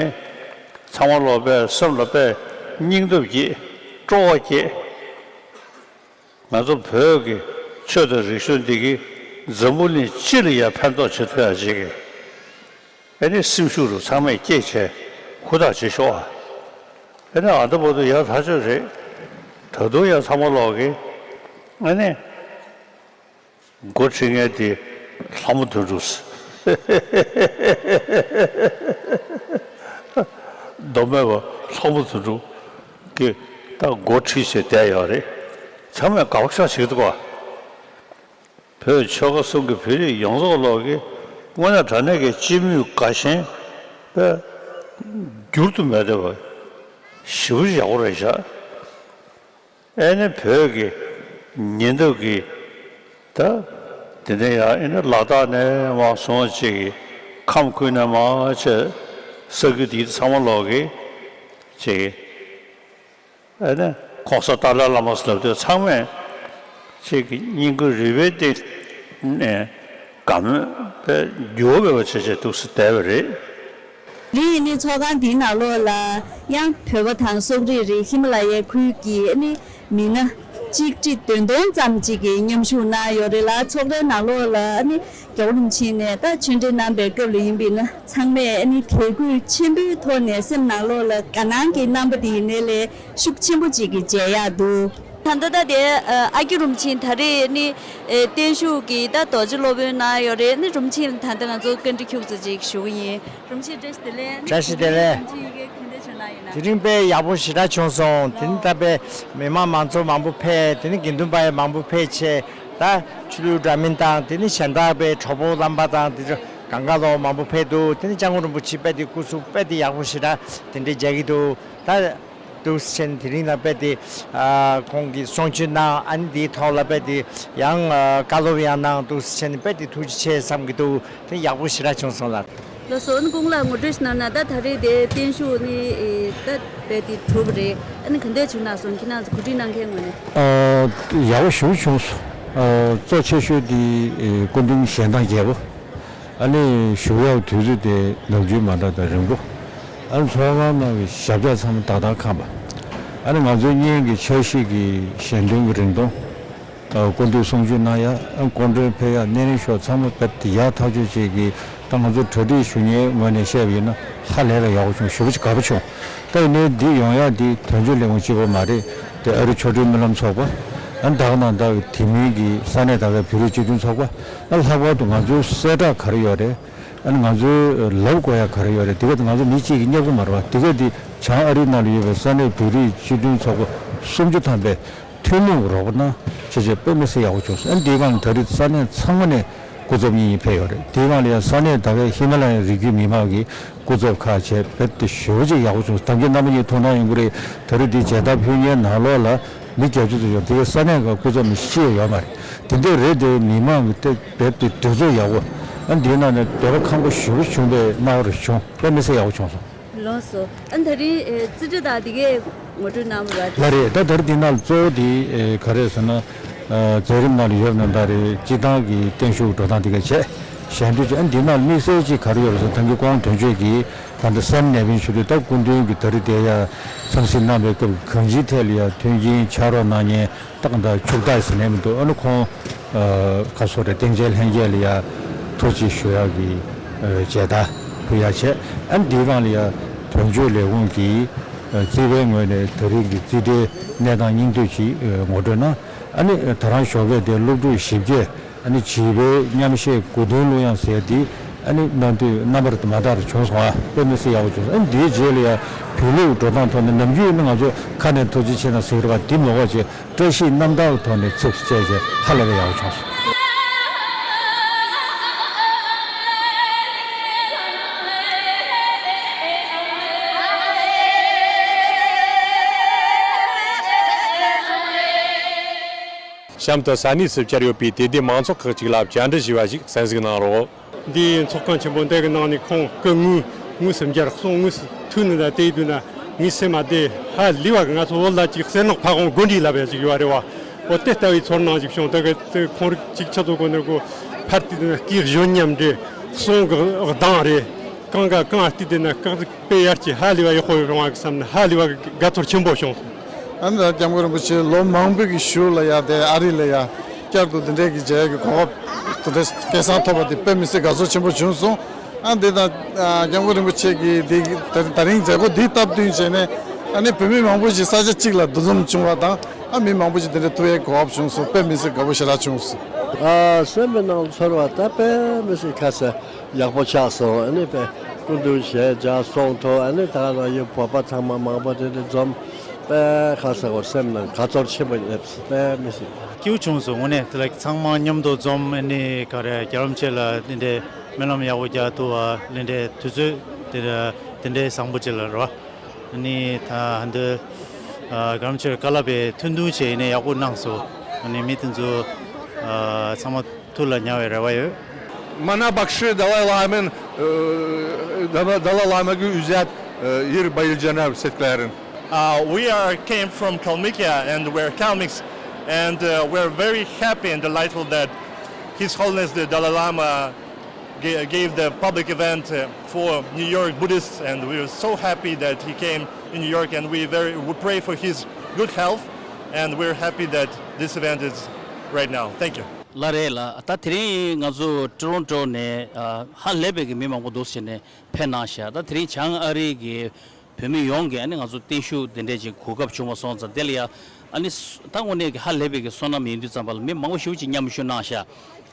ཚང་མ་ལོག་པས་སེམས་ལ་དཔེ་སྙིང་སྟོབས་སྐྱེད། སྤྲོ་བ་སྐྱེད། ང་ཚོ་བོད་ཀྱི་ཆོས་དང་རིག་གཞུང་འདི་གིས་འཛམ་བུ་གླིང་སྤྱི་ལ་ཡང་ཕན་ཐོགས་བྱེད་ཐུབ་ཡ་ཅིག་གི་ཨེ་ནི་སེམས་ཤུགས་རུ་ཚང་མས་སྐྱེད་བྱས་ཧུར་ཐག་བྱེད་ཤོག་ཨ། ཨེ་ནི་ཨ་ད་བར་དུ་ཡག་ཐག་ཆོད་རེད། ད་དུང་ཡང་ཚང་མ་ལོག་གི་ཨེ་ནི། འགོ་ཁྲིད་མཁན་དེ་ལྷ་མོ་དོན་གྲུབ། མདོ་སྨད་པ་ལྷ་མོ་དོན་གྲུབ་ཀྱིས་ད་འགོ་ཁྲིད་བྱས་བསྡད་ཡོད་རེད། ཚང་མས་དགའ་པོ་ཤ་ཞིག་འདུག་ག། བོད་ཆོལ་ཁ་གསུམ་གྱི་བོད་རིགས་ཡོངས་རྫོགས་ལོག་གི་དངོས་གནས་དྲང་གནས་ཀྱི་སྤྱི་མོས་དགའ་ཞེན་པས་འགྱུར་དུ་མེད་བསྡད་པ་ཞེ་པོ་ཡག་པོ་རེད་ཤག། ཨེ་ནི་བོད་ཀྱི་ཉེ་འདབས་ཀྱི་ད་དེ་ནས་ཡང་ཨེ་ནི་ལ་དྭགས་ནས་མར་སོང་ཅིག་གི་ཁམས་ཁུལ་ནས་མར་ཆེ་ས་ཁུལ་དེ་ཚང་མ་ལོག་གི་ཅིག་གི་ཨེ་ནི་༸གོང་ས་ཏཱ་ལའི་བླ་མ་ཟེར་ལབ་དུས་ཚང་མས་ཅིག་གི་སྙིང་ཁུང་རུས་པའི་གཏིང་ནས་དགའ་མོས་པའི་འགྱུར་བ་མེད་པ་བྱས་བྱས་འདུག་སེ་བསྡད་པ་རེད། དེ་རིང་ཨ་ནི་ཚོགས་ཁང་འདིའི་ནང་ལོགས་ལ་ཡང་བོད་པ་དང་སོག་རིགས་རེད། ཧི་མ་ལ་ཡའི་ཁུལ་གྱི་ཨ་ནི་མི་སྣ་གཅིག་ཁྲི་བདུན་སྟོང་ཙམ་ཅིག་གིས་མཉམ་ཞུགས་གནང་ཡོད་རེད་ལ། ཚོགས་རའི་ནང་ལོགས་ལ་ཨ་ནི་རྒྱལ་བ་རིན་པོ་ཆེ་ནས་ད་ཆོས་འབྲེལ་གནང་པའི་སྐབས་ལ་ཡིན་པས་ན་ཚང་མས་ཨ་ནི་དད་གུས་ཆེན་པོའི་ཐོག་ནས་སེམས་ནང་ལོགས་ལ་དགའ་སྣང་གི་རྣམ་པ་དེ་ཡིན་ནའི་ལས་ཤུགས་ཆེན་པོ་ཅིག་གིས་མཇལ་ཡག་འདུག། ད་ལྟ་ད་དེ་ཨ་ཨ་ཁུ་རིན་པོ་ཆེ་ད་རེས་ནི་ཨེ་བརྟན་བཞུགས་ཀྱི་ད་རྡོ་རྗེ་སློབ་དཔོན་གནང་ཡོད་རེད། ནི་རིན་པོ་ཆེ་ད་ལྟ་ང་ཚོ་བཀའ་འདྲི་ཁྱུག་ཙམ་ཅིག་ཞུ་གི་ཡིན། རིན་པོ་ཆེ་བཀྲ་ཤིས་བདེ་ལེགས། བཀྲ་ཤིས་བདེ་ལེགས། རིན་པོ་ཆེ་ཡི་གེ་ག་འདྲ་བྱུང་ན་ཡིན་ན། དེ་རིང་དཔེ་ཡག་པོ་ཞེ་དྲག་བྱུང་སོང་། དེ་ནི་ད་དཔེ་མི་མང་མང་ཚོགས་མང་པོ་ཕེབས། དེ་ནི་དགེ་འདུན་པ་ཡང་མང་པོ་ཕེབས་བྱས། ད་ཆོས་ལུགས་འདྲ་མིན་དང་དེ་ནི་གཞན་དག་དཔེ་གྲོགས་པོ་རྣམ་པ་དང་དེ་ཚོ་གང་ག་ལོག་མང་པོ་ཕེབས་འདུག། དེ་ནི་སྐྱབས་མགོན་རིན་པོ་ཆེ་དཔེ་དེ་སྐུ་གཟུགས་དཔེ་དེ་ཡག་པོ་ཞེ་དྲག་དེ་འདྲའི་མཇལ་གྱི་འདུག། ད་འདུག་སེ་བྱས་ནས་དེ་རིང་ལ་དཔེ་དེ་ཨ་ཁོང་གིས་གསུང་ཆོས་གནང་། ཨ་ནི་དེའི་ཐོག་ལ་དཔེ་དེ་ཡང་ཨ་བཀའ་སློབ་ཡང་གནང་། འདུག་སེ་བྱས་ནས་དཔེ་དེ་ཐུགས་རྗེ་ཆེ་བསམ་གྱི་འདུག། དེ་ཡག་པོ་ཞེ་དྲག་བྱུང་སོང་ལགས། ལགས་སོ། ཨ་ནི་སྐུ་ངོ་ལགས་ངོ་སྤྲོད་ཞིག་གནང་ན། ད་ད་རེས་དེ་བརྟན་བཞུགས་ནི་ཨེ་ད་དཔེ་དེ་གྲུབ་པ་རེད། ཨ་ནི་ག་འདྲས་བྱུང་ན་སོང་ཁྱེད་རང་ཚོ་གོ་སྒྲིག་གནང་མཁན་ངོས་ནས། ཨ་ཡག་པོ་ཞེ་པོ་བྱུང་སོང་། གཙོ་ཆེ་ཤོས་དེ་སྐུ་མདུན་ཞལ་ཐང་རྒྱས་པོ། ཨ་ནི་བཞུགས་ཡག་དུས་ཚོད་དེ་ནམ་རྒྱུན་མ་འདྲ་དང་རིང་པོ། ཨ་ནི་ཚོགས་ཁང་ནང་གི་ཞབས་བཀྱག་ཚང་མ་ཏག་ཏག་ཁེངས་པ། ཨ་ནི་ང་ཚོའི་སྔོན་གྱི་འཆར་གཞི་གི་ཞལ་འདོན་གྱི་རིང་ཐུང་། སྐུ་མདུན་གསུང་ཆོས་གནང་ཡ། སྐུ་མགྲོན་ཕེབས་ཡ། སྣེ་རིང་ཤོག་ཚང་མ་རྦད་དེ་ཡག་ཐག་ཆོད་བྱེད་ཀྱི། ད་ང་ཚོ་གྲ་སྒྲིག་ཞུ་མཁན་ངོས་ནས་བཤད་པ་ཡིན་ན་ཧ་ལས་པའི་ཡག་པོ་བྱུང་། ཞེ་པོ་ཅིག་དགའ་པོ་བྱུང་། ད་ཡིན་ནའི་འདི་ཡོང་ཡ་འདི་དོན་གཅོད་ལས་ཁུངས་གཅིག་པོ་མ་རེད། དེ་ཨ་རི་ཆོ་འཕྲུལ་སྨོན་ལམ་ཚོགས་པ། ཨ་ནི་ད་ག་ནང་ད་དེ་མིན་གྱི་ས་གནས་ད་གའི་བོད་རིགས་སྤྱི་མཐུན་ཚོགས་པ། ཨ་ལྷག་པར་དུ་ང་ཚོའི་གསལ་བསྒྲགས་ག་རེ་ཡོད་རེད། ཨ་ནི་ང་ཚོའི་ལབ་དགོས་ཡ་ག་རེ་ཡོད་རེད། དེ་ག་དེ་ང་ཚོ་མི་གཅིག་གིས་རྙེད་དགོས་མ་རེད་པ། དེ་ག་དེ་བྱང་ཨ་རིའི་ནང་ལ་ཡོད་པའི་ས་གནས་བོད་རིགས་སྤྱི་མཐུན་ཚོགས་པ་སུམ་ཅུ་ཐམ་པས་ཐུན་མོང་རོགས་པ་གནང་བྱས་བྱས་དཔེ་མི་སྲིད་ཡག་པོ་བྱུང་སོང་། ཨ་ནི་དེའི་སྒང་ལ་ད་རེས་ས་གནས་ཚང་མ་ནས་སྐུ་ཚབ་གཉིས་གཉིས་ཕེབས་ཡོད་རེད། དེའི་སྒང་ལ་ཡང་ས་གནས་ད་གའི་ཧི་མ་ལ་ཡའི་རི་རྒྱུད་མི་མང་གི་སྐུ་ཚབ་ཁག་བྱས་རྦད་དེ་ཞེ་པོ་ཅིག་ཡག་པོ་བྱུང་སོང་། ད་གིན་རྣམ་པ་གཉིས་ཐུགས་སྣང་ཡོང་གི་རེད། ད་རེས་འདི་མཇལ་དར་ཕུལ་མཁན་ནང་ལོགས་ལ་མི་བརྒྱད་ཅུ་ཙམ་ཡོད། དེ་གའི་ས་གནས་ཁག་སྐུ་ཚབ་མི་ཤེས་ཡོད་མ་རེད། དེ་འདྲ་རེད་དེ་མི་མང་གི་སྟེང་རྦད་དེ་གྲོས་ཚོགས་ཡག་པོ། ཨ་ནི་དེའི་ནང་ནས་འདོད་པ་ཁེངས་པོ་ཞེ་པོ་བྱུང་བའི་སྣང་བ་རེ་བྱུང་། དཔེ་མི་སྲིད་ཡག་པོ་བྱུང་སོང་། ལགས་སོ། ཨ་ནི་ད་རིང་ཨེ་རྩིས་ཁྲ་དང་དེ་གའི་ངོ་སྤྲོད་གནང་བ་རེད། ལགས་རེད། ད་ད་རིང་འདི་ནང་ལ་གཙོ་བོ་དེ་ཨེ་ག་རེ་ཟེར་ན། ཨ་མཛད་རིམ་ནང་ལ་ཡོད་ན་ད་རེས་སྤྱི་བཏང་གི་བརྟན་བཞུགས་འགྲོ་སྟངས་དེ་ག་བྱས། ཞལ་འདོན་བྱས། ཨ་ནི་འདི་ནང་ལ་དམིགས་བསལ་ཅིག་ག་རེ་ཡོད་རེད་ཟེར། ད་གིན་སྐུ་ངོ་དོན་གཅོད་ཀྱིས་ད་ལྟ་སེམས་ནད་པའི་ཆེད་དུ་ད་སྐུ་མདུན་གྱིས་ད་རེས་དེ་ཡ་འཚམས་གཟིགས་གནང་བའི་སྐབས་གང་ཅིའི་ཐད་ལ་ཡ་མཐུན་རྐྱེན་ཕྱག་རོགས་གནང་མཁན། ཏག་ཏག་ཕྱུག་ཏག་ཟེར་ནས་མི་འདུག་ཨ་ནི་ཁོང་ཨ་ཁ་སོ་རེ་སྟེང་ཆེན་ལྷན་རྒྱས་ལ་ཡ་ཐུགས་རྗེ་ཞུ་ཡག་གི་ཨ་མཇལ་དར་ཕུལ་ཡག་བྱས། ཨ་ནི་འདིའི་སྒང་ལ་ཡ་དོན་གཅོད་ལས་ཁུངས་ཀྱི་ཨ་རྩིས་པའི་ངོས་ནས་ད་རིང་གི་རྩིས་ཁྲའི་གནས་སྟངས་སྙིང་བསྡུས་ཅིག་ཨ་ངོ་སྤྲོད་གནང་། ཨ་ནི་ད་རང་ཞོགས་ཀས་དེ་སློབ་ཕྲུག་བཞི་བརྒྱས་ཨ་ནི་བྱིས་པའི་མཉམ་གཞས་གོ་བསྡུར་གླུ་དབྱངས་ཟེར་ཡག་འདི་ཨ་ནི་གནང་དུས་རྣམ་པར་མ་དག་རུ་བྱུང་སོང་། ཨ་དཔེ་མི་སྲིད་ཡག་པོ་བྱུང་སོང་། ཨ་ནི་འདིའི་རྗེས་ལ་ཡ་བོད་ལུགས་འགྲོ་སྟངས་ཐོག་ནས་ནམ་རྒྱུན་ནི་ང་ཚོ་ཁ་ནས་ཐུགས་རྗེ་ཆེ་གནང་ཟེར་གྱི་རེད་པ། འདི་མ་གོ་བྱས། བཀྲ་ཤིས་རྣམ་དག་ཐོག་ནས་ཚིགས་སུ་བཅད་བྱས་ཧ་ལས་པའི་ཡག་པོ་བྱུང་སོང་། གཤམ་དུ་ས་གནས་སུ་བཅར་ཡོད་པའི་དད་ལྡན་མང་ཚོགས་ཁག་ཅིག་ལ་བཅར་འདྲི་ཞུས་པ་ཞིག་གསན་གཟིགས་གནང་རོགས། འདིའི་ཚོགས་ཁང་ཆེན་པོ་འདི་གི་ནང་ནས་ཁོང་སྐུ་དངོས་དངོས་སུ་མཇལ། གསུང་དངོས་སུ་ཐོས་ནི་དང་དེ་ཡིན་དུས་ན་ངའི་སེམས་ལ་དེ་ཧ་ལས་པ་གི། ང་ཚོ་བོད་ལ་ཅིག་གསེར་ནག་ཕ་བོང་སྒོ་འབྱེད་ལབ་ཡ་ཅིག་ཡོད་རེད་བ། འོ་དེ་ལྟ་བུའི་ཚོར་སྣང་ཞིག་བྱུང་། དེ་གི་དེ་ཁོང་རིགས་ཅིག་ཆ་ཚོད་གོ་ནས་གོ་ཕར་བལྟས་དུས་ན་སྐད་གཞོན་ཉམས་རེད། གསུང་གི་གདངས་རེད། གང་ག་གང་བལྟས་དུས་ན་གང་ཟིག་དཔེ་ཡར་གྱི་ཧ་ལས་པ་ཡག་པོ་ཡོད་རུང་བ་གི་བསམ་ནས་ཧ་ལས་པ་གི་དགའ་ཚོར་ཆེན་པོ་བྱུང་སོང་། ཨ་ནི་ད་སྐྱབས་མགོན་རིན་པོ་ཆེ་ལོ་མང་པོའི་གི་གཞུག་ལ་ཡ་དེ་ཨ་རི་ལ་ཡ་བསྐྱར་དུ་འདི་འདྲའི་གི་མཇལ་ཡ་གི་གོ་སྐབས་དེ་འདྲའི་སྐལ་བཟང་ཐོབ་པ་དེ་དཔེ་མི་སྲིད་དགའ་ཚོར་ཆེན་པོ་བྱུང་སོང་། ཨ་འདི་ད་ཨ་སྐྱབས་མགོན་རིན་པོ་ཆེ་གི་འདི་ད་ད་རིང་མཛད་སྒོ་འདི་སྟབས་བསྟུན་བྱས་ནས་ཨ་ནི་བོད་མི་མང་པོ་ཞིག་ས་ཆ་གཅིག་ལ་འདུ་འཛོམས་བྱུང་བ་དང་། ཨ་མི་མང་པོ་ཞིག་དེ་འདྲ་ཐུག་ཡའི་གོ་སྐབས་བྱུང་སོང་། དཔེ་མི་སྲིད་དགའ་པོ་ཞེ་དྲག་བྱུང་སོང་། ཨ་སེམས་པའི་ནང་ཚོར་བ་ད་དཔེ་མི་སྲིད་ཁ་ས་ཡག་པོ་ཆགས་སོང་། ཨ་ནི་དཔེ་སྐུ་མདུན་ཞལ་མཇལ་གསུང་ཐོས། ཨ་ནི་ད་ལ་ཡི་བོད་པ་ཚང་མ་མང་པོ་དེ་འདྲ་འཛོམས། དཔེ་ཁ་ས་གོ་སེམས་ནང་དགའ་ཚོར་ཆེན་པོ་སླེབས་སོང་། དཔེ་མི་སྲིད་སྐྱིད་པོ་བྱུང་སོང་། དངོས་གནས་དེ་ལ་ཚང་མ་མཉམ་དུ་འཛོམས། ཨ་ནི་ག་རེ་རྒྱལ་བ་རིན་པོ་ཆེ་ལ་དེ་འདྲའི་སྨོན་ལམ་ཡག་པོ་རྒྱག་ཐུབ་པ། དེ་འདྲའི་དུས་ཚོད་དེ་དེ་འདྲའི་བཟང་པོ་ཅིག་ལ་རེད་བ། ཨ་ནི་ད་འདི་ཨ་རྒན་ཆོས་བཀའ་སློབ་པའི་ཐུགས་འདུན་བྱས་ནས་ཡག་པོ་གནང་སོང་། ཨ་ནི་མི་དེ་ཚོ་ཨ་ཚང་མ་ཐུགས་ལ་ཉར་བའི་རེ་བ་ཡོད། Mana bagışı Dalai Lama'nın, e, Dala- Dalai Lama güzel, e, yer bayılcana setlerin. Uh, we are came from Kalmykia and we're Kalmyks, and uh, we're very happy and delightful that His Holiness the Dalai Lama ga- gave the public event uh, for New York Buddhists, and we are so happy that he came in New York, and we very we pray for his good health, and we're happy that this event is right now. Thank you. ལགས་རེད་ལགས། ད་དེ་རིང་ང་ཚོ་ཊོ་རོན་ཊོ་ནས་ཨ་ཧ་ལས་པའི་གི་མི་མང་པོ་འདུག་ཟེར་ནས་ཕེབས་གནང་ཤག་ད་དེ་རིང་བྱང་ཨ་རི་གི་བོད་མི་ཡོངས་ཀྱིས་ཨ་ནི་ང་ཚོ་བརྟན་བཞུགས་དེ་འདྲས་ཅིག་གོ་སྐབས་བྱུང་བ་སོང་ཙང་། དེ་ལ་ཡ་ཨ་ནི་སུ- ད་དངོས་གནས་ཀྱི་ཧ་ལས་པའི་གི་བསོད་ནམས་ཡིན་དུས་ཙམ་པ་ལ་མི་མང་པོ་ཞེ་པོ་ཅིག་མཉམ་ཞུགས་གནང་ཤག་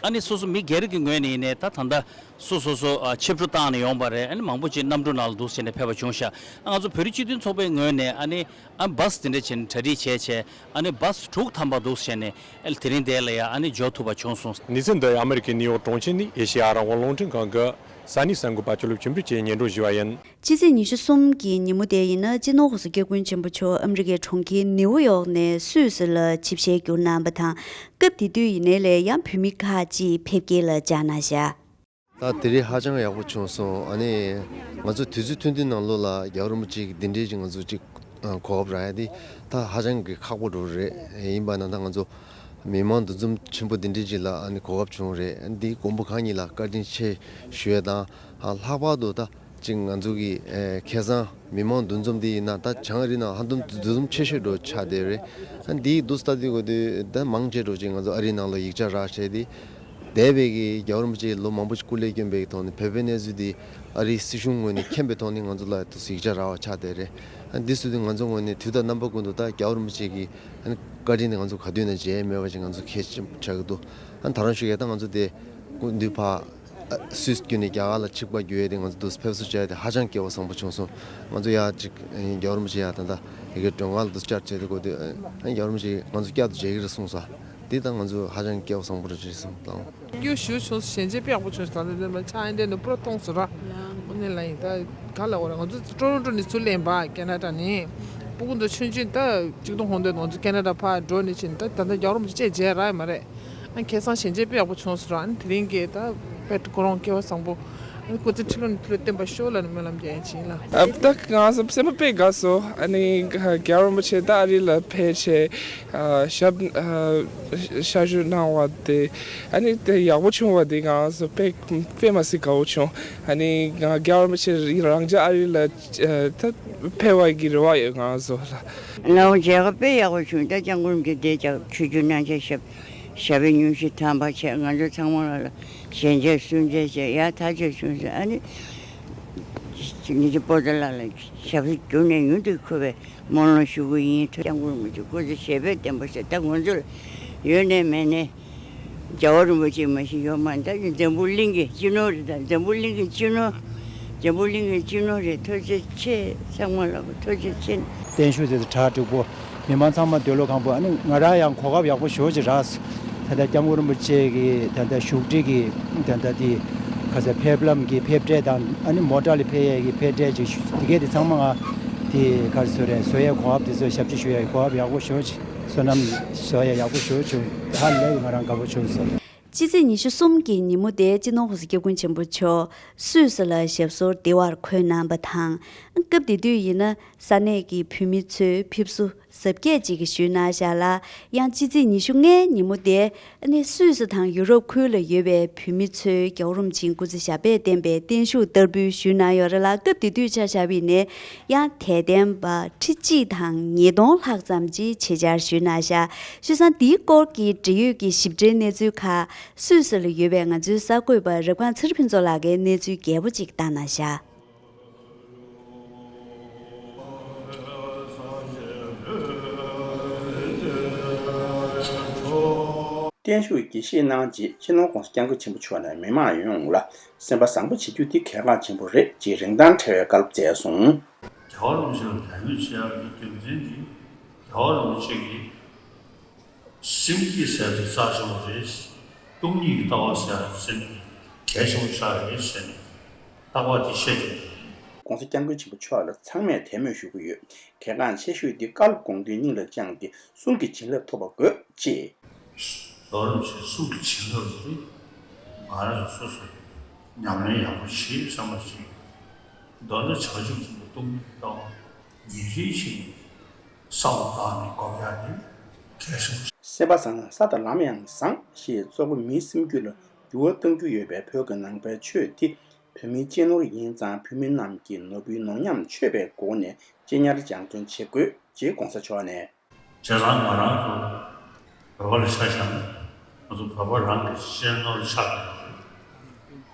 ཨ་ནི་སོ་སོ་མི་སྒེར་གྱི་ངོས་ནས་ཡིན་ནའི་ད་ད་ལྟ་སོ་སོ་སོ་ཨ་ཆིབས་བསྒྱུར་བཏང་ནས་ཡོང་པ་རེད། ཨ་ནི་མང་པོ་ཅིག་གནམ་གྲུ་ནང་ལ་འདུག་ཟེར་ནས་ཕེབས་པ་བྱུང་ཤག་ཨ་ང་ཚོ་བོད་རིགས་སྤྱི་མཐུན་ཚོགས་པའི་ངོས་ནས་ཨ་ནི་ཨ་བཱས་དེ་འདྲ་བྱས་ནས་གྲ་སྒྲིག་བྱས་བྱས། ཨ་ནི་བཱས་དྲུག་ཐམ་པ་འདུག་བྱས་ནས་ཨ་དེ་རིང་དེ་ལ་ཡ་ཨ་ནི་འབྱོར་ཐུབ་པ་བྱུང་སོང་། གནས་ཚུལ་འདི་ཨ་མི་རི་ཀའི་ནིའུ་ཡོག་གྲོང་ཁྱེར་ནས་ཨེ་ཤེ་ཡ་རང་དབང་རླུང་འཕྲིན་ཁང་གི་ས་གནས་གསར་འགོད་པ་ཅོ་ལེབ་ཆོས་འཕེལ་གྱིས་སྙན་སྒྲོན་ཞུས་པ་ཡིན། སྤྱི་ཚེས་ཉི་ཤུ་གསུམ་གྱི་ཉིན་མོ་དེ་ཡིན་ན་སྤྱི་ནོར་༸གོང་ས་༸སྐྱབས་མགོན་ཆེན་པོ་མཆོག་ཨ་མི་རི་ཀའི་གྲོང་ཁྱེར་ནིའུ་ཡོག་ནས་སུད་སི་ལ་ཆིབས་ཞལ་བསྒྱུར་གནང་བ་དང་། སྐབས་དེ་དུས་ཡིན་ནའི་ལས་ཡང་བོད་མི་ཁག་ཅིག་ཕེབས་སྐྱེལ་ལ་བཅར་གནང་བཞག་ད་དེ་རིང་ཧ་ཅང་ཡག་པོ་བྱུང་སོང་། ཨ་ནི་ང་ཚོ་དུས་ཚོད་ཐུང་ཐུང་ནང་ལོགས་ལ་རྒྱལ་བ་རིན་པོ་ཆེ་གི་འདི་འདྲའི་ཅིག་ང་ཚོ་ཅིག་གོ་སྐབས་རག་ཡ་དེ་ད་ཧ་ཅང་གི་ཁག་པོ་འགྲོ་རེད། ཡིན་པ་ན་ད་ང་ཚོ་ མི་མང་འདུ་འཛོམས་ཆེན་པོ་འདི་འདྲའི་ཅིག་ལ་ཨ་ནི་གོ་སྐབས་བྱུང་རེད། འདིའི་མགོན་པོ་གང་ཉིད་ལ་བཀའ་དྲིན་ཆེ་ཞུ་ཡས་དང་། ལྷག་པར་དུ་ད་ཅིག་ང་ཚོ་གི་ཁ་སང་མི་མང་འདུ་འཛོམས་འདི་ཡིན་ན་ད་བྱང་ཨ་རིའི་ནང་ཧ་ལམ་འདུ་འཛོམས་ཆེ་ཤོས་འདྲ་ཆགས་བསྡད་རེད། འདིའི་འདུག་སེ་ལྟ་དུས་གོ་དུས་ད་མང་ཆེ་འདྲ་ཅིག་ང་ཚོ་ཨ་རིའི་ནང་ལ་ཡིག་ཆ་རག་བྱས་ཏེ། འདས་པའི་གི་རྒྱལ་བ་རིན་པོ་ཆེ་ལོ་མང་པོ་ཞིག་སྐུ་ལས་བསྐྱོན་པའི་ཐོག་ནས་བོད་པའི་གནས་ཚུལ་འདི་ཨ་རིའི་སྲིད་གཞུང་ངོས་ནས་མཁྱེན་པའི་ཐོག་ནས་ང་ཚོ་ལ་དུ་ཡིག་ཆ་རག་པ་ཆགས་བསྡད་རེད། འདི་སུ་དུས་ང་ཚོ་ངོས་ནས་དུས་དང་རྣམ་པ་ཀུན་ཏུ་ད་རྒྱལ་བ་རིན་པོ་ཆེ་གི་བཀའ་དྲིན་དེ་ང་ཚོ་ག་དུས་ན་བརྗེད་མེད་པ་ཞིག་ང་ཚོ་མཁྱེན་ཆགས་ཀྱི་འདུག་ད་རང་ཞུ་ཡས་ད་ང་ཚོ་དེ་སྐུ་མདུན་ཕ་སུད་སི་བརྒྱུད་ནས་རྒྱ་གར་ལ་ཆིབས་ཁ་བསྒྱུར་ཡས་དེ་ང་ཚོ་དུས་ཕེབས་བསུ་བྱས་ཏེ་ཧ་ཅང་སྐལ་བ་བཟང་པོ་བྱུང་སོང་། ང་ཚོ་ཡ་ཅིག་རྒྱལ་བ་རིན་པོ་ཆེ་ཡ་ད་ད་ཡི་གེ་མགྲོན་ཁང་ལ་དུ་བཅར་བྱས་ཏེ་གོ་དུས་རྒྱལ་བ་རིན་པོ་ཆེ་ང་ཚོ་བསྐྱར་དུ་མཇལ་གྱི་རེད་གསུངས་སོང་། འདི་ད་ང་ཚོ་ཧ་ཅང་སྐལ་བ་བཟང་པོ་རེད་ཅེས་གསུངས་དང་། སྐྱོ་ཞུ་བྱུང་སོང་། ཞལ་མཇལ་དཔེ་ཡག་པོ་བྱུང་སོང་། ད་ལྟ་ལོ་ཆ་ཡིན་དེ་ནི་པུ་ར་གཏོང་སོང་ར། དངོས་གནས་ལ་ཡིན་ད་ག་ལ་བ་ར་ང་ཚོ་ཊོ་རོན་ཊོ་ནས་ཚུར་ལེན་པ་ཁེ་ན་ཌ་ནས། སྤུ་གུ་ཚོ་ཆུང་ཆུང་ད་ཆིག་སྟོང་ཧོང་དོད་ང་ཚོ་ཁེ་ན་ཌ་ཕར་འགྲོ་ནས་ཕྱིན་ད་ད་ལྟ་རྒྱལ་བ་རིན་པོ་ཆེ་བཅས་མཇལ་རག་ཡོད་མ་རེད། ཨ་ཁ་སང་ཞལ་མཇལ་དཔེ་ཡག་པོ་བྱུང་སོང་ར། ཨ་ནི་དེ་རིང་གི་ད་དཔེ་ཁོ་རང་སྐལ་བ་བཟང་པོ། ཨ་ནི་སྐུ་ཚེ་ཁྲི་ལོ་ནས་ཁྲི་ལོ་བརྟན་པར་ཤོག་ལབ་ནས་སྨོན་ལམ་རྒྱག་ཡ་ཅིག་ཡིན་ལ། ཨ་ད་ང་ཚོ་སེམས་པ་དཔེ་དགའ་སོང་། ཨ་ནི་རྒྱལ་བ་རིན་པོ་ཆེ་ད་ཨ་རི་ལ་ཕེབས་བྱས་ཨ་ཞབས་ཨ་ཞབས་ཞུ་གནང་བ་དེ་ཨ་ནི་དེ་ཡག་པོ་བྱུང་བ་དེ་ང་ཚོ་དཔེ་དཔེ་མ་སྲིད་དགའ་པོ་བྱུང་། ཨ་ནི་ང་རྒྱལ་བ་རིན་པོ་ཆེ་རང་ཅག་ཨ་རི་ལ་ཨ་ད་ཕེབས་པ་གི་རེ་བ་ཡོད་ང་ཚོ་ལ། ལའོ་མཇལ་ཁ་དཔེ་ཡག་པོ་བྱུང་། ད་སྐྱབས་མགོན་རིན་པོ་ཆེ་དེ་ཅག་ཆོས་བརྒྱུད་གནང་ཆེད་ཞབས་ཞབས་པད་སྙུང་གཞི་དམ་པ་བྱས། ང་ཚོ་ཚང་མ་ལ་ལ་ཞལ་མཇལ་གསོལ་མཇལ་བྱས་ཡག་ཐག་ཆོད་བྱུང་ཟེར། ཨ་ནི་ཉི་ཅི་པོ་ཏ་ལགས་ལ་ཞབས་ཕྱི་བསྒྱུར་ནས་མྱུར་དུ་འཁོར་བའི་སྨོན་ལམ་ཞུ་གི་ཡིན། ཐུགས་སྐྱབས་མགོན་རིན་པོ་ཆེ་སྐུ་ཚེ་ཞབས་པད་བརྟན་པ་ཟེར། ད་ང་ཚོ་ལ་ཡོད་ནས་མེད་ནས་རྒྱལ་བ་རིན་པོ་ཆེ་མ་ཞིག་ཡོད་མ་རེད། ད་འཛམ་བུ་གླིང་གི་སྤྱི་ནོར་རེད། ད་འཛམ་བུ་གླིང་གི་སྤྱི་ནོར། འཛམ་བུ་གླིང་གི་སྤྱི་ནོར་རེད། ཐུགས་རྗེ་ཆེ། ཚང་མ་ལ་ཐུགས་རྗེ་ཆེ། བརྟན་བཞུགས་དེ་གྲ་འགྲིག་པོ། མི་མང་ཚང་མ་འདོད་བློ་ཁང་པོ། ཨ་ནི་ང་རང་ཡང་གོ་སྐབས་ཡག་པོ་ཞེ་པོ་ཅིག་རག་སོང་། ད་ལྟ་སྐྱབས་མགོན་རིན་པོ་ཆེ་གི་ད་ལྟ་བཞུགས་ཁྲི་གི་ད་ལྟ་དེ་ག་ས་ཕེབས་ལམ་གྱི་ཕེབས་འབྲས་དང་། ཨ་ནི་མོ་ཊ་ལ་ཕེབས་ཡས་ཀྱི་ཕེབས་འབྲས་ཅིག་དེ་གས་དེ་ཚང་མ་ང་དེ་ག་རེ་ཟེར་རེད། བཟོ་ཡས་གོ་སྐབས་དེ་ཚོ་ཞབས་ཕྱི་ཞུ་ཡས་གོ་སྐབས་ཡག་པོ་ཞེ་པོ་ཅིག་བསོད་ནམས་བཟོ་ཡས་ཡག་པོ་ཞེ་པོ་བྱུང་། ཧ་ལས་ང་རང་དགའ་པོ་བྱུང་སོང་། སྤྱི་ཚེས་ཉི་ཤུ་གསུམ་གྱི་ཉིན་མོ་དེ་སྤྱི་ནོར་༸གོང་ས་༸སྐྱབས་མགོན་ཆེན་པོ་མཆོག་སུད་སི་ལ་ཞབས་སོར་བདེ་བར་འཁོད་གནང་བ་དང་། སྐབས་དེ་དུས་ཡིན་ན་ས་གནས་ཀྱི་བོད་མི་ཚོས་ཕེབས་བསུ་གཟབ་རྒྱས་ཅིག་ཞུས་གནང་བཞག་ལ། ཡང་སྤྱི་ཚེས་ཉི་ཤུ་ལྔའི་ཉིན་མོ་དེ་ནི་སུད་སི་དང་ཡུ་རོབ་ཁུལ་ལ་ཡོད་པའི་བོད་མི་ཚོས་རྒྱལ་བ་རིན་པོ་ཆེའི་སྐུ་ཚེ་ཞབས་པད་བརྟན་པའི་བརྟན་བཞུགས་བསྟར་འབུལ་ཞུས་གནང་ཡོད་རེད་ལ། སྐབས་དེ་དུས་ཆ་བཞག་པ་ཡིན་ན། ཡང་དད་ལྡན་པ་ཁྲི་གཅིག་དང་ཉིས་སྟོང་ལྷག་ཙམ་ཅིག་ཆེད་བཅར་ཞུས་གནང་བཞག་བྱས་ཙང་འདིའི་སྐོར་གྱི་འབྲེལ་ཡོད་ཀྱི་ཞིབ་ཕྲའི་གནས་ཚུལ་ཁག་སུད་སི་ལ་ཡོད་པའི་ང་ཚོའི་གསར་འགོད་པ་རབ་སྒང་ཚེ་རིང་ཕུན་ཚོགས་ལགས་ཀྱིས་གནས་ཚུལ་རྒྱས་པོ་ཅིག་བཏང་གནང་བཞག་བརྟན་བཞུགས་དགྱེས་བཞེས་གནང་རྗེས། སྤྱི་ནོར་༸གོང་ས་༸སྐྱབས་མགོན་ཆེན་པོ་མཆོག་ནས་མི་མང་ཡོངས་ལ་སེམས་པ་བཟང་པོ་བྱེད་རྒྱུ་དེ་གལ་འགངས་ཆེན་པོ་རེད་ཅེས་རིན་ཐང་བྲལ་བའི་བཀའ་སློབ་སྩལ་སོང་། རྒྱལ་བ་རིན་པོ་ཆེ་ལ་དད་མོས་བྱེད་ཡག་གི་རྒྱུ་མཚན་གྱིས་རྒྱལ་བ་རིན་པོ་ཆེ་གིས། སེམས་བསྐྱེད་ཟེར་དེ་རྩ་ཆེན་པོ་རེད། སྟོང་ཉིད་ཀྱི་ལྟ་བ་ཟེར་ཡག་དེ་གལ་ཆེན་པོ་ཆགས་ཡོད་ཟེར་ནས་རྟག་པར་དེ་བཤད་ཀྱི་ཡོད། ༸གོང་ས་༸སྐྱབས་མགོན་ཆེན་པོ་མཆོག་ལ་ཚང་མས་དད་མོས་ཞུ་གི་ཡོད། གལ་འགངས་ཆེ་ཤོས་དེ་བཀའ་སློབ་དགོངས་དོན་སྙིང་ལ་བཅངས་ཏེ་གསུང་གི་བྱིན་རླབས་ཐོབ་པ་དགོས་ཅེས། རྒྱལ་བ་རིན་པོ་ཆེའི་གསུང་གི་བྱིན་རླབས་དེ་ང་རང་ཚོ་སོ་སོས་ཉམས་ལེན་ཡག་པོ་བྱེད་བསམ་པ་ཞིག་མདོར་ན་བྱང་ཆུབ་ཀྱི་སྟོང་ཉིད་ལྟ་བ་ཉིན་རེ་བཞིན་བསམ་བློ་བཏང་ནས་སྒོམ་ཡག་དེ་གལ་ཆེན་པོ་ཞིག་སེམས་པ་བཟང་ན་ས་དང་ལམ་ཡང་བཟང་ཞེས་གཙོ་བོ་མིའི་སེམས་རྒྱུད་ལ་འགྱུར་བ་གཏང་རྒྱུ་ཡོད་པའི་བོད་ཀྱི་ནང་པའི་ཆོས་དེ་བོད་མིའི་གཅེས་ནོར་ཡིན་ཙང་། བོད་མི་རྣམས་ཀྱིས་ནོར་བུའི་ནོར་ཉམས་ཆོད་པའི་སྒོ་ནས་གཅེས་ཉར་སྦྱང་བརྩོན་བྱེད་དགོས་ཅེས་༸གོང་ས་མཆོག་ནས། བྱས་ཙང་ང་རང་ཚོ་བོད་པ་ལ་ཆ་བཞག་ན་ང་ཚོ་བོད་པ་རང་གི་གཅེས་ནོར་ཆགས་ཡོད་རེད།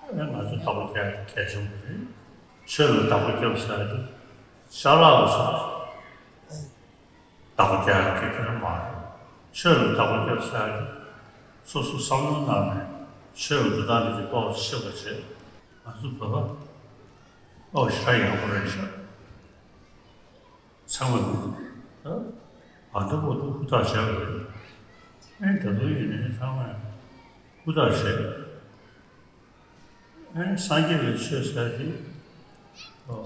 ཨ་ནི་ང་ཚོ་བདག་པོ་རྒྱག་ཡ་གལ་ཆེན་པོ་རེད། ཆོས་ལ་བདག་པོ་རྒྱབ་ཟེར་ཡ་དེ་ཅ་ལག་ལ་སོགས་པ་བདག་པོ་རྒྱག་ཡ་གལ་ཆེན་པོ་མ་རེད། ཆོས་ལ་བདག་པོ་རྒྱབ་ཟེར་ཡ་དེ་སོ་སོ་བསམ་བློ་གནང་ནས་ཆོས་ཀྱི་འགྲོ་སྟངས་དེ་ཅིག་ཏོག་ཙམ་ཤེས་པ་བྱས། ང་ཚོ་བོད་པ་ཨོ་ཞེ་དྲག་ཡག་པོ་རེད་ཤག་ཚང་མ་ཨ་ད་བོ་དུ་ཧུར་ཐག་བྱས་པ་རེད། ཨེ་ད་དུང་ཡིན་ནའི་ཚང་མ་ཧུར་ཐག་བྱས། ཨེ་སངས་རྒྱས་པའི་ཆོས་ཟེར་དེ་ཨོ་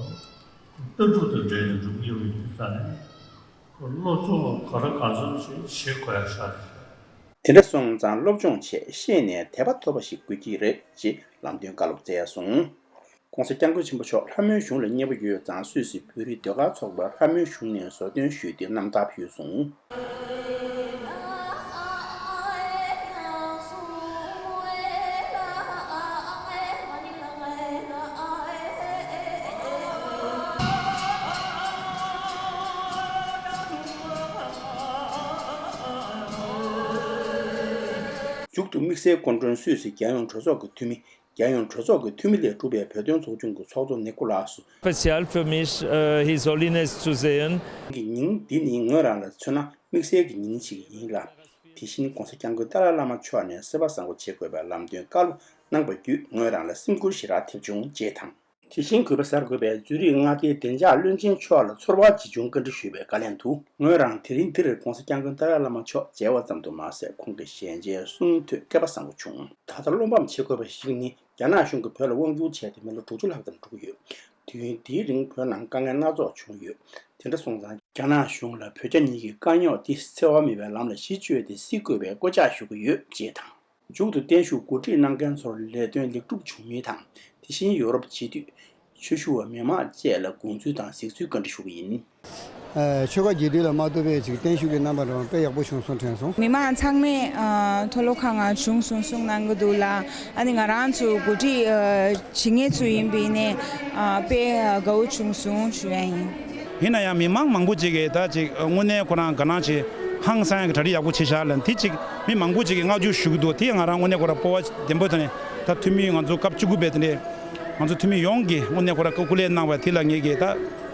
ལྟ་གྲུབ་དང་འབྲེལ་ནས་འགྲུབ་ཡོད་པ་ཡིན་ཙང་ནས་སློབ་སྦྱོང་ག་རེ་གང་འཚམ་ཞིག་བྱེད་དགོས་ཡ་ཤག་རེད། དེ་འདྲ་སོང་ཙང་སློབ་སྦྱོང་བྱས་ཤེས་ནས་དད་པ་ཐོབ་པ་ཞིག་དགོས་ཀྱི་རེད་ཅེས་ལམ་སྟོན་བཀའ་སློབ་སྩལ་སོང་། ༸གོང་ས་༸སྐྱབས་མགོན་ཆེན་པོ་མཆོག་ལྷ་མོའི་གཞུང་ལ་མཉེས་པོ་ཡོད་ཙང་། སུད་སི་བོད་རིགས་ཟློས་གར་ཚོགས་པ་ལྷ་མོའི་གཞུང་ནས་བཟོ་སྟོན་ཞུས་ཏེ་རྣམ་ཐར་ཕུལ་སོང་། དམིགས་བསལ་སྐུ་མགྲོན་སུད་སི་རྒྱལ་ཡོངས་གྲོས་ཚོགས་ཀྱི་འཐུས་མི། རྒྱལ་ཡོངས་གྲོས་ཚོགས་ཀྱི་འཐུས་མི་ལས་གྲུབ་པའི་བོད་དོན་ཚོགས་ཆུང་གི་ཚོགས་གཙོ་ནི་ཀོ་ལཱ་སུ། Special für mich, äh, His Holiness zu sehen. གི་ཉིན་འདི་ནི་ངོས་རང་ལ་མཚོན་ན་དམིགས་བསལ་གྱི་ཉིན་ཞིག་ཡིན་ལ། དེ་བཞིན་༸གོང་ས་༸སྐྱབས་མགོན་ཏཱ་ལའི་བླ་མ་མཆོག་ནས་སེམས་པ་བཟང་པོ་བྱེད་དགོས་པའི་ལམ་སྟོན་བཀའ་སློབ་གནང་བ་བརྒྱུད་ངོས་རང་ལ་སེམས་འགུལ་ཞེ་དྲག་ཐེབས་བྱུང་ཅེས་དང་། དེ་བཞིན་གུས་པ་གསར་འགོད་པས་ཛུ་རིག་མངའ་སྡེའི་བདེ་འཇགས་བློན་ཆེན་མཆོག་ལ་ཚོར་བ་ཇི་བྱུང་བཀའ་འདྲི་ཞུས་པའི་བཀའ་ལན་དུ། ངོས་རང་དེ་རིང་འདིར་༸གོང་ས་༸སྐྱབས་མགོན་ཏཱ་ལའི་བླ་མ་མཆོག་མཇལ་བ་ཙམ་དུ་མ་ཟད། ཁོང་གི་ཞལ་མཇལ་གསུང་ཐོས་སྐལ་པ་བཟང་པོ་བྱུང་། ད་ལྟ་བློ་ཕམ་བྱེད་དགོས་པ་ཞིག་ནི། རྒྱ་ནག་གཞུང་གིས་བོད་ལ་དབང་བསྒྱུར་བྱས་ཏེ་མི་ལོ་དྲུག་ཅུ་ལྷག་ཙམ་འགྲོ་གི་ཡོད། དུས་ཡུན་འདིའི་རིང་བོད་ནང་དཀའ་ངལ་སྣ་ཚོགས་བྱུང་ཡོད། དེ་འདྲ་སོང་ཙང་། རྒྱ་ནག་གཞུང་ལ་བོད་རྒྱ་གཉིས་ཀྱི་དཀའ་རྙོག་འདི་འཚེ་བ་མེད་པའི་ལམ་ལ་གཞི་བཅོལ་ཏེ་སེལ་དགོས་པའི་སྐུལ་ལྕག་ཞུ་གི་ཡོད་ཅེས་དང་། མཇུག་ཏུ་བརྟན་བཞུགས་གོ་སྒྲིག་གནང་མཁན་ཚོར་ལས་དོན་ལེགས་གྲུབ་བྱུང་མིན་དང་། དེ་བཞིན་ཡོ་རོབ་སྤྱི་འཐུས། ཆོས་ཞུ་བ་མི་མང་བཅས་ལ་དགོངས་ཚུལ་དང་གཟིགས་ཚུལ་བཀའ་འདྲི་ཞུ་གི་ཡིན། ཨ། ཆོལ་ཁ་རྒྱུད་སྡེ་ལ་མ་གཏོགས་པའི་ཅིག་བརྟན་བཞུགས་ཀྱི་རྣམ་པ་འདྲ་བ་དཔེ་ཡག་པོ་བྱུང་སོང་དྲན་སོང་། མི་མང་ཚང་མས་ཨ་མཐོ་སློབ་ཁང་ང་བྱུང་སོང་གསུང་གནང་གི་འདུག་ལ། ཨ་ནི་ང་རང་ཚོ་གོ་སྒྲིག་ཨ་བྱེད་མཁན་ཚོ་ཡིན་པ་ཡིན་ནའི་ཨ་དཔེ་ཨ་དགའ་བོ་བྱུང་སོང་ཞུ་ཡ་ཡིན། ཡིན་ན་ཡང་མི་མང་མང་པོ་ཅིག་གིས་ད་ཅིག་དངོས་གནས་ཁོ་རང་དགའ་སྣང་ཆེ། ཧང་སང་ཡག་གི་གྲ་སྒྲིག་ཡག་པོ་བྱས་ཤག་ལབ། དེ་ཅིག་མི་མང་པོ་ཅིག་གིས་བསྔགས་བརྗོད་ཞུ་གི་འདུག། དེ་ཡང་ང་རང་དངོས་གནས་ཁོ་རང་སྤོབས་པ་ལྡན་པོ་དང་། ད་འཐུས་མི་ང་ཚོ་སྐབས་བཅུ་དགུ་པའི་དེ་འདྲའི་ང་ཚོ་འཐུས་མི་ཡོངས་ཀྱིས་དངོས་གནས་ཁོ་རང་སྐུ་སྐུ་ལས་གནང་བ་དེ་ལ་ངེད་ཀྱིས་ད་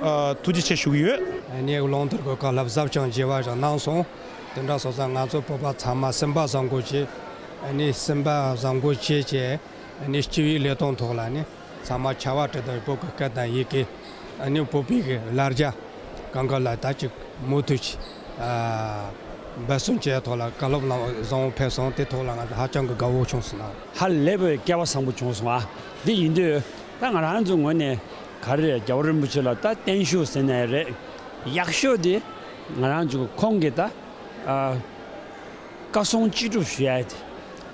ཨ་ཐུགས་རྗེ་ཆེ་ཞུ་གི་ཡོད། ངས་རླུང་དར་གྱི་བཀའ་སློབ་ཟབ་ཅིང་རྒྱས་པ་ཞིག་གནང་སོང་། དེ་འདྲ་སོང་ཙང་ང་ཚོ་བོད་པ་ཚང་མ་སེམས་པ་བཟང་པོ་བྱས། ཨ་ནི་སེམས་པ་བཟང་པོ་བྱས་བྱས། ཨ་ནི་སྤྱི་པའི་ལས་དོན་ཐོག་ལ་ནི་ཚང་མ་བྱ་བ་སྒྲུབ་དང་། བོད་ཀྱི་སྐད་དང་ཡི་གེ། ཨ་ནི་བོད་པའི་གི་ལ་རྒྱ་གང་ག་ལ་ད་ཅིག་མུ་མཐུད་ཅིག་ཨ་འབད་བརྩོན་བྱས་ཐོག་ལ་བཀའ་སློབ་གནང་བཟང་པོ་ཕེབས་སོང་། དེ་ཐོག་ལ་ང་ཚོ་ཧ་ཅང་གི་དགའ་བོ་བྱུང་སོང་ན། ཧ་ལས་པའི་སྐལ་བ་བཟང་པོ་བྱུང་སོང་ཨ། འདི་ཡིན་དུས་ད་ང་རང་ཚོ་ངོས་ནས་ག་རེ་རེད། རྒྱལ་བ་རིན་པོ་ཆེ་ལ་ད་བརྟན་བཞུགས་ཟེར་ནའི་རེད། ཡག་ཤོས་དེ་ང་རང་ཚོ་ཁོང་གིས་ད་ཨ། བཀའ་གསུང་ཅི་སྒྲུབ་ཞུ་ཡ་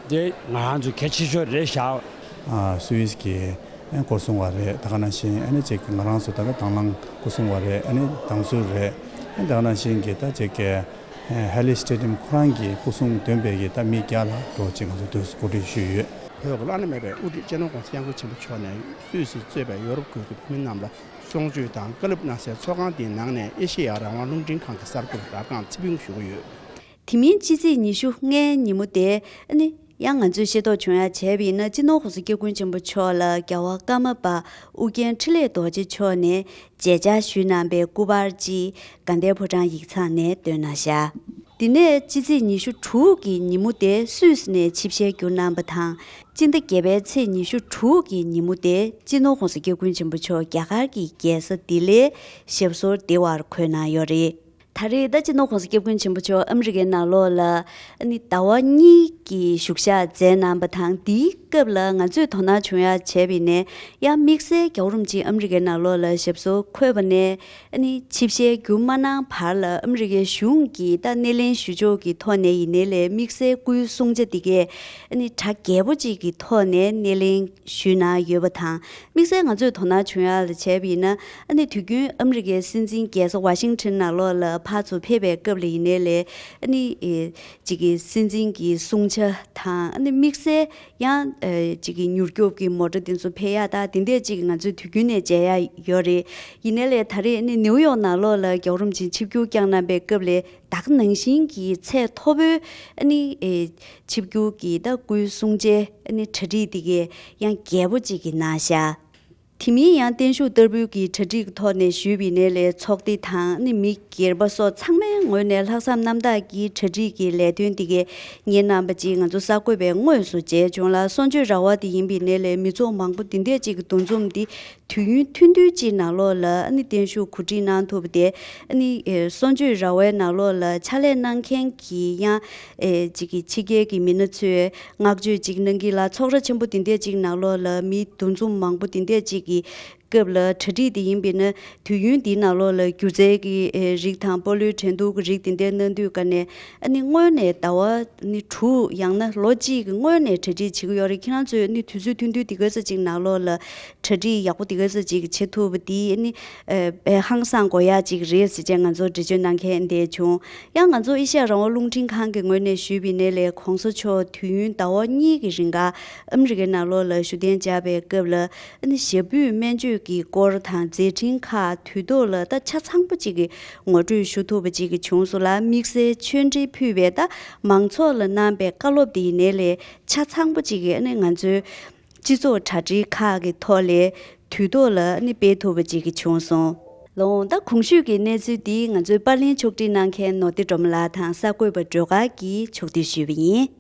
དེ་ང་རང་ཚོ་གལ་ཆེ་ཤོས་རེད་ཤག། ཨ་སུད་སི་གི་ཨ་སྐོར་སྲུང་བ་རེད། ད་ག་ནང་བཞིན་ཨ་ནི་ཅིག་ང་རང་ཚོ་ད་ག་དང་བླངས་སྐོར་སྲུང་བ་རེད། ཨ་ནི་དང་སུ་རེད། ཨ་ནི་ད་ག་ནང་བཞིན་གི་ད་ཅིག་གི་ཧེ་ལི་སི་ཊེ་ཌི་ཡམ་ཁོ་རང་གི་སྐོར་སྲུང་འདོན་པའི་གི་ད་མི་བརྒྱ་ལྷག་འགྲོ་ཅིག་ང་ཚོ་དུས་སུ་གོ་སྒྲིག་ཞུས་ཡོད། བོད་ཀྱི་བླ་ན་མེད་པའི་དབུ་ཁྲིད་སྤྱི་ནོར་༸གོང་ས་༸སྐྱབས་མགོན་ཆེན་པོ་མཆོག་ནས་སུད་སིས་གཙོས་པའི་ཡོ་རོབ་ཁུལ་གྱི་བོད་མི་རྣམས་ལ། གསུང་ཆོས་དང་བཀའ་སློབ་གནང་སའི་ཚོགས་ཁང་དེའི་ནང་ནས་ཨེ་ཤེ་ཡ་རང་དབང་རླུང་འཕྲིན་ཁང་གི་གསར་འགོད་པ་རབ་སྒང་ཚེ་ཕུན་ཞུ་གི་ཡོད། དེ་མིན་ཕྱི་ཚེས་ཉི་ཤུ་ལྔའི་ཉིན་མོ་དེ་ཨ་ནི་ཡང་ང་ཚོས་ཤེས་རྟོགས་བྱུང་ཡ་བྱས་པ་ཡིན་ན། སྤྱི་ནོར་༸གོང་ས་༸སྐྱབས་མགོན་ཆེན་པོ་མཆོག་ལ་རྒྱལ་བ་ཀརྨ་པ་ཨུ་རྒྱན་འཕྲིན་ལས་རྡོ་རྗེ་མཆོག་ནས་མཇལ་བཅར་ཞུས་གནང་པའི་སྐུ་པར་ཅིག་དགའ་ལྡན་ཕོ་བྲང་ཡིག་ཚང་ནས་བཏོན་གནང་བཞག། དེ་ནས་ཕྱི་ཚེས་ཉི་ཤུ་དྲུག་གི་ཉིན་མོ་དེ་སུད་སི་ནས་ཆིབས་ཞལ་བསྒྱུར་གནང་པ་དང་། སྤྱི་ཟླ་བརྒྱད་པའི་ཚེས་ཉི་ཤུ་དྲུག་གི་ཉིན་མོ་དེ་སྤྱི་ནོར་༸གོང་ས་༸སྐྱབས་མགོན་ཆེན་པོ་མཆོག་རྒྱ་གར་གྱི་རྒྱལ་ས་ལྡི་ལིར་ཞབས་སོར་བདེ་བར་འཁོད་གནང་ཡོད་རེད། ད་རེས་ད་སྤྱི་ནོར་༸གོང་ས་༸སྐྱབས་མགོན་ཆེན་པོ་མཆོག་ཨ་མི་རི་ཀའི་ནང་ལོགས་ལ་ཨ་ནི་ཟླ་བ་གཉིས་ཀྱི་བཞུགས་ཞག་མཛད་གནང་པ་དང་། དེའི་སྐབས་ལ་ང་ཚོས་དོ་སྣང་བྱུང་ཡ་བྱས་པ་ཡིན་ན། ཡང་དམིགས་བསལ་རྒྱལ་བ་རིན་པོ་ཆེ་ཨ་མི་རི་ཀའི་ནང་ལོགས་ལ་ཞབས་སོར་འཁོད་པ་ནས། ཨ་ནི་ཆིབས་ཞལ་བསྒྱུར་མ་གནང་བར་ལ་ཨ་མི་རི་ཀའི་གཞུང་གི་ད་སྣེ་ལེན་ཞུ་ཕྱོགས་ཀྱི་ཐོག་ནས་ཡིན་ནའི་ལས། དམིགས་བསལ་སྐུའི་གསུང་ཆ་འདི་གས་ཨ་ནི་གྲ་རྒྱས་པོ་ཅིག་གི་ཐོག་ནས་སྣེ་ལེན་ཞུས་གནང་ཡོད་པ་དང་། དམིགས་བསལ་ང་ཚོས་དོ་སྣང་བྱུང་ཡ་ལ་བྱས་པ་ཡིན་ན། ཨ་ནི་དུས་རྒྱུན་ཨ་མི་རི་ཀའི་སྲིད་འཛིན་རྒྱལ་ས་ཝ་ཤིང་ཊོན་ནང་ལོགས་ལ་ཕར་ཚུར་ཕེབས་པའི་སྐབས་ལ་ཡིན་ནའི་ལས། ཨ་ནི་ཨེ་ཅིག་གི་སྲིད་འཛིན་གྱི་གསུང་ཆ་དང་། ཨ་ནི་དམིགས་བསལ་ཡང་ཨེ་ཅིག་གི་མྱུར་སྐྱོབ་ཀྱི་མོ་ཊ་དེ་ཚོ་ཕེབས་ཡ་ད་དེ་འདྲས་ཅིག་ང་ཚོས་དུས་རྒྱུན་ནས་མཇལ་ཡ་ཡོད་རེད། ཡིན་ནའི་ལས་ད་རེས་ནི་ནིའུ་ཡོག་ནང་ལོགས་ལ་རྒྱལ་བ་རིན་པོ་ཆེ་ཆིབས་བསྒྱུར་བསྐྱངས་གནང་པའི་སྐབས་ལས་ད་ག་ནང་བཞིན་གྱི་ཚད་མཐོ་པོའི་ཨ་ནི་ཨེ་ཆིབས་བསྒྱུར་གྱི་ད་སྐུའི་གསུང་ཆའི་ཨ་ནི་གྲ་སྒྲིག་དེ་གས་ཡང་རྒྱས་པོ་ཅིག་གི་གནང་ཤག། དེ་མིན་ཡང་བརྟན་བཞུགས་བསྟར་འབུལ་གྱི་གྲ་སྒྲིག་གི་ཐོག་ནས་ཞུས་པ་ཡིན་ནའི་ལས། ཚོགས་སྡེ་དང་ཨ་ནི་མི་སྒེར་པ་སོགས་ཚང་མའི་ངོས་ནས་ལྷག་བསམ་རྣམ་དག་གིས་གྲ་སྒྲིག་གི་ལས་དོན་དེ་གས་ཉན་གནང་པ་ཅིག་ང་ཚོ་གསར་འགོད་པས་དངོས་སུ་མཇལ་བྱུང་ལ། གསོལ་མཆོད་ར་བ་དེ་ཡིན་པ་ཡིན་ནའི་ལས། མི་ཚོགས་མང་པོ་དེ་འདྲས་ཅིག་གི་འདུ་འཛོམས་འདི་དུས་ཡུན་ཐུང་ཐུང་ཅིག་ནང་ལོགས་ལ་ཨ་ནི་བརྟན་བཞུགས་གོ་སྒྲིག་གནང་ཐུབ་པ་དེ། ཨ་ནི་ཨེ་གསོལ་མཆོད་ར་བའི་ནང་ལོགས་ལ་ཕྱག་ལས་གནང་མཁན་གྱི་ཡང་ཨེ་ཅིག་གི་ཕྱི་རྒྱལ་གྱི་མི་སྣ་ཚོས་བསྔགས་བརྗོད་ཅིག་གནང་གི་ལ། ཚོགས་ར་ཆེན་པོ་དེ་འདྲས་ཅིག་ནང་ལོགས་ལ་མི་འདུ་འཛོམས་མང་པོ་དེ་འདྲས་ཅིག་གི་སྐབས་ལ་གྲ་སྒྲིག་དེ་ཡིན་པས་ན། དུས་ཡུན་འདིའི་ནང་ལོགས་ལ་སྒྱུ་རྩལ་གྱི་ཨེ་རིགས་དང་། སྤོ་ལོའི་འགྲན་བསྡུར་གྱི་རིགས་དེ་འདྲའི་གནང་དུས་ཀ་ནས། ཨ་ནི་སྔོན་ནས་ཟླ་བ་ནི་དྲུག་ཡང་ན་ལོ་གཅིག་གི་སྔོན་ནས་གྲ་སྒྲིག་བྱེད་ཀྱི་ཡོད་རེད། ཁྱེད་རང་ཚོས་ནི་དུས་ཚོད་ཐུང་ཐུང་དེ་ག་ཚོད་ཅིག་ནང་ལོགས་ལ་གྲ་སྒྲིག་ཡག་པོ་དེ་ག་ཚོད་ཅིག་བྱེད་ཐུབ་པ་དེ་ནི་ཨེ་དཔེ་ཧང་སང་དགོས་ཡག་ཅིག་རེད་ཟེར་བྱས་ང་ཚོར་འགྲེལ་བརྗོད་གནང་མཁན་དེ་བྱུང་། ཡང་ང་ཚོ་ཨེ་ཤ་ཡ་རང་དབང་རླུང་འཕྲིན་ཁང་གི་ངོས་ནས་ཞུས་པ་ཡིན་ནའི་ལས། ༸གོང་ས་མཆོག་དུས་ཡུན་ཟླ་བ་གཉིས་ཀྱི་རིང་ག་ཨ་མི་རི་ཀའི་ནང་ལོགས་ལ་བཞུགས་གདན་འཇགས་པའི་སྐབས་ལ། ཨ་ནི་ཞབས་པུས་སྨན་བཅོས་ གི་སྐོར་དང་མཛད་འཕྲིན་ཁག་དུས་ཐོག་ལ་ད་ཆ་ཚང་པོ་ཅིག་གི་ངོ་སྤྲོད་ཞུ་ཐུབ་པ་ཅིག་གི་བྱུང་སོང་ལ། དམིགས་བསལ་ཆོས་འབྲེལ་ཕུལ་བའི་ད་མང་ཚོགས་ལ་གནང་པའི་བཀའ་སློབ་དེ་ཡིན་ནའི་ལས་ཆ་ཚང་པོ་ཅིག་གི་ཨ་ནི་ང་ཚོའི་སྤྱི་ཚོགས་གྲ་སྒྲིག་ཁག་གི་ཐོག་ལས་དུས་ཐོག་ལ་ཨ་ནི་སྤེལ་ཐུབ་པ་ཅིག་གི་བྱུང་སོང་ལོ། ད་གོང་ཞུས་ཀྱི་གནས་ཚུལ་འདི་ང་ཚོའི་པར་ལེན་ཕྱོགས་སྒྲིག་གནང་མཁན་ནོར་བདེ་སྒྲོལ་མ་ལགས་དང་གསར་འགོད་པ་སྒྲོལ་དཀར་གྱིས་ཕྱོགས་བསྡུས་ཞུས་པ་ཡིན།